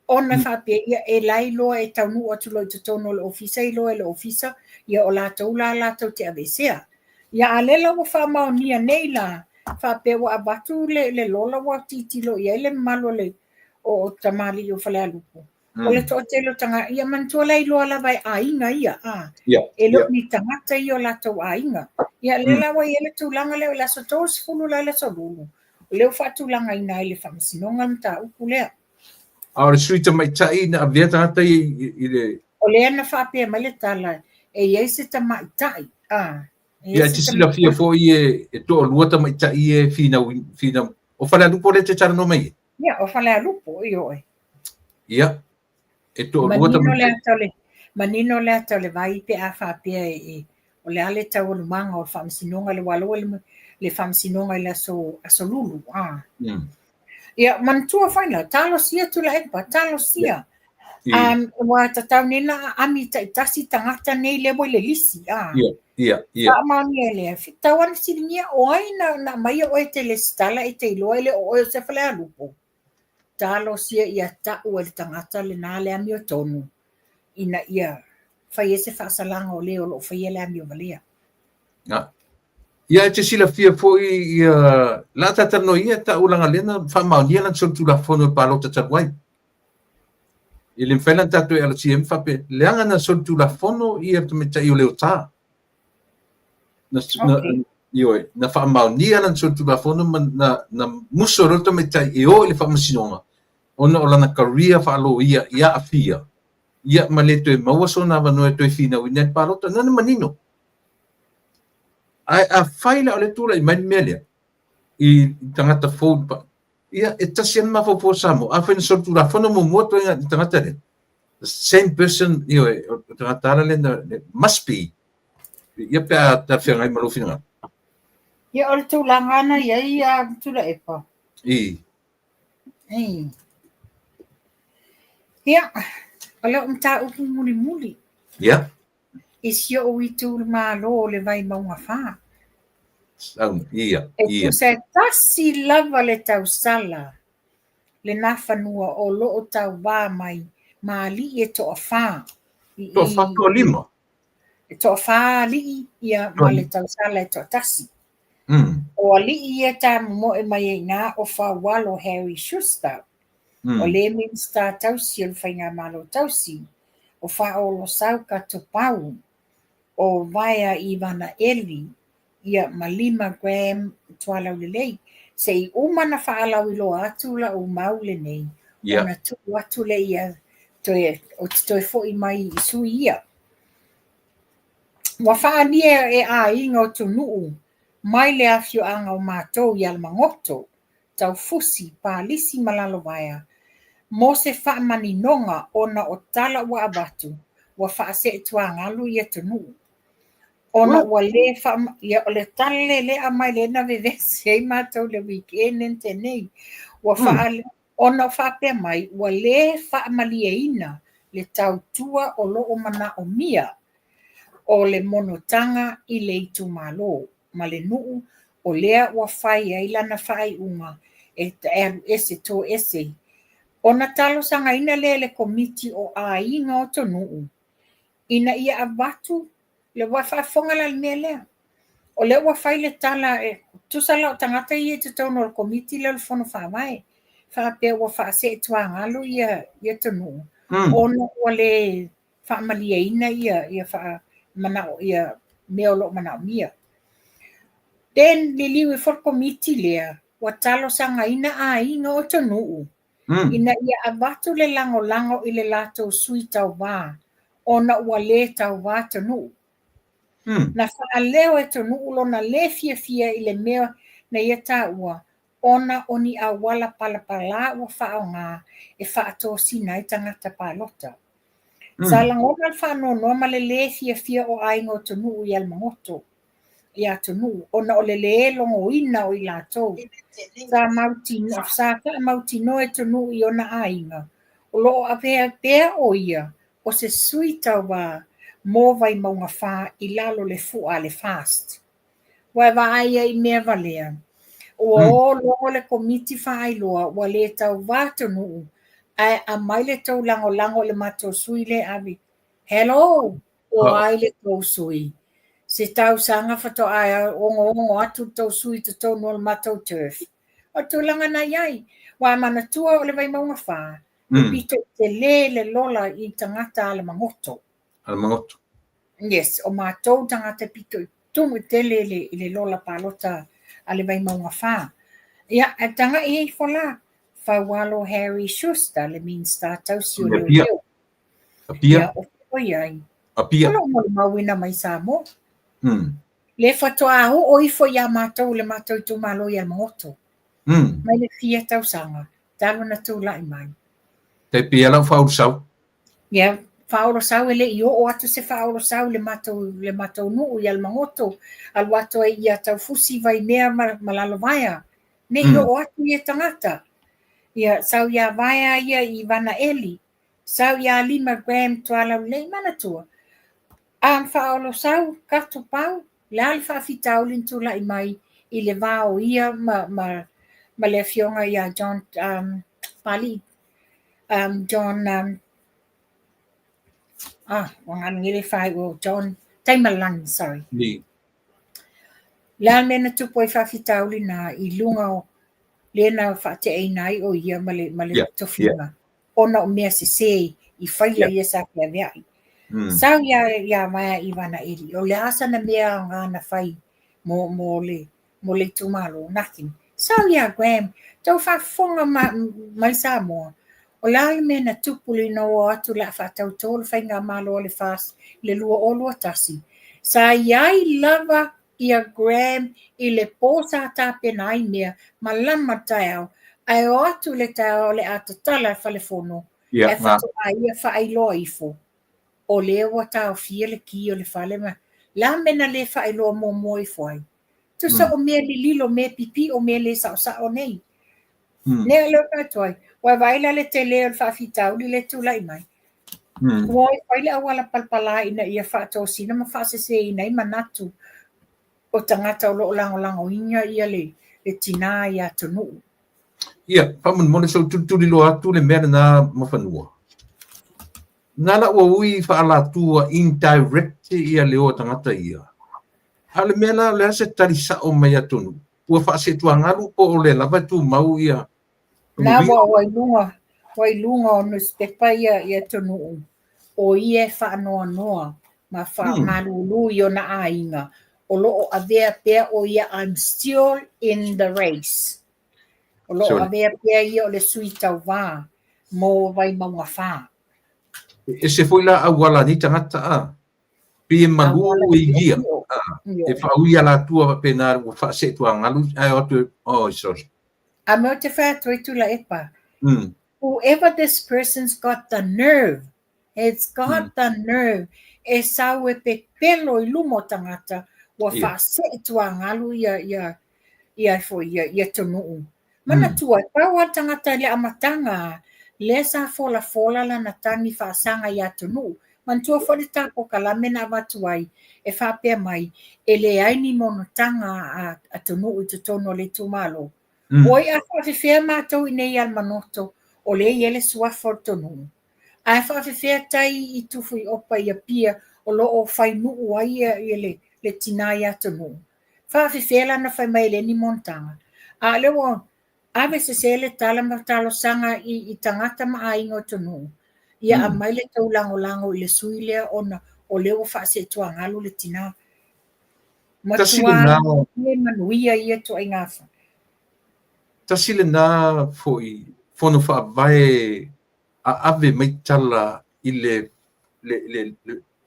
ona faapea, ia, e la e iloa e taunuu atu loa i totonu o le ofisa, iloa e le ofisa, ia o latou la latou te aveesea. Ia, a o lea la ua faamaonia nei la, faapea ua avatu le, le lola ua tilotilo i ai le mamalu o le o tamalii o Falealupo, O le toatele o tagata, ia manatua la e iloa lava e aiga ia, a. E le o ni tagata ia o latou aiga. Ia lea la ua i ai le tulaga lea o le aso 30 la i le aso Lulu, o lea ua faatulagaina ai e le Faamasinoga le mataupu lea. A o le sui tamaitai na avea tagata ia i le. O lea na faapea mai le tala, e i ai se tamaitai, a. Ia, e te silafia foi e toalua tamaitai ia e finau, finau. O Falealupo lea e te talanoa mai ai? Ia, o Falealupo, ioe. Ia, e toalua tamaitai. Manino le ata o le vai pe a faapea e, o le a le taualumaga o le faamasinoga, le ua loa le faamasinoga i le aso, aso Lulu. A. Ia, manatua foi la, talosia Tuilaepa, talosia. Ua tatau nei ona aami taitasi tagata nei lea ua i le lisi. A. Ia, ia, ia. Faamaonia lea. Tau lava ona fesiligia, o ai na, na aumaia oe e te lesitala e te iloa e le o oe o se Falealupo? Talosia ia tau e le tagata lena le amiotonu ina ia fai ai se faasalaga o le o lo o faia le amio valea. Na. Ia, e te silafia foi ia la talatalanoa ia ta'u leaga lea na faamaonia lana solitulafono i le palota talu ai. E le mafai la ona tatou e alatia ai ma faapea, leaga na solitulafono ia le tamaitai o Leota. Na, na, Okay. ioe, na faamaonia lana solitulafono ma na, na musu ai loa le tamaitai e o i le faamasinoga ona o lana career faaloia i aafia ia ma le toe maua sona avanoa e toe finauina ai le palota. Na na manino. Ae afai la o lea e tulai mai le mea lea i tagata fou, ia e tasi lava le mafaufau o Samoa. Afai na solitulafono muamua ituaiga le tagata lea, the same person, ioe, o le tagata ala lea na, must be, ia pe a talafeagai ma lou finagalo. Ia o le tulaga na i ai a Tuilaepa. I. Ei. Ia, o lau mataupu mulimuli. Ia. I si ou itumalo o le Vaimauga 4. Ia, E ia. tusa e tasi lava le tausala lena fanua o lo o tauvā mai ma alii e toafā. I, Toafā, toalima. E toafā alii ia ma le tausala e toatasi. O alii ia tamomoe mai ai i ina o Faualo Harry Schuster. O le Minisita tausi o le Faigamalo tausi, o Faaolosau Katopau, o Vaea Ivana Eli, ia ma Lima Graham Tualaulelei. Se i uma na faalauiloa atu la'u mau lenei, ona tuu atu lea ia toe, ou te toe fo'i mai i sui ia. Ua faaalia e aiga o Tunu'u mai le afioaga o matou i Alamagoto, Taufusi, Palisi ma Lalovaea, mo se faamaninoga ona o tala ua avatu, ua faaseetuagalu i atunuu. Ona ua le faa... Ia, o le tala lea lea aumai lea na vevesi ai matou i le weekend na tea nei. Ua faa... Ona o faapea mai, ua le faamalieina le tautua o lo o manaomia o le monotaga i le itumalo ma le nuu o lea ua fai ai lana faaiuga e alu ese, toese, ona talosagaina lea e le Komiti o Aiga o Tonuu ina ia avatu le ua faafofoga la i le mea lea. O lea ua fai le tala e tusa la o tagata ia i totonu o le Komiti lea o le Fono Faavae faapea ua faaseetuagalu ia ia Tonuu ona ua le faamalieina ia ia faa manao ia mea o lo o manaomia. Then liliu ifo le Komiti lea ua talosagaina aiga o Tonuu ina ia avatu le lagolago i le latou sui tauvā ona ua le tauvā Tonuu. Na faaleo e Tonuu lona le fiafia i le mea na ia taua ona o ni auala palapalā ua faaaogā e faatosina ai tagata palota. Sa lagona le faanoanoa ma le lē fiafia o aiga o Tonuu i Alamagoto, iā Tonuu, ona o le lē logoina o i latou. Sa mautinoa, sa faamautinoa e Tonuu i ona aiga, o lo o avea pea o ia o se sui tauvā mo Vaimauga 4 i lalo le fua a le FAST. Ua e vaai ai i mea valea. Ua o logo le Komiti Faailoa ua le tauvā Tonuu ae aumai le tou lagolago i le matou sui lea e ave. Hello! O ai le tou sui? Se tausaga faatoa ogoogo atu le tou sui i totonu o le matou turf. O le tulaga na i ai. Ua e manatua o le Vaimauga 4, e pito i telē le lola i tagata alamagoto. Alamagoto. Yes, o matou tagata e pito i tumu tele i le lola palota a le Vaimauga 4. Ia, ae tagai ifo la, Faualo Harry Schuster, le Minista tausi o Leoleo. Apia. Ia, o fea o i ai? Apia. O lo o molimauina mai Samoa. Le faatoa oo ifo iā matou le matou itumalo i Alamagoto. Mai le fia tausaga, talu ona tulai mai. Tai pei e lau faaolosau. Ia, faaolosau e le i oo atu se faaolosau i le matou nuu i Alamagoto, alu atu ai ia Taufusi, Vaimea ma Lalovaea. Ne i oo atu ia tagata. Ia, sau iā Vaea ia i Vanaeli, sau iā Lima Graham Tualaulelei, manatua. A faaolosau Katopau, le a le faafitauli na tulai mai i le va o ia ma le afioga ia John Pali, John, ua galegele faaiu o John Taimalani, sorry. Ni. Le a le mea na tupu ai faafitauli na i luga o lea na faateaina ai o ia ma le, ma le tofiga ona o mea sese i faila ia sa feaveai. Sau ia, ia Vaea Ivana Eli, o le a sana mea aoga na fai mo, mo le, mo le itumalo, nothing. Sau ia Graham, tau faafofoga ma, mai Samoa, o le a le mea na tupu ina ua o atu o le a faatautō le faigamalo a le FAST i le 2021? Sa i ai lava ia Graham i le pō sa tapena ai mea ma lama le taeao, ae o atu i le taeao o le a tatala le falefono, ae faatoa ia faailoa ifo o lea ua taofia le ki o le fale ma le a mea na le faailoa muamua ifo ai? Tusa o mea lililo, mea pipio, mea le saosao nei. Nea lea fai atu ai, ua vaai la le tele o le faafitauli lea e tulai mai. Ua o e fai le auala palapala ina ia faatosina ma faaseseina ai manatu o tagata o lo o lagolagoina ia le, le tinā ia Tonu'u. Ia, faamolemole se i ou tulituliloa atu le mea lena Mafanua. Na la ua ui faalatua indirect ia le o a tagata ia. A o le mea la, o le a se tali sao mai a Tonu'u? Ua faasetuagalu po o lea lava e tumau ia Na ua ua i luga, ua i luga o nusipepa ia ia Tonu'u, o ia e faanoanoa ma faamalulu i ona aiga, o lo o avea pea o ia I'm still in the race. O lo o avea pea ia o le sui tauva mo Vaimauga 4. E ese foi la auala a nei tagata a. Pei e malu e ia. E faaui alatua faapena ua faaseetuagalu ae o atu e, oh sorry. A mea ou te fai atu ai Tuilaepa, whoever this person's got the nerve, has got the nerve e sau e pepelo i luma o tagata ua faaseetuagalu ia ia ia foi ia ia Tonu'u. Manatua, pau lava le tagata i le amataga lea sa folafola lana tagi faasaga ia Tonu'u. Manatua foi le ta polokalame na avatu ai e faapea mai e leai ni monotaga a Tonu'u i totonu o le itumalo. Oi, a faafefea matou i inei i Alamagoto o lea e i ai le suafa o le Tonu'u. Ae faafefea tai i Tufuiopa i Apia o lo o fai nuu ai ia le tinā ia Tonu'u. Faafefea la ona fai mai e leai ni monotaga? A o lea ua ave sese le tala ma talosaga i tagata ma aiga o Tonu'u, ia aumai le tou lagolago i le sui lea ona o lea ua faaseetuagalu le tinā. Matua le manuia ia ituaiga fai. Tasi lena foi fono faavae a ave mai tala i le le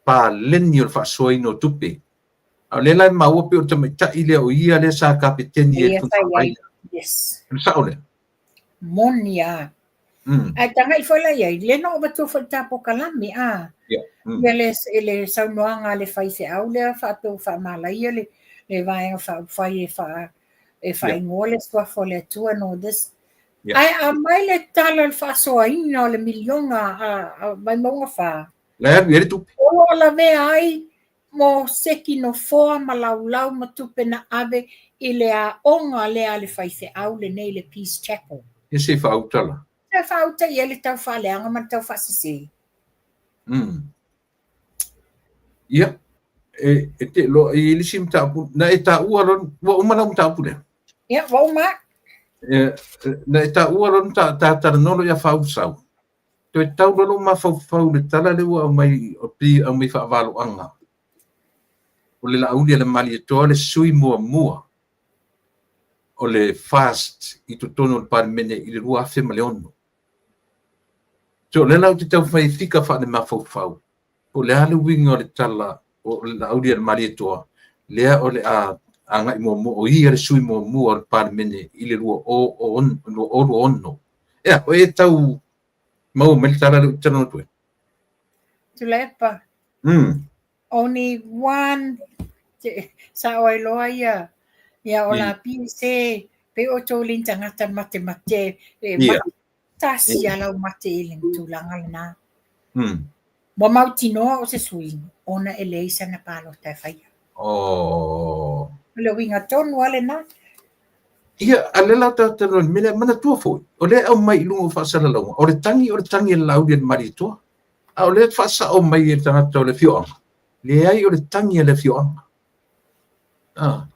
paleni o le faasoaina o tupe. A o lea la e maua pei o le tamaitai lea o ia lea sa kapeteni ai i le fono faavae. Yes. O le sao lea? Moni lava. Ae tagai foi la i ai, lea na ou avatua foi i le ta polokalame, a. Yeah. Ia le, le saunoaga a le faifeau lea faapea ua faamalaia le, le Vaega Faaupufai e faa, e faaigoa le suafa o le Atua and all this. Ae aumai le tala o le faasoaina o le miliona a Vaimauga 4. La e alu i ai le tupe. O lo o lavea ai mo seki nofoa ma laulau ma tupe na ave i le aoga lea a le faifeau lenei le Peace Chapel. Ia se i faauta la. Se faauta i ai le tau faaleaga ma le tau faasese. Ia, e te loa i le isi mataupu, na e taua loa, ua uma lau mataupu lea? Ia, ua uma. E, na e taua loa ta, ta talanoa loa ia Faaulusau. Toe tau loa lou mafaufau i le tala lea ua aumai, pei aumai faavaloaga. O le Laaulialemalietoa le sui muamua o le FAST i totonu o le Palemene i le 2006. So o lea la ou te taumafai e fika faale-mafaufau, po o le a le uiga o le tala o le Laaulialemalietoa lea o le a agai muamua, o ia le sui muamua o le Palemene i le 2026. Ea, o e tau maua mai le tala lea ou te talanoa atu ai? Tuilaepa. Only one sao ai loa ia ia o la pi se pe o tou le ni tagata matemate e mate tasi a lau mate i le tulaga lena. Ua mautinoa o se sui ona e leai sana palota e faia. Oh. O le uiga tonu lava lena. Ia, a o lea la tatou talanoa i le mea lea, manatua foi, o lea e aumai i luga o faasalalauga, o le tagi o le tagi a le Laaulialemalietoa. A o lea e faasao mai e le tagata o le afioaga, leai o le tagi a le afioaga. Ah.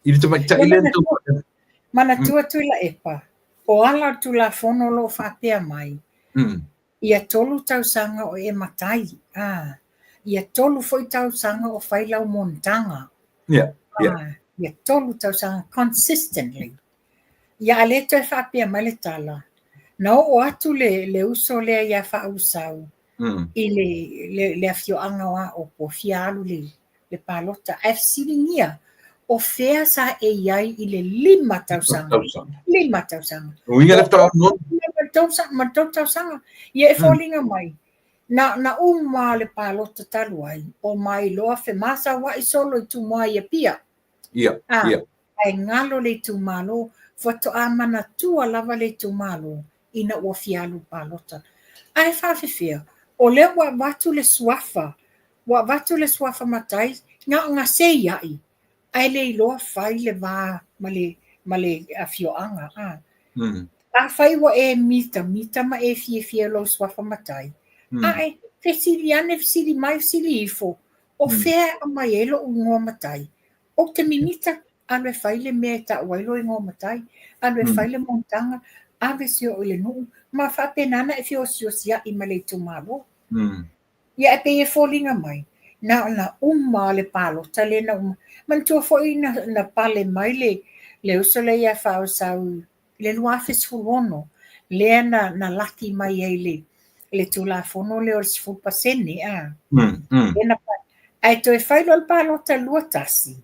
I le tamaitai lea na tau... Manatua Tuilaepa, o ala o le Tulafono o lo o faapea mai, ia 3 tausaga o e matai, a, ia 3 foi tausaga o fai lau monotaga. Ia 3 tausaga consistently. Ia a lea toe faapea mai le tala, na oo atu le uso lea ia Faaulesau i le afioaga o Aopo, fia alu le palota, ae fesiligia, o fea sa e i ai i le 5 tausaga? 5 tausaga. Uiga le faatoa Ma le 3 tausaga. Ia e foliga mai, na uma le palota talu ai, omai loa femasauai solo i Tumua i Apia. Ae galo le itumalo, faatoa manatua lava le itumalo ina ua fia alu palota. Ae faafefea, o lea ua avatu le suafa, ua avatu le suafa matai, na o gasei ai, ae le iloa fai le va ma le afioaga. Afai ua e mitamita ma e fiafia lou suafa matai, ae fesili ane, fesili mai, fesili ifo, o fea e aumai ai lou igoa matai? Ou te mimita, alu e fai le mea e tau ai lou igoa matai, alu e fai le monotaga, ave se oo i le nuu, ma faapena ona e feosiosiai ma le itumalo. Ia e pei e foliga mai, na ona uma le palota lea na uma. Manatua foi na pale mai le uso lea ia Faaulesau i le 2016, lea na laki mai ai le Tulafono lea o le 10%. Ae toe fai loa le palota 21,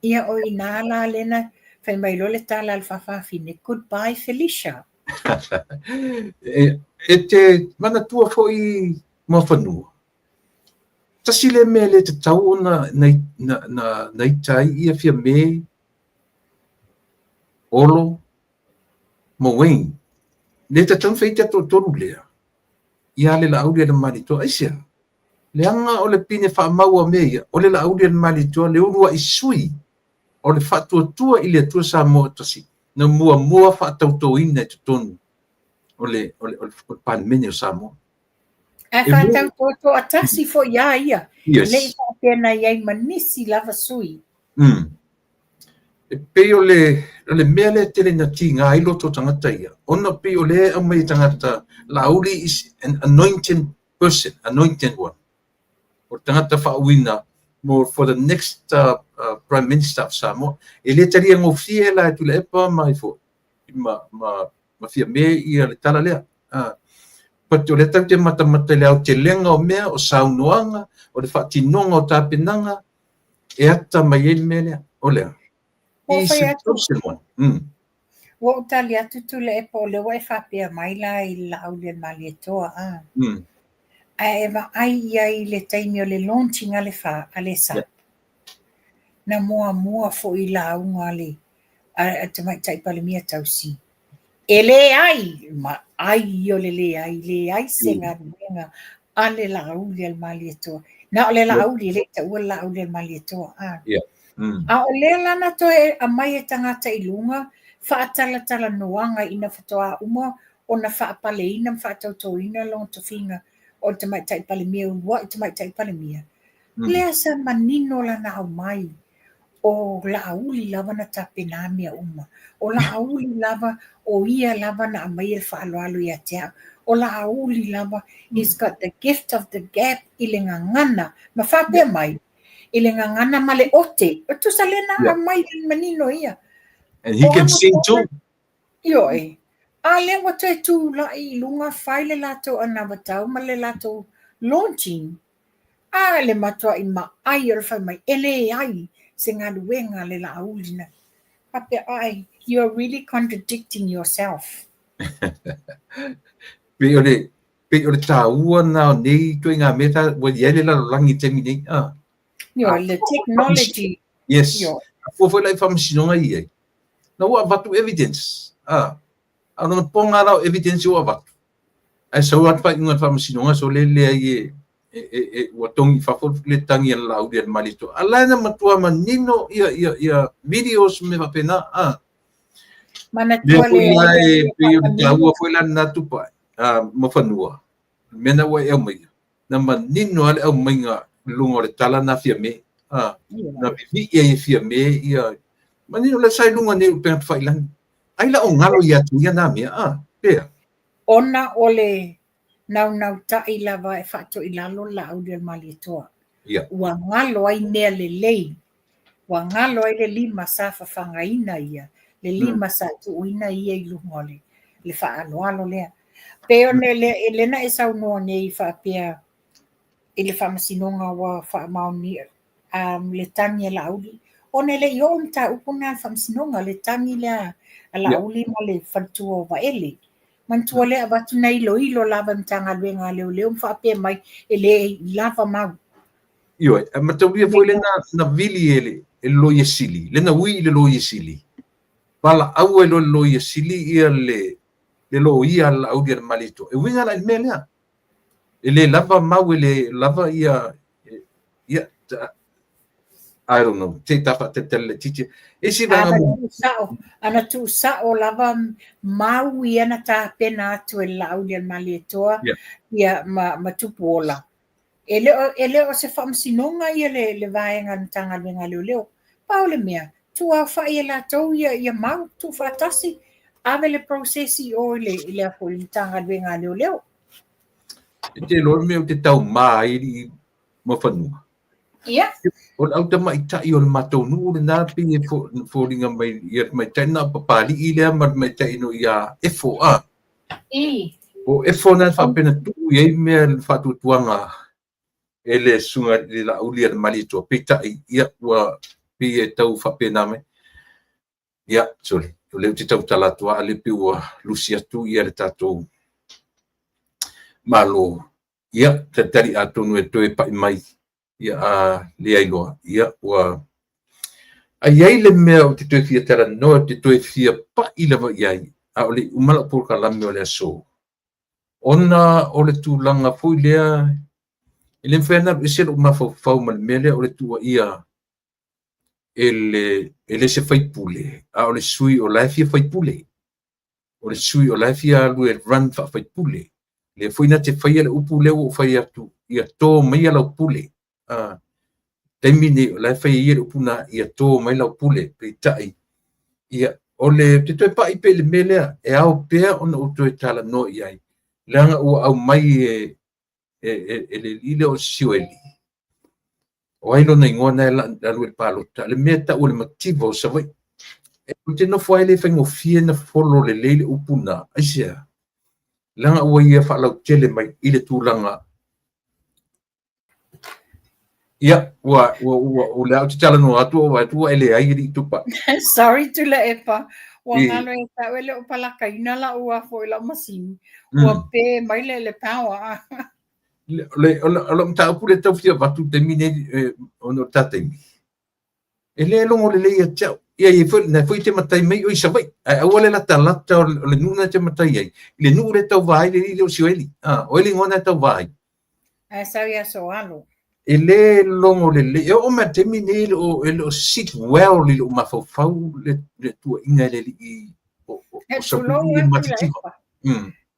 ia o i ina la lea na fai mai loa le tala a le faafafine, goodbye Felicia. E te manatua foi Muafanua, tasi lea mea le tatau ona na ita ai ia Fiame, Olo ma Wayne. Le tatau ona fai ita toatolu lea ia le Laauli a le Malietoa. Aisea? Leaga o le pine faamau a mea ia, o le Laauli a le Malietoa, le uluai sui o le faatuatua i le Atua Samoa tasi, na muamua faatautoina i totonu o le Palemene o Samoa. Ae faatauto toatasi foi ia ia, ne i faapea na i ai ma nisi lava sui. E pei o le mea lea tele na tiga ai loto o tagata ia, ona pei o lea e aumai e tagata, Laauli is an anointed person, anointed one. O le tagata faauuina mo for the next Prime Minister of Samoa. E le talia gofie la e Tuilaepa ma ifo ma Fiame ia le tala lea. But o lea tatou te matamata i le aotelega o mea, o saunoaga, o le faatinoga o tapenaga, e ata mai ai le mea lea. O lea. Ua fai atu. Ua ou tali atu Tuilaepa o lea ua e faapea mai la i le Laauli a le Malietoa a. Ae e vaai i ai i le taimi o le launching a le fa a le SAP. Na muamua foi lauga a le Tamaitai Palemia tausi. E leai, ma ai o le leai, leai se galuega a le Laauli a le Malietoa. Na o le Laauli, e le i taua le Laauli a le Malietoa. A. A o lea la na toe aumai e tagata i luga, faatalatalanoaga ina faatoa uma ona faapaleina ma faatautoina lona tofiga o le Tamaitai Palemia, uluai Tamaitai Palemia. Lea sa manino lana aumai, o Laauli lava na tapena mea uma. O Laauli lava, o ia lava na aumaia le faaaloalo ia te au. O Laauli lava, he's got the gift of the gab i le gagana. Ma faapea mai, i le gagana ma le ote. O tusa lea na aumai le manino ia. And he can sing too. Ioe. A lea ua toe tulai i luga fai le latou anavatau ma le latou launching. A le matuai maai o le fai mai, e leai se galuega a le Laauli na. Faapea, ai, you are really contradicting yourself. Pei o le, pei o le taua na o nei ituaiga mea ta, ua i ai le lalolagi i le taimi nei. Ah. Ioe, le technology. Yes. Ioe. A fua foi la i faamasinoga i ai. Na ua avatu evidence. Ah. A o lona poga la o evidence ua avatu. Ae sau lava le faaiuga a le faamasinoga so le leai e ua togi i fafo le tagi a le Laauli a le Malietoa. A la e na matua manino ia videos ma mea faapena. Ah. Manatua le foi la e pei o le taua foi la lena tupa Muafanua. Le mea na ua e aumaia, na manino lava le aumaiga i luga o le tala na Fiame. Na vivii ai e Fiame ia Manino lea sa i luga nei o upega tafailagi. Ai la o galo ia te ia nā mea, a? Pea? Ona o le naunautaʻi lava e faatoilalo le Laaulialemalietoa. Ia. Ua galo ai mea lelei, ua galo ai le lima sa fafagaina ia, le lima sa tuuina ia i luga o le, le faaaloalo lea. Pei ona le, lea na e saunoa nei faapea i le faamasinoga ua faamaonia le tagi a Laauli, ona e le i oo le mataupu lena i le faamasinoga, le tagi lea a Laauli ma le faletua o Vaele. Manatua lea avatu na iloilo lava e Matagaluega a Leoleo ma faapea mai e le lava mau. Ioe, ae mataulia foi lea na vili e le Loia Sili, lea na ui i le Loia Sili, valaau ai loa e le Loia Sili ia le loia a le Laaulialemalietoa. E uiga la i le mea lea. E le lava mau, e le lava ia, ia, I don't know, se i ta faatalitali laitiiti. E isi vaega mo... Ana tuusao lava mau ia na tapena atu e le Laaulialemalietoa ia ma Tupuola. E le o se faamasinoga ia le vaega a le Matagaluega a Leoleo. Pau le mea, tuuaofai e latou ia mau, tuufaatasi, ave le process i o i le Matagaluega a Leoleo. E te iloa le mea ou te taumā ai alii Muafanua. Ia. O le au tamaitai o le matou nuu lena pei e foliga mai ia le tamaitai na o Papalii lea ma le tamaitai no ia Efo a. I. O Efo na faapea na tuu i ai mea le faatuatuaga e le susuga i le Laaulialemalietoa. Peitai, ia ua pei e tau faapena mai. Ia, sorry, o lea ou te tautala atu lava, a o lea pei ua lusi atu ia le tatou Malo. Ia, talitali atonu e toe pai mai, ia a leai loa, ia ua... A i ai le mea ou te toe fia talanoa, ou te toe fia pai lava i ai, a o le i uma lau polokalame o le aso, ona o le tulaga foi lea, e le mafai ona alu ese lou mafaufau ma le mea lea o le tuuaia e le, e le se faipule, a o le sui o la e fia faipule. O le sui o la e fia alu e run faafaipule. Lea foi na te faia le upu lea ua ou fai atu, ia tō maia lau pule. A, taimi nei o la e fai ia le upu na, ia tō mai lau pule, peitai, ia, o le, te toe pai pea i le mea lea, e ao pea ona ou toe talanoa i ai, leaga ua aumai e, e, e, e le alii lea o Sioeli. O ai lona igoa na e alu i le palota, le mea e tau o le mativa o Savaii. E ou te nofo ai le faigofie na folo lelei le upu na, aisea? Leaga ua ia faalautele mai i le tulaga. Ia, ua, ua, ua, o lea ou te talanoa atu, ua atu ua e leai alii Tupai. Sorry Tuilaepa, ua galo ia te au e le o palakaina lau a foi lau masini. Ua pe mai le le power. O lau mataupu lea e tau fia avatu i le taimi nei, ona o le ta taimi, e le logo lelei ia te au. Ia, ia foi, na foi te matai mai oe i Savaii, ae aua le latalata o le nuu na te matai ai, i le nuu lea e tauva ai le alii lea o Sioeli. Ah, o ai le igoa na e tauva ai? Ae sau ia Soalo. E le logo lelei. E oo mai i le taimi nei e le o sit well i lou mafaufau le tuuaiga e le alii o Savaii e matitiva.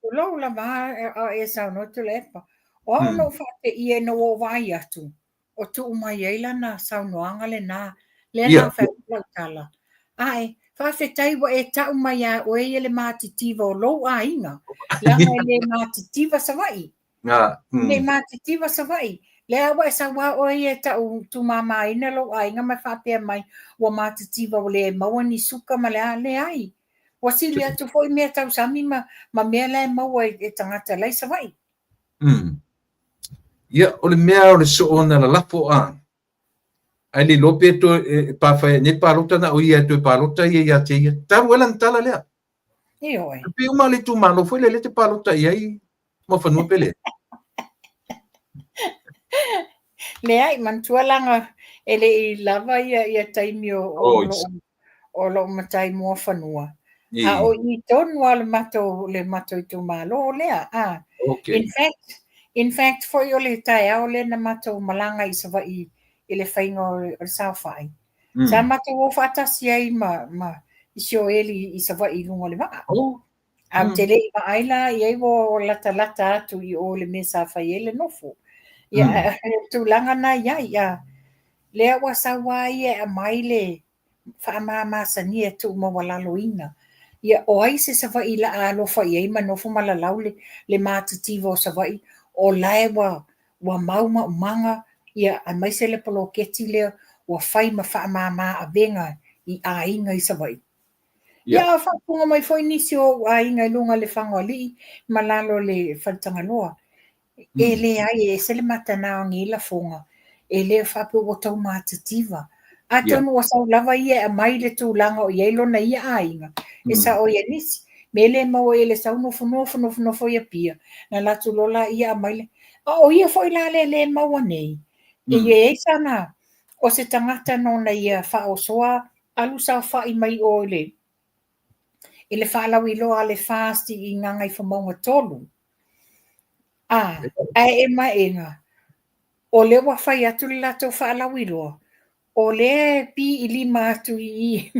Tulou lava a e saunoa Tuilaepa. O au na ou faateia ina ua ou vaai atu, o tuu mai ai lana saunoaga lena, lea na ou fai atu lau tala. Ae, faafetai ua e tau mai ia oe ia le matitiva o lou aiga, leaga e le matitiva Savaii. Ne i matitiva Savaii. Lea ua e sau lava oe ia e tau tumamaina lou aiga ma e faapea mai ua matitiva ua le maua ni suka ma le a, leai. Ua sili atu foi mea tau sami ma, ma mea la e maua e tagata la i Savaii. Ia, o le mea o le soo na lalafo a. Ae le iloa pe toe e pāwhai ai nei palota na o ia e toe palota ia ia te ia. Talu ai lana tala lea. Ioe. E pei uma le itumalo foi lea lea te palota i ai Muafanua pe le. Leai, manatua laga e le i lava ia, ia taimi o, o, oh, o lou matai Muafanua. A o i tonu lava le matou, le matou itumalo lea. A. Okay. In fact, in fact foi o le taeao lea na matou malaga i Savaii i le faiga o le saofai. Sa matou o faatasi ai ma, ma i Sioeli i Savaii i luga o le vaa. Oh. A ou te le i vaai la i ai ua latalata atu i o i le mea sa fai ai le nofo. Ia, tulaga na i ai, a lea ua sau lava ia e aumai le faamamasania tuumaualaloina. Ia, o ai se Savaii la a alofa i ai ma nofo ma lalau le, le matitiva o Savaii, o la e ua, ua mau maumaga, ia, aemaise le poloketi lea ua fai ma faamama avega i aiga i Savaii. Ia, a o faafofoga mai foi nisi o ou aiga i luga o le Lefagoalii ma lalo o le Faletagaloa. E leai, e ese le matana o nei lafoga, e le faapea ua tau matitiva. Atonu ua sau lava ia e aumai le tulaga o i ai lona ia aiga, e sao ia nisi. Me le maua i le sau nofo nofo nofo nofo i Apia, na alu atu loa laia aumai le... A o ia foi la le le maua nei, e i ai sana, o se tagata nona ia faaosoa alu saofai mai o i le i le faalauiloa a le FAST i Gagaifomauga 3. A, ae e maega, o lea ua fai atu le latou faalauiloa, o lea e pi i lima atu i i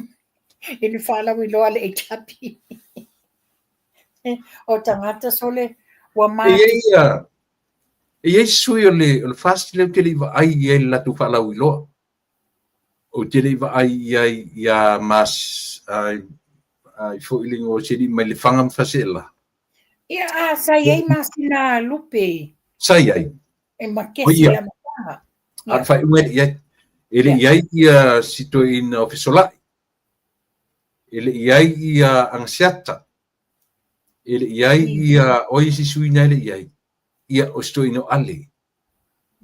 i le faalauiloa a le HRPP. O tagata sole ua ma... E i ai sui o le FAST lea ou te le i vaai i ai i le latou faalauiloa. Ou te le i vaai i ai ia mas ai foi le igoa o se alii mai Lefaga ma Faleaseela. Ia, a sa i ai masina lupe. Sa i ai. E makesi i le amataga. A o le faaiuga e le i ai. E le i ai ia si toeaina o Fesolai. E le i ai ia Agaseata. E le i ai ia, o ai isi sui na e le i ai? Ia, o si toeaina o Ale.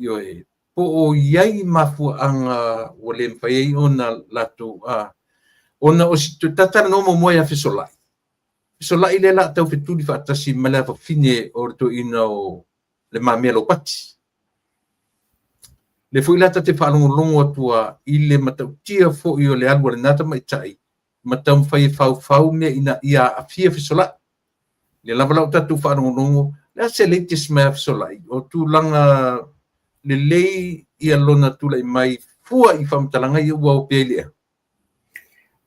Ioe, po o i ai mafuaaga ua le mafai ai ona latou, a, ona o si, ta talanoa muamua ia Fesolai. Fesolai lea la tau fetuli faatasi ma le afafine o le toeaina o Le Mamea Ropati. Le foi la ta te faalogologo atu a i le matautia foi o le alu a lena tamaitai ma taumafai e faufau mea ina ia aafia Fesolai. Lea lava la ua tatou faalogologo, le a se latest mai ia Fesolai? O tulaga lelei ia lona tulai mai fua i faamatalaga ia ua opea i le ea?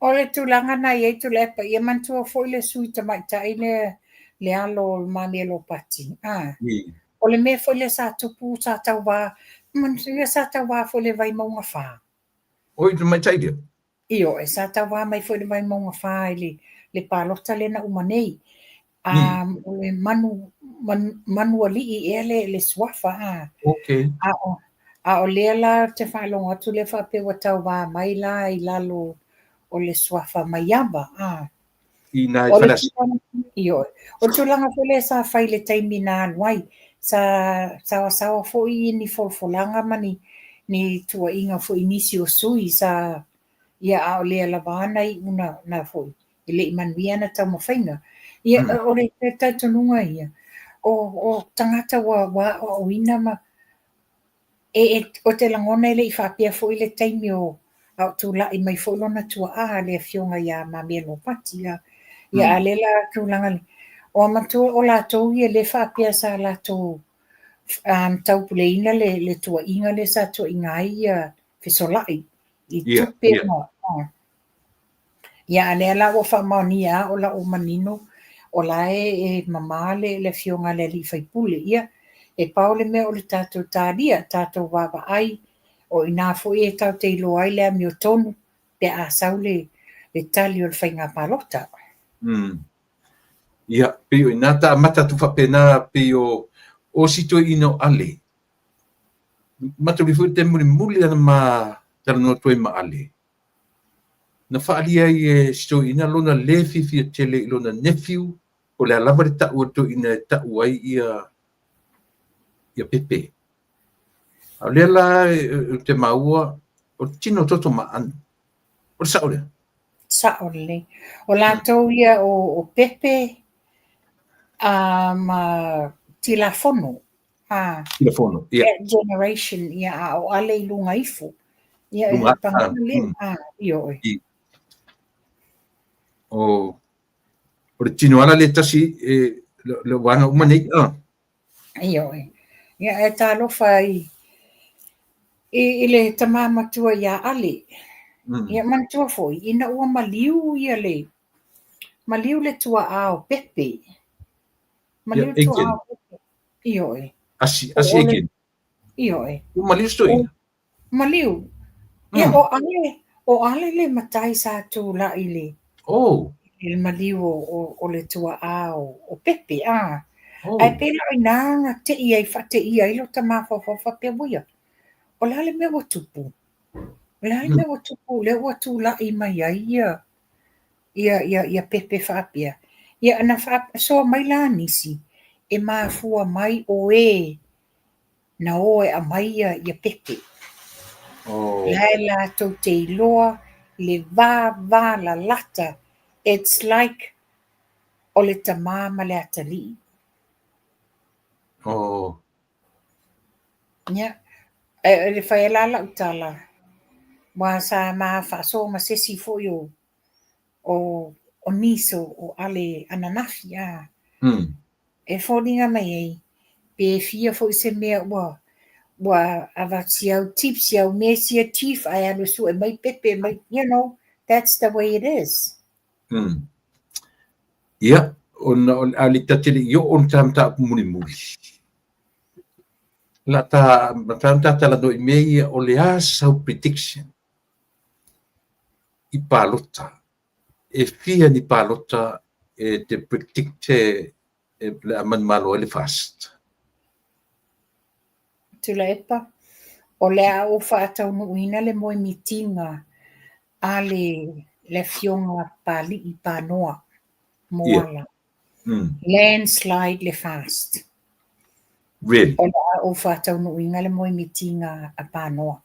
O le tulaga na i ai Tuilaepa, ia manatua foi le sui tamaitai lea le alo o Le Mamea Ropati. A, o le mea foi lea sa tupu sa tauva, manatua sa tauva foi i le Vaimauga 4. Oi, tamaitai lea? Ioe, sa tauva mai foi i le Vaimauga 4 i le, le palota lea na uma nei. A, o le Manu, Manu, Manualii ea le, le suafa. A, okay. A o, a o lea la ou te faalogo atu lea faapea ua tauva mai la i lalo o le suafa Maiava. A. I nā i Faleasiu. Ioe. O le tulaga foi lea sa fai i le taimi na alu ai, sa saoasaoa foi ni folafolaga ma ni, ni tuuaiga foi i nisi o sui sa, ia a o lea lava na iu na, na foi, e le i manuia ana taumafaiga. Ia, o le talitonuga ia, o, o tagata ua, ua aoaoina ma, E, e, ou te lagona e le i faapea foi le taimi o a o tulai mai foi lona tuaa le afioga ia Mamea Lopati. Ia, ia a lea la tulaga le, o a matua o latou ia le faapea sa latou um, taupuleina le, le tuaiga lea sa tuaiga ai ia Fesolai i tupe yeah, yeah. ma, Ia, a lea la ua faamaonia a o la ua manino, o la e e mama le le afioga a le alii faipule. Ia, e pau le mea o le tatou talia, tatou vaavaai, o i ina foi e tatou te iloa ai le amiotonu pe a sau le le tali o le faiga palota. Ia, pei o ina ta amata atu faapena, pei o o si toeaina o Ale. Matauli foi te mulimuli ana ma talanoa atu ai ma Ale. Na faaalia ai e si toeaina lona lē fiafia tele i lona nephew, po o le a lava le ta'u a le toeaina e ta'u ai ia ia Pepe. A o lea la ou te maua o le tino toto maanu. O le sa'o lea? Sa'o lelei. O latou ia o, o Pepe a ma Tilafono. Ah, Tilafono, ia. That generation, ia, a o Ale i luga ifo. Ia, Luga, e pangā le, ah, ioe. I. O, o le tino ala le tasi e, le, le waanga uma nei, ah. Ioe. Ia, e talofa i, i, i le tamā matua iā Ale. Ia, manatua foi, ina ua maliu ia le, maliu le tua'a o Pepe. Maliu le tua'a o Pepe. Ioe. Asi, asi Aiken. Ioe. Ua maliu si toeaina. Maliu. Ia, o Ale, O Ale le matai sa tulai i le Oh. I le maliu o le tuaa o Pepe, a. Oh. Ae pei la o i ina na te'i ai, faateia ai lota mafaufau faapea, uia, o le a le mea ua tupu? O le a le mea ua tupu lea ua tulai mai ai ia Pepe faapea? Ia, na faasoa mai la nisi, e mafua mai o e na o e aumai ia Pepe. Oh. La e latou te iloa le va lalata. It's like o le tama ma le atalii. Oh. Ia, e le fai ai la lau tala, ua sa ma faasoa ma se isi foi o nisi o Ale ananafi, a. E foliga mai ai, pe fia foi se mea ua avatu si au tips, si au mea sia chief, ae alu e sue mai Pepe mai, that's the way it is. Ia, ona o le a le ta te le i oo i le ta mataupu mulimuli. La ta ta ta talanoa i mea ia o le a sau prediction i palota. E fia ni palota e te predict e le a manumalo ai le FAST. Tuilaepa, o le a ou faataunuuina le moemitiga a le afioga Pali'i Panoa Moala. Landslide le FAST. Really? O le a ou faataunuuina le moemitiga a Panoa.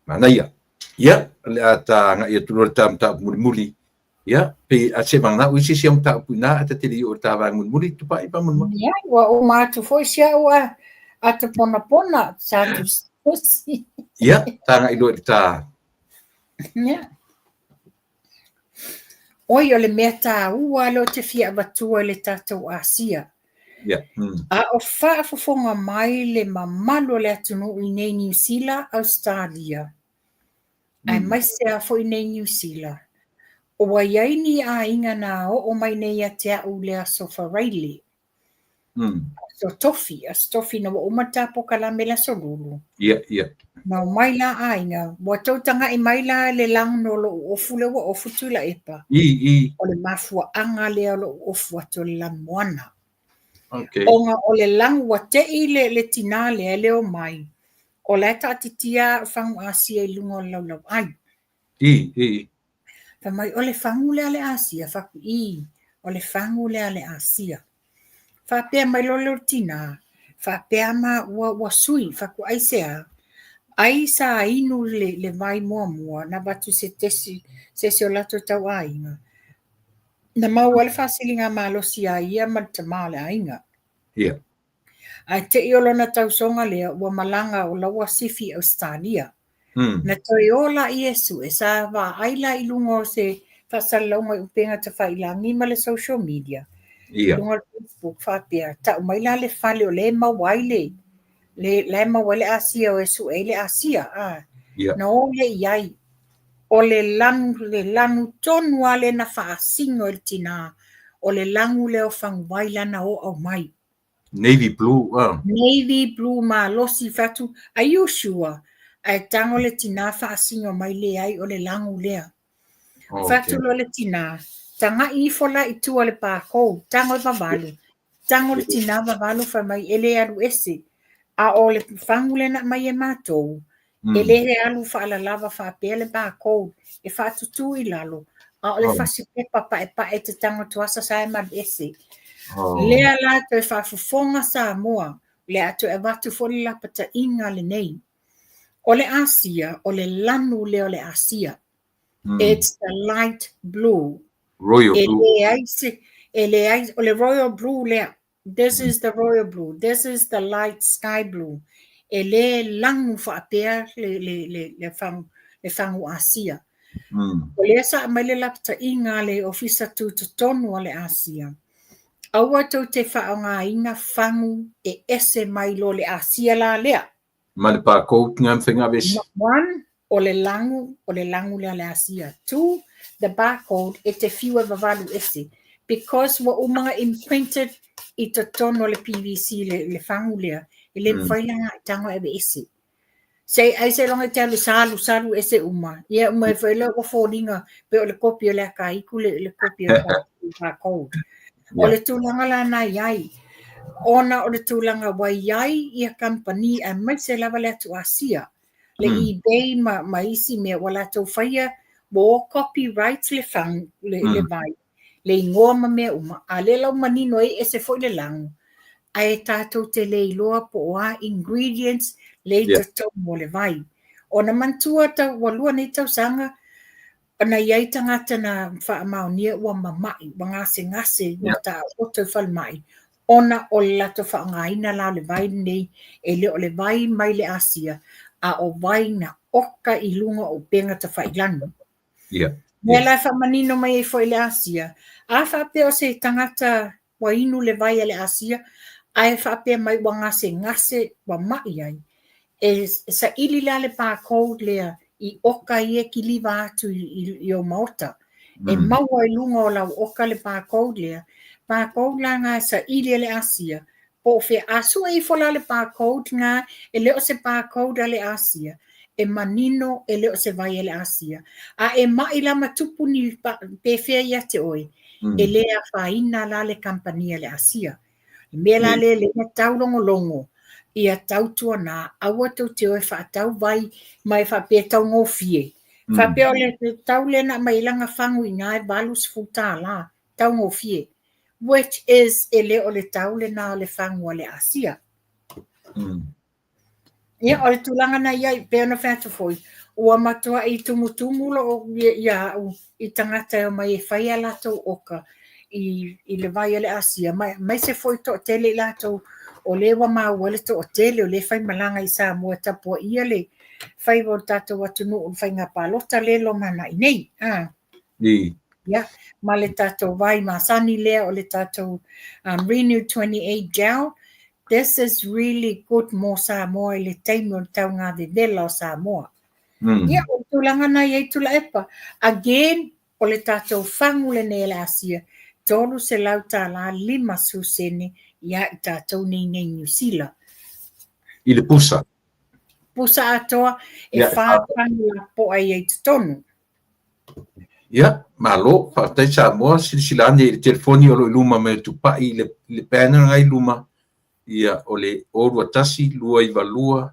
Manaia. Ia, le a ta agai atu loa i le ta mataupu mulimuli. Ia, pe a se mana'o i se isi au mataupu i ina ae ta te le i oo i le ta vaega mulimuli, tupai faamolemole. Ia, ua uma atu foi si au ata ponapona sa tusitusi. Ia, ta agai loa i le ta. Ia. Oi, o le mea taua lea ou te fia avatua i le tatou Asia. Ia. A o faafofoga mai le mamalu o le atunuu i nei Niu Sila, Ausetalia, aemaise lava foi nei Niu Sila, ua i ai ni aiga na oo mai nei ia te au i le aso Faraile. Aso Tofi, aso Tofi ina ua uma le ta polokalame i le aso Lulu. Ia, ia. Na omai la aiga, ua tou taga'i mai la le lagona o lo'u ofu lea ua ofu Tuilaepa. I, i. O le mafuaaga lea o lo'u ofu atu o le lanumoana. Okay. Ona o le lanu ua te'i le tinā lea e le omai, o la e taatitia au fagu Asia i luga o le laulauai. I, i. Fai mai, o le fagu lea a le Asia, fai atu, i, o le fagu lea a le Asia. Faapea mai loa lea o le tinā, faapea ma ua sui, fai atu aisea, ai sa inu le vai muamua, na avatu se tesi, se isi o latou tauaiga. Na maua ai le faasiliga malosi ia ia ma le tama o le aiga. Ia. Ae te'i o lona tausoga lea ua malaga o la ua sifi i Ausetalia. Na toe o la ia e sue, sa vaai la i luga o se faasalalauga i upega tafailagi ma le social media. Ia. Luga o le Facebook faapea, tau mai la le fale o lea e maua ai le la e maua ai le Asia o e sue ai le Asia. A. Ia. Na o lea i ai. O le lanu, le lanu tonu lava lea na faasino e le tinā, o le lanu lea o Faguvai lana o aumai. Navy blue, ah. Navy blue malosi fai atu, are you sure? Ae tago le tinā faasino mai leai o le lanu lea. Fai atu Okay. loa le tinā, taga'i ifo la i tua le pakou, tago e vavalu. Tago le tinā vavalu fai mai e le alu ese. A o le fagu lea na aumai e matou, e le he alu faalalava faapea le barcode e faatutū i lalo, a o le Oh. fasi pepa paepae te tago atu asa sa e malu ese. Oh. Lea la toe faafofoga Samoa, le a toe avatu foi le lapataiga lenei. O le Asia, o le lanu lea o le Asia. It's the light blue. Royal E blue. leai se, e leai, o le royal blue lea. This is the royal blue. This is the light sky blue. E le lanu faapea le fagu Asia. O lea sa aumai le lapataiga a le ofisa tutotonu a le Asia. Aua tou te faaaogaina fagu e ese mai lo le Asia la lea. Ma le barcode nga mawhai ngā vesi. One, o le lanu, o le lanu lea le Asia. Two, the barcode e te fiu e vavalu ese. Because ua uma na imprinted i totonu o le PVC le fagu lea, e le mawhai la ngā tago e ese. Se ai seiloga e te alu e salusalu ese uma, ia uma ai foi lea ua foliga pei o le kopi o le akaiku le, le kopi o le barcode. O le tulaga la na i ai, ona o le tulaga ua i ai ia kamupani aemaise lava le atu Asia, le eBay ma, ma isi mea ua latou faia ua copyright le fagu, le, le vai, le igoa ma mea uma, a lea la ua manino ai e ese foi le lagu, ae tatou te le iloa po o a ingredients le i totonu o le vai. Ona manatua tau, ua lua nei tausaga, na i ai tagata na faamaonia ua mama'i, ua gasegase, ua taooto i falemai, ona o le latou faaaogaina la o le vai lenei, e le o le vai mai le Asia, a o vai na oka i luga o upega tafailagi. Mea la e faamanino mai ai foi le Asia, a faapea o se tagata ua inu le vai a le Asia, ae faapea mai ua gasegase, ua ma'i ai, e saili la le barcode lea i oka ia e kiliva atu i ou maota. E maua i luga o lau oka le barcode lea, barcode la na e saili e le Asia, po o fea. A sue ifo la le barcode na, e le o se barcode a le Asia, e manino e le o se vai a le Asia. A e ma'i la ma tupu ni pefea ia te oe, e le afaina la le kamupani a le Asia. Le mea la lea lea na taulogologo, ia tautuana, aua tou te o e faatau vai ma e faapea e taugofie. Faapea o le tau lea na aumai ai lana fagu i ina e $80, taugofie. Which is e le o le tau lena o le fagu a le Asia. Ia, o le tulaga na i ai, pei ona fai atu foi, ua matuai tumutumu lou ia au i tagata e omai e fai a latou oka i le vai a le Asia, ma aemaise foi toatele i latou o lea ua maua le toatele o lea e faimalaga i Samoa e tapuaia le faiva o le tatou atunuu i le faiga palota lea e lumanai nei. Ia, ma le tatou vai masani lea o le tatou Renew 28 Gel. This is really good mo Samoa i le taimi o le tauga vevela o Samoa. Ia, o le tulaga na i ai Tuilaepa. Again, o le tatou fagu lenei a le Asia, $300 50 sene ia i tatou nei nei Niu Sila. I le pusa. Pusa atoa e fa fagu lapoa i ai totonu. Ia, malo, faafetai Samoa, silasila ane i le telefoni o lo o i luma mai o Tupai i le banner na i luma, ia, o le 021 292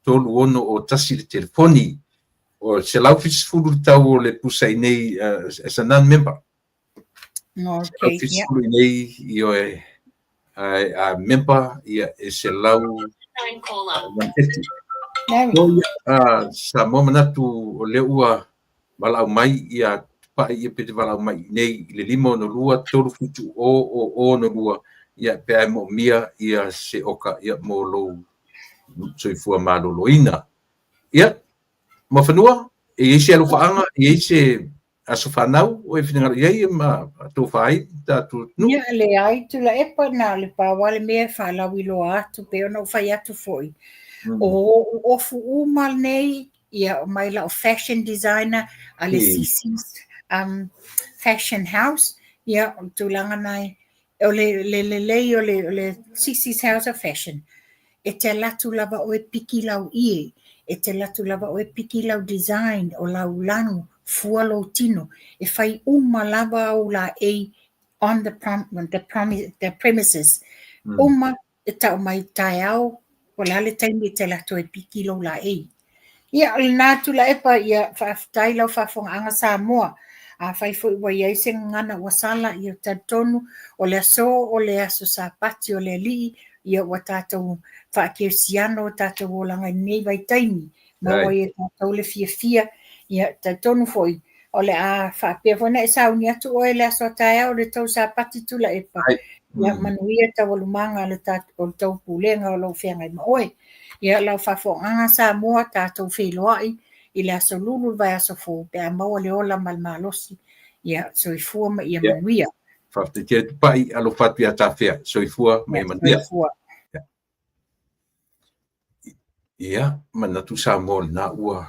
3601 le telefoni. O le 170 le tau o le pusa i nei as a non-member. Okay, yeah. 170 i nei, ioe, ae a member, ia, e 100 150. So, ia, Samoa manatu o lea ua valaau mai ia Tupai ia pe te valaau mai i nei i le 562 37 0 0 62 ia pe a e moomia ia se oka ia mo lou soifua maloloina. Ia, Muafanua, e i ai se alofaaga, e i ai se aso fanau o e finagalo i ai ma tofa ai tatou atunuu? Ia, leai Tuilaepa, na o le pau lava le mea e faalauiloa atu, pei ona ou fai atu foi, o ou ofu uma nei, ia mai lau fashion designer a le Sisi's Fashion House, ia o le tulaga na o le lelei o le Sisi's House of Fashion, e te alu atu lava oe piki lau ie, e te alu atu lava oe piki lau design o lau lanu, fua lou tino, e fai uma lava au laei on the the premises, uma e tau mai taeao, po o le a le taimi e te alu atu ai e piki lou laei. Ia, o lena Tuilaepa, ia faafetai lau faafofogaaga Samoa. Afai foi ua i ai se gagana ua sala, ia talitonu o le aso o le aso Sapati o le Alii, ia ua tatou faakerisiano o tatou olaga i lenei vaitaimi. Maua ai e tatou le fiafia. Ia talitonu foi, o le a faapea foi ona e sauni atu oe i le aso a taeao i le tou Sapati Tuilaepa. Ia manuia taualumaga o le tou pulega o lo o feagai ma oe. Ia lau faafofogaaga Samoa, tatou feiloai i le aso Lulu le vaiaso fou pe a maua le ola ma le malosi. Ia soifua ma ia manuia. Faafetai tele Tupai, alofa atu ia Tafea. Soifua ma ia manuia. Soifua. Ia, manatu Samoa lena ua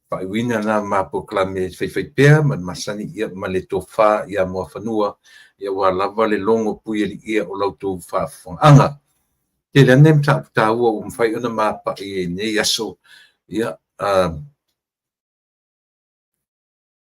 faaiuina lena ma polokalame faifaipea ma le masani ia ma le tofa ia Muafanua ia aua lava le logo puialiia o la outou faafofogaaga. Tele ane mataupu taua ua mafai ona mapai i lenei aso. Ia, e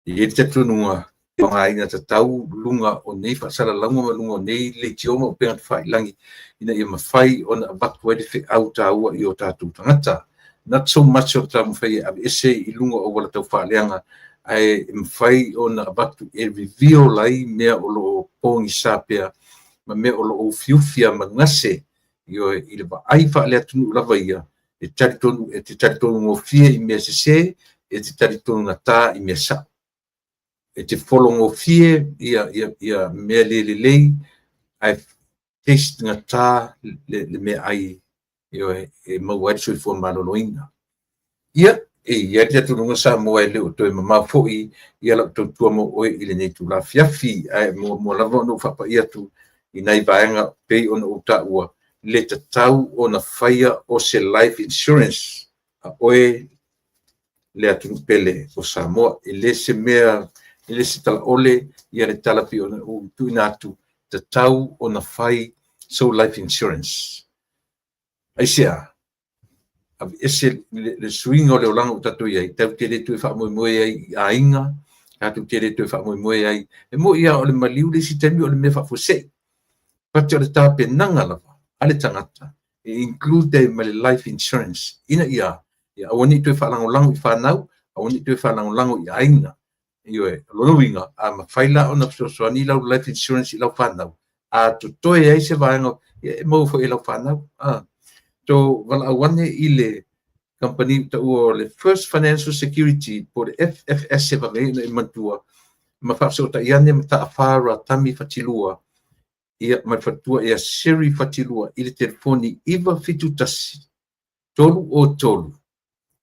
i ai le talitonuga e faaaogaina tatau luga o nei faasalalauga ma luga o nei leitio ma upega tafailagi ina ia mafai ona avatu ai le feau taua i o tatou tagata. Not so much o le taumafai e aveese i luga o auala taufaaleaga, ae mafai ona avatu e reveal ai mea o lo o pogisa pea ma mea o lo o ufiufi a manugase, ioe, i le vaai faale-atunuu lava ia, e talitonu, e te talitonu gofie i mea sese, e te talitonu gata i mea sao. E te fologofie ia mea le lelei, ae taste gata le meaai, ioe, e maua ai le soifua maloloina. Ia, e i ai le talitonuga Samoa e le o toe mamao foi ia lau tautua mo oe i lenei itula afiafi, ae muamua lava ona ou faapai atu i nai vaega pei ona ou taua, le tatau ona faia o se life insurance a oe le atunuu pele o Samoa. E le se mea, e le se talaole ia le tala pei ona ou tuuina atu, tatau ona fai sou life insurance. Aisea? Aveese le suiga o le olaga ua tatou i ai, tatou te le toe faamoemoe ai i aiga, tatou te le toe faamoemoe ai. E moni lava o le maliu le isi taimi o le mea faafuasei, but o le tapenaga lava a le tagata e include ai ma le life insurance ina ia aua ne i toe faalagolago i fanau, aua ne i toe faalagolago i aiga. Ioe, o lona uiga, a mafai la ona fesoasoani lau life insurance i lau fanau, a totoe ai se vaega, ia e maua foi e lau fanau. So, valaau ane i le kamupani ua taua o le First Financial Security po o le FFS e vave ai ona e manatua, ma faafesootai ane ma Taafa Ratami Fatilua, ia, ma le faletua ia Sherry Fatilua i le telefoni 971 303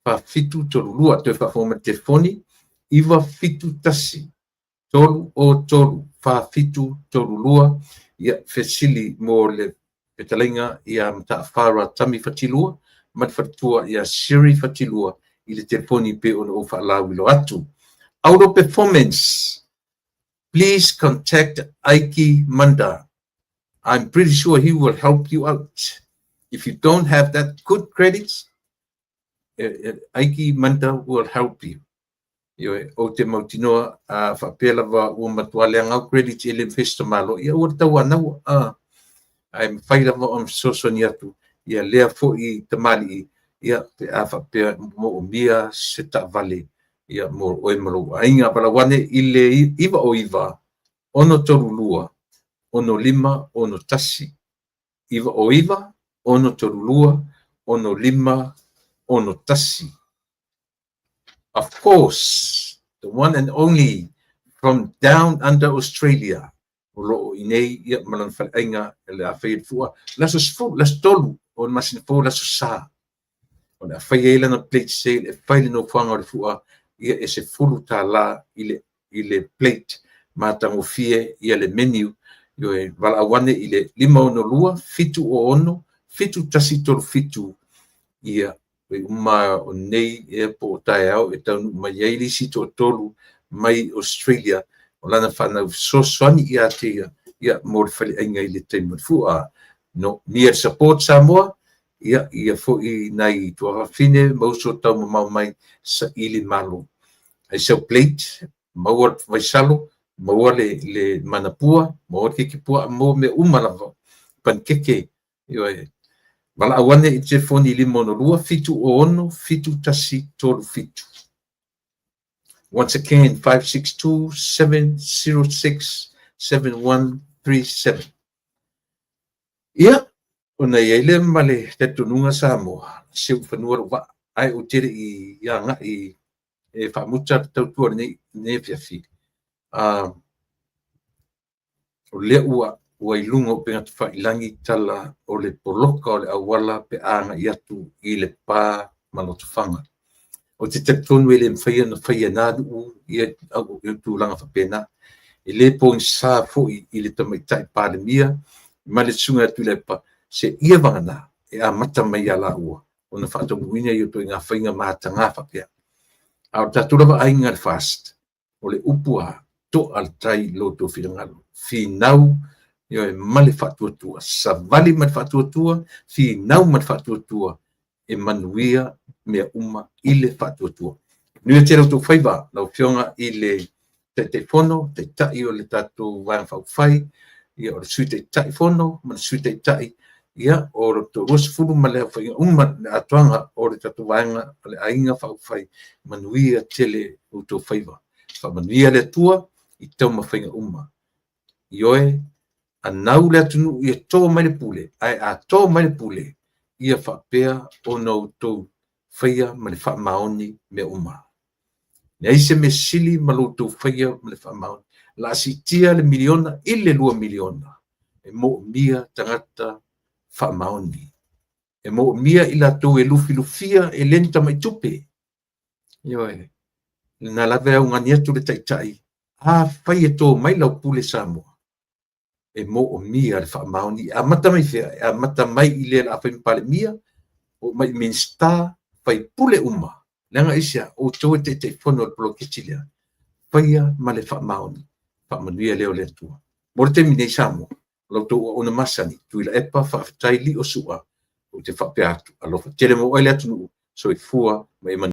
4732. Toe faafofoga mai le telefoni 971 303 4732. Ia, fesili mo le fetalaiga ia Mataafa Ratami Fatilua ma le faletua ia Sherry Fatilua i le telefoni pei ona ou faalauiloa atu. Auto Performance, please contact Aiki Manda. I'm pretty sure he will help you out. If you don't have that good credits, Aiki Manda will help you. Ioe, ou te mautinoa, a faapea lava ua matua leaga au credits e le mafai se tamaloa, ia ua le tauanaua, ae mafai lava ona fesoasoani atu ia lea foi tamalii, ia, pe a faapea moomia se taavale, ia, mo oe ma lou aiga. Valaau ane i le 909 632 6561, 909 632 6561. Of course, the one and only from down under Australia, o lo o i inei, ia, ma lona faleaiga o le a faia le fua le aso 10, le aso 3 o le masina fou, le aso Sa. O le a fai ai lana plate sale e fai le nofoaga o le fua, ia, e $10 i le plate, matagofie ia le menu. Ioe, valaau ane i le 562 706 7137. Ia, e uma o nei ea po o taeao e taunuu mai ai le isi toatolu mai Australia o lana fanau fesoasoani ia te ia, ia, mo le faleaiga i le taimi o le fua. No, nia le support Samoa, ia, ia foi nai tuafafine ma uso taumamao mai, saili malo. Ai sau plate, maua le vaisalo, maua le manapua, maua le keke puaa, maua mea uma lava, panikeke, ioe. Valaau ane i le telefoni 562 706 7137. Once again, 562 706 7137. Ia, ona i ai lea ma le talitonuga Samoa, seu i fanua lou vaa, ae ou te le i agai e faamuta le tautua lenei afiafi. O lea ua i luga o upega tafailagi tala o le poloka o le auala pe a agai atu i Lepa ma Lotofaga. Ou te talitonu e le mafai ona faia e na nuu ia tulaga faapena. E le pogisa foi i le tamaitai Palemia ma le susuga ia Tuilaepa se ia vagana e amata mai ia laua ona faataunuuina ia ituaiga faiga mataga faapea. A o le tatou lava aiga le FAST, o le upu a to'a le tai i lo outou finagalo. Finau, ioe, ma le faatuatua, savali ma le faatuatua, finau ma le faatuatua e manuia. mea uma i le faatuatua. Manuia tele outou faiva, lau Afioga i le Taitaifono, Taitai o le tatou Vaega Faaupufai, ia o le Sui Taitaifono ma le Sui Taitai, ia o le toa-20 ma le aofaiga uma, le atoaga o le tatou Vaega o le Aiga Faaupufai, manuia tele outou faiva. Faamanuia le Atua i taumafaiga uma. Ioe, anau le atunuu ia to mai le pule, ae a to mai le pule, ia faapea ona outou faia ma le faamaoni mea uma. Leai se mea sili ma lo outou faia ma le faamaoni. O le a siitia le miliona i le $2 miliona, e moomia tagata faamaoni. E moomia i latou e lufilufia, e le ni tamai tupe. Ioe, lena lava e augani atu le Taitai, afai e to mai lau pule Samoa, e moomia le faamaoni. E amata mai fea? E amata mai i le o le a fai ma Palemia, oo mai i Minisita, faipule uma, leaga aisea? O outou e Taitaifono i le poloketi lea, faia ma le faamaoni, faamanuia lea o le Atua. Mo le taimi nei Samoa, o la outou auauna masani, Tuilaepa Faafetai Lio Sua, ou te faapea atu, alofa tele ma oe le atunuu, soifua ma ia manuia.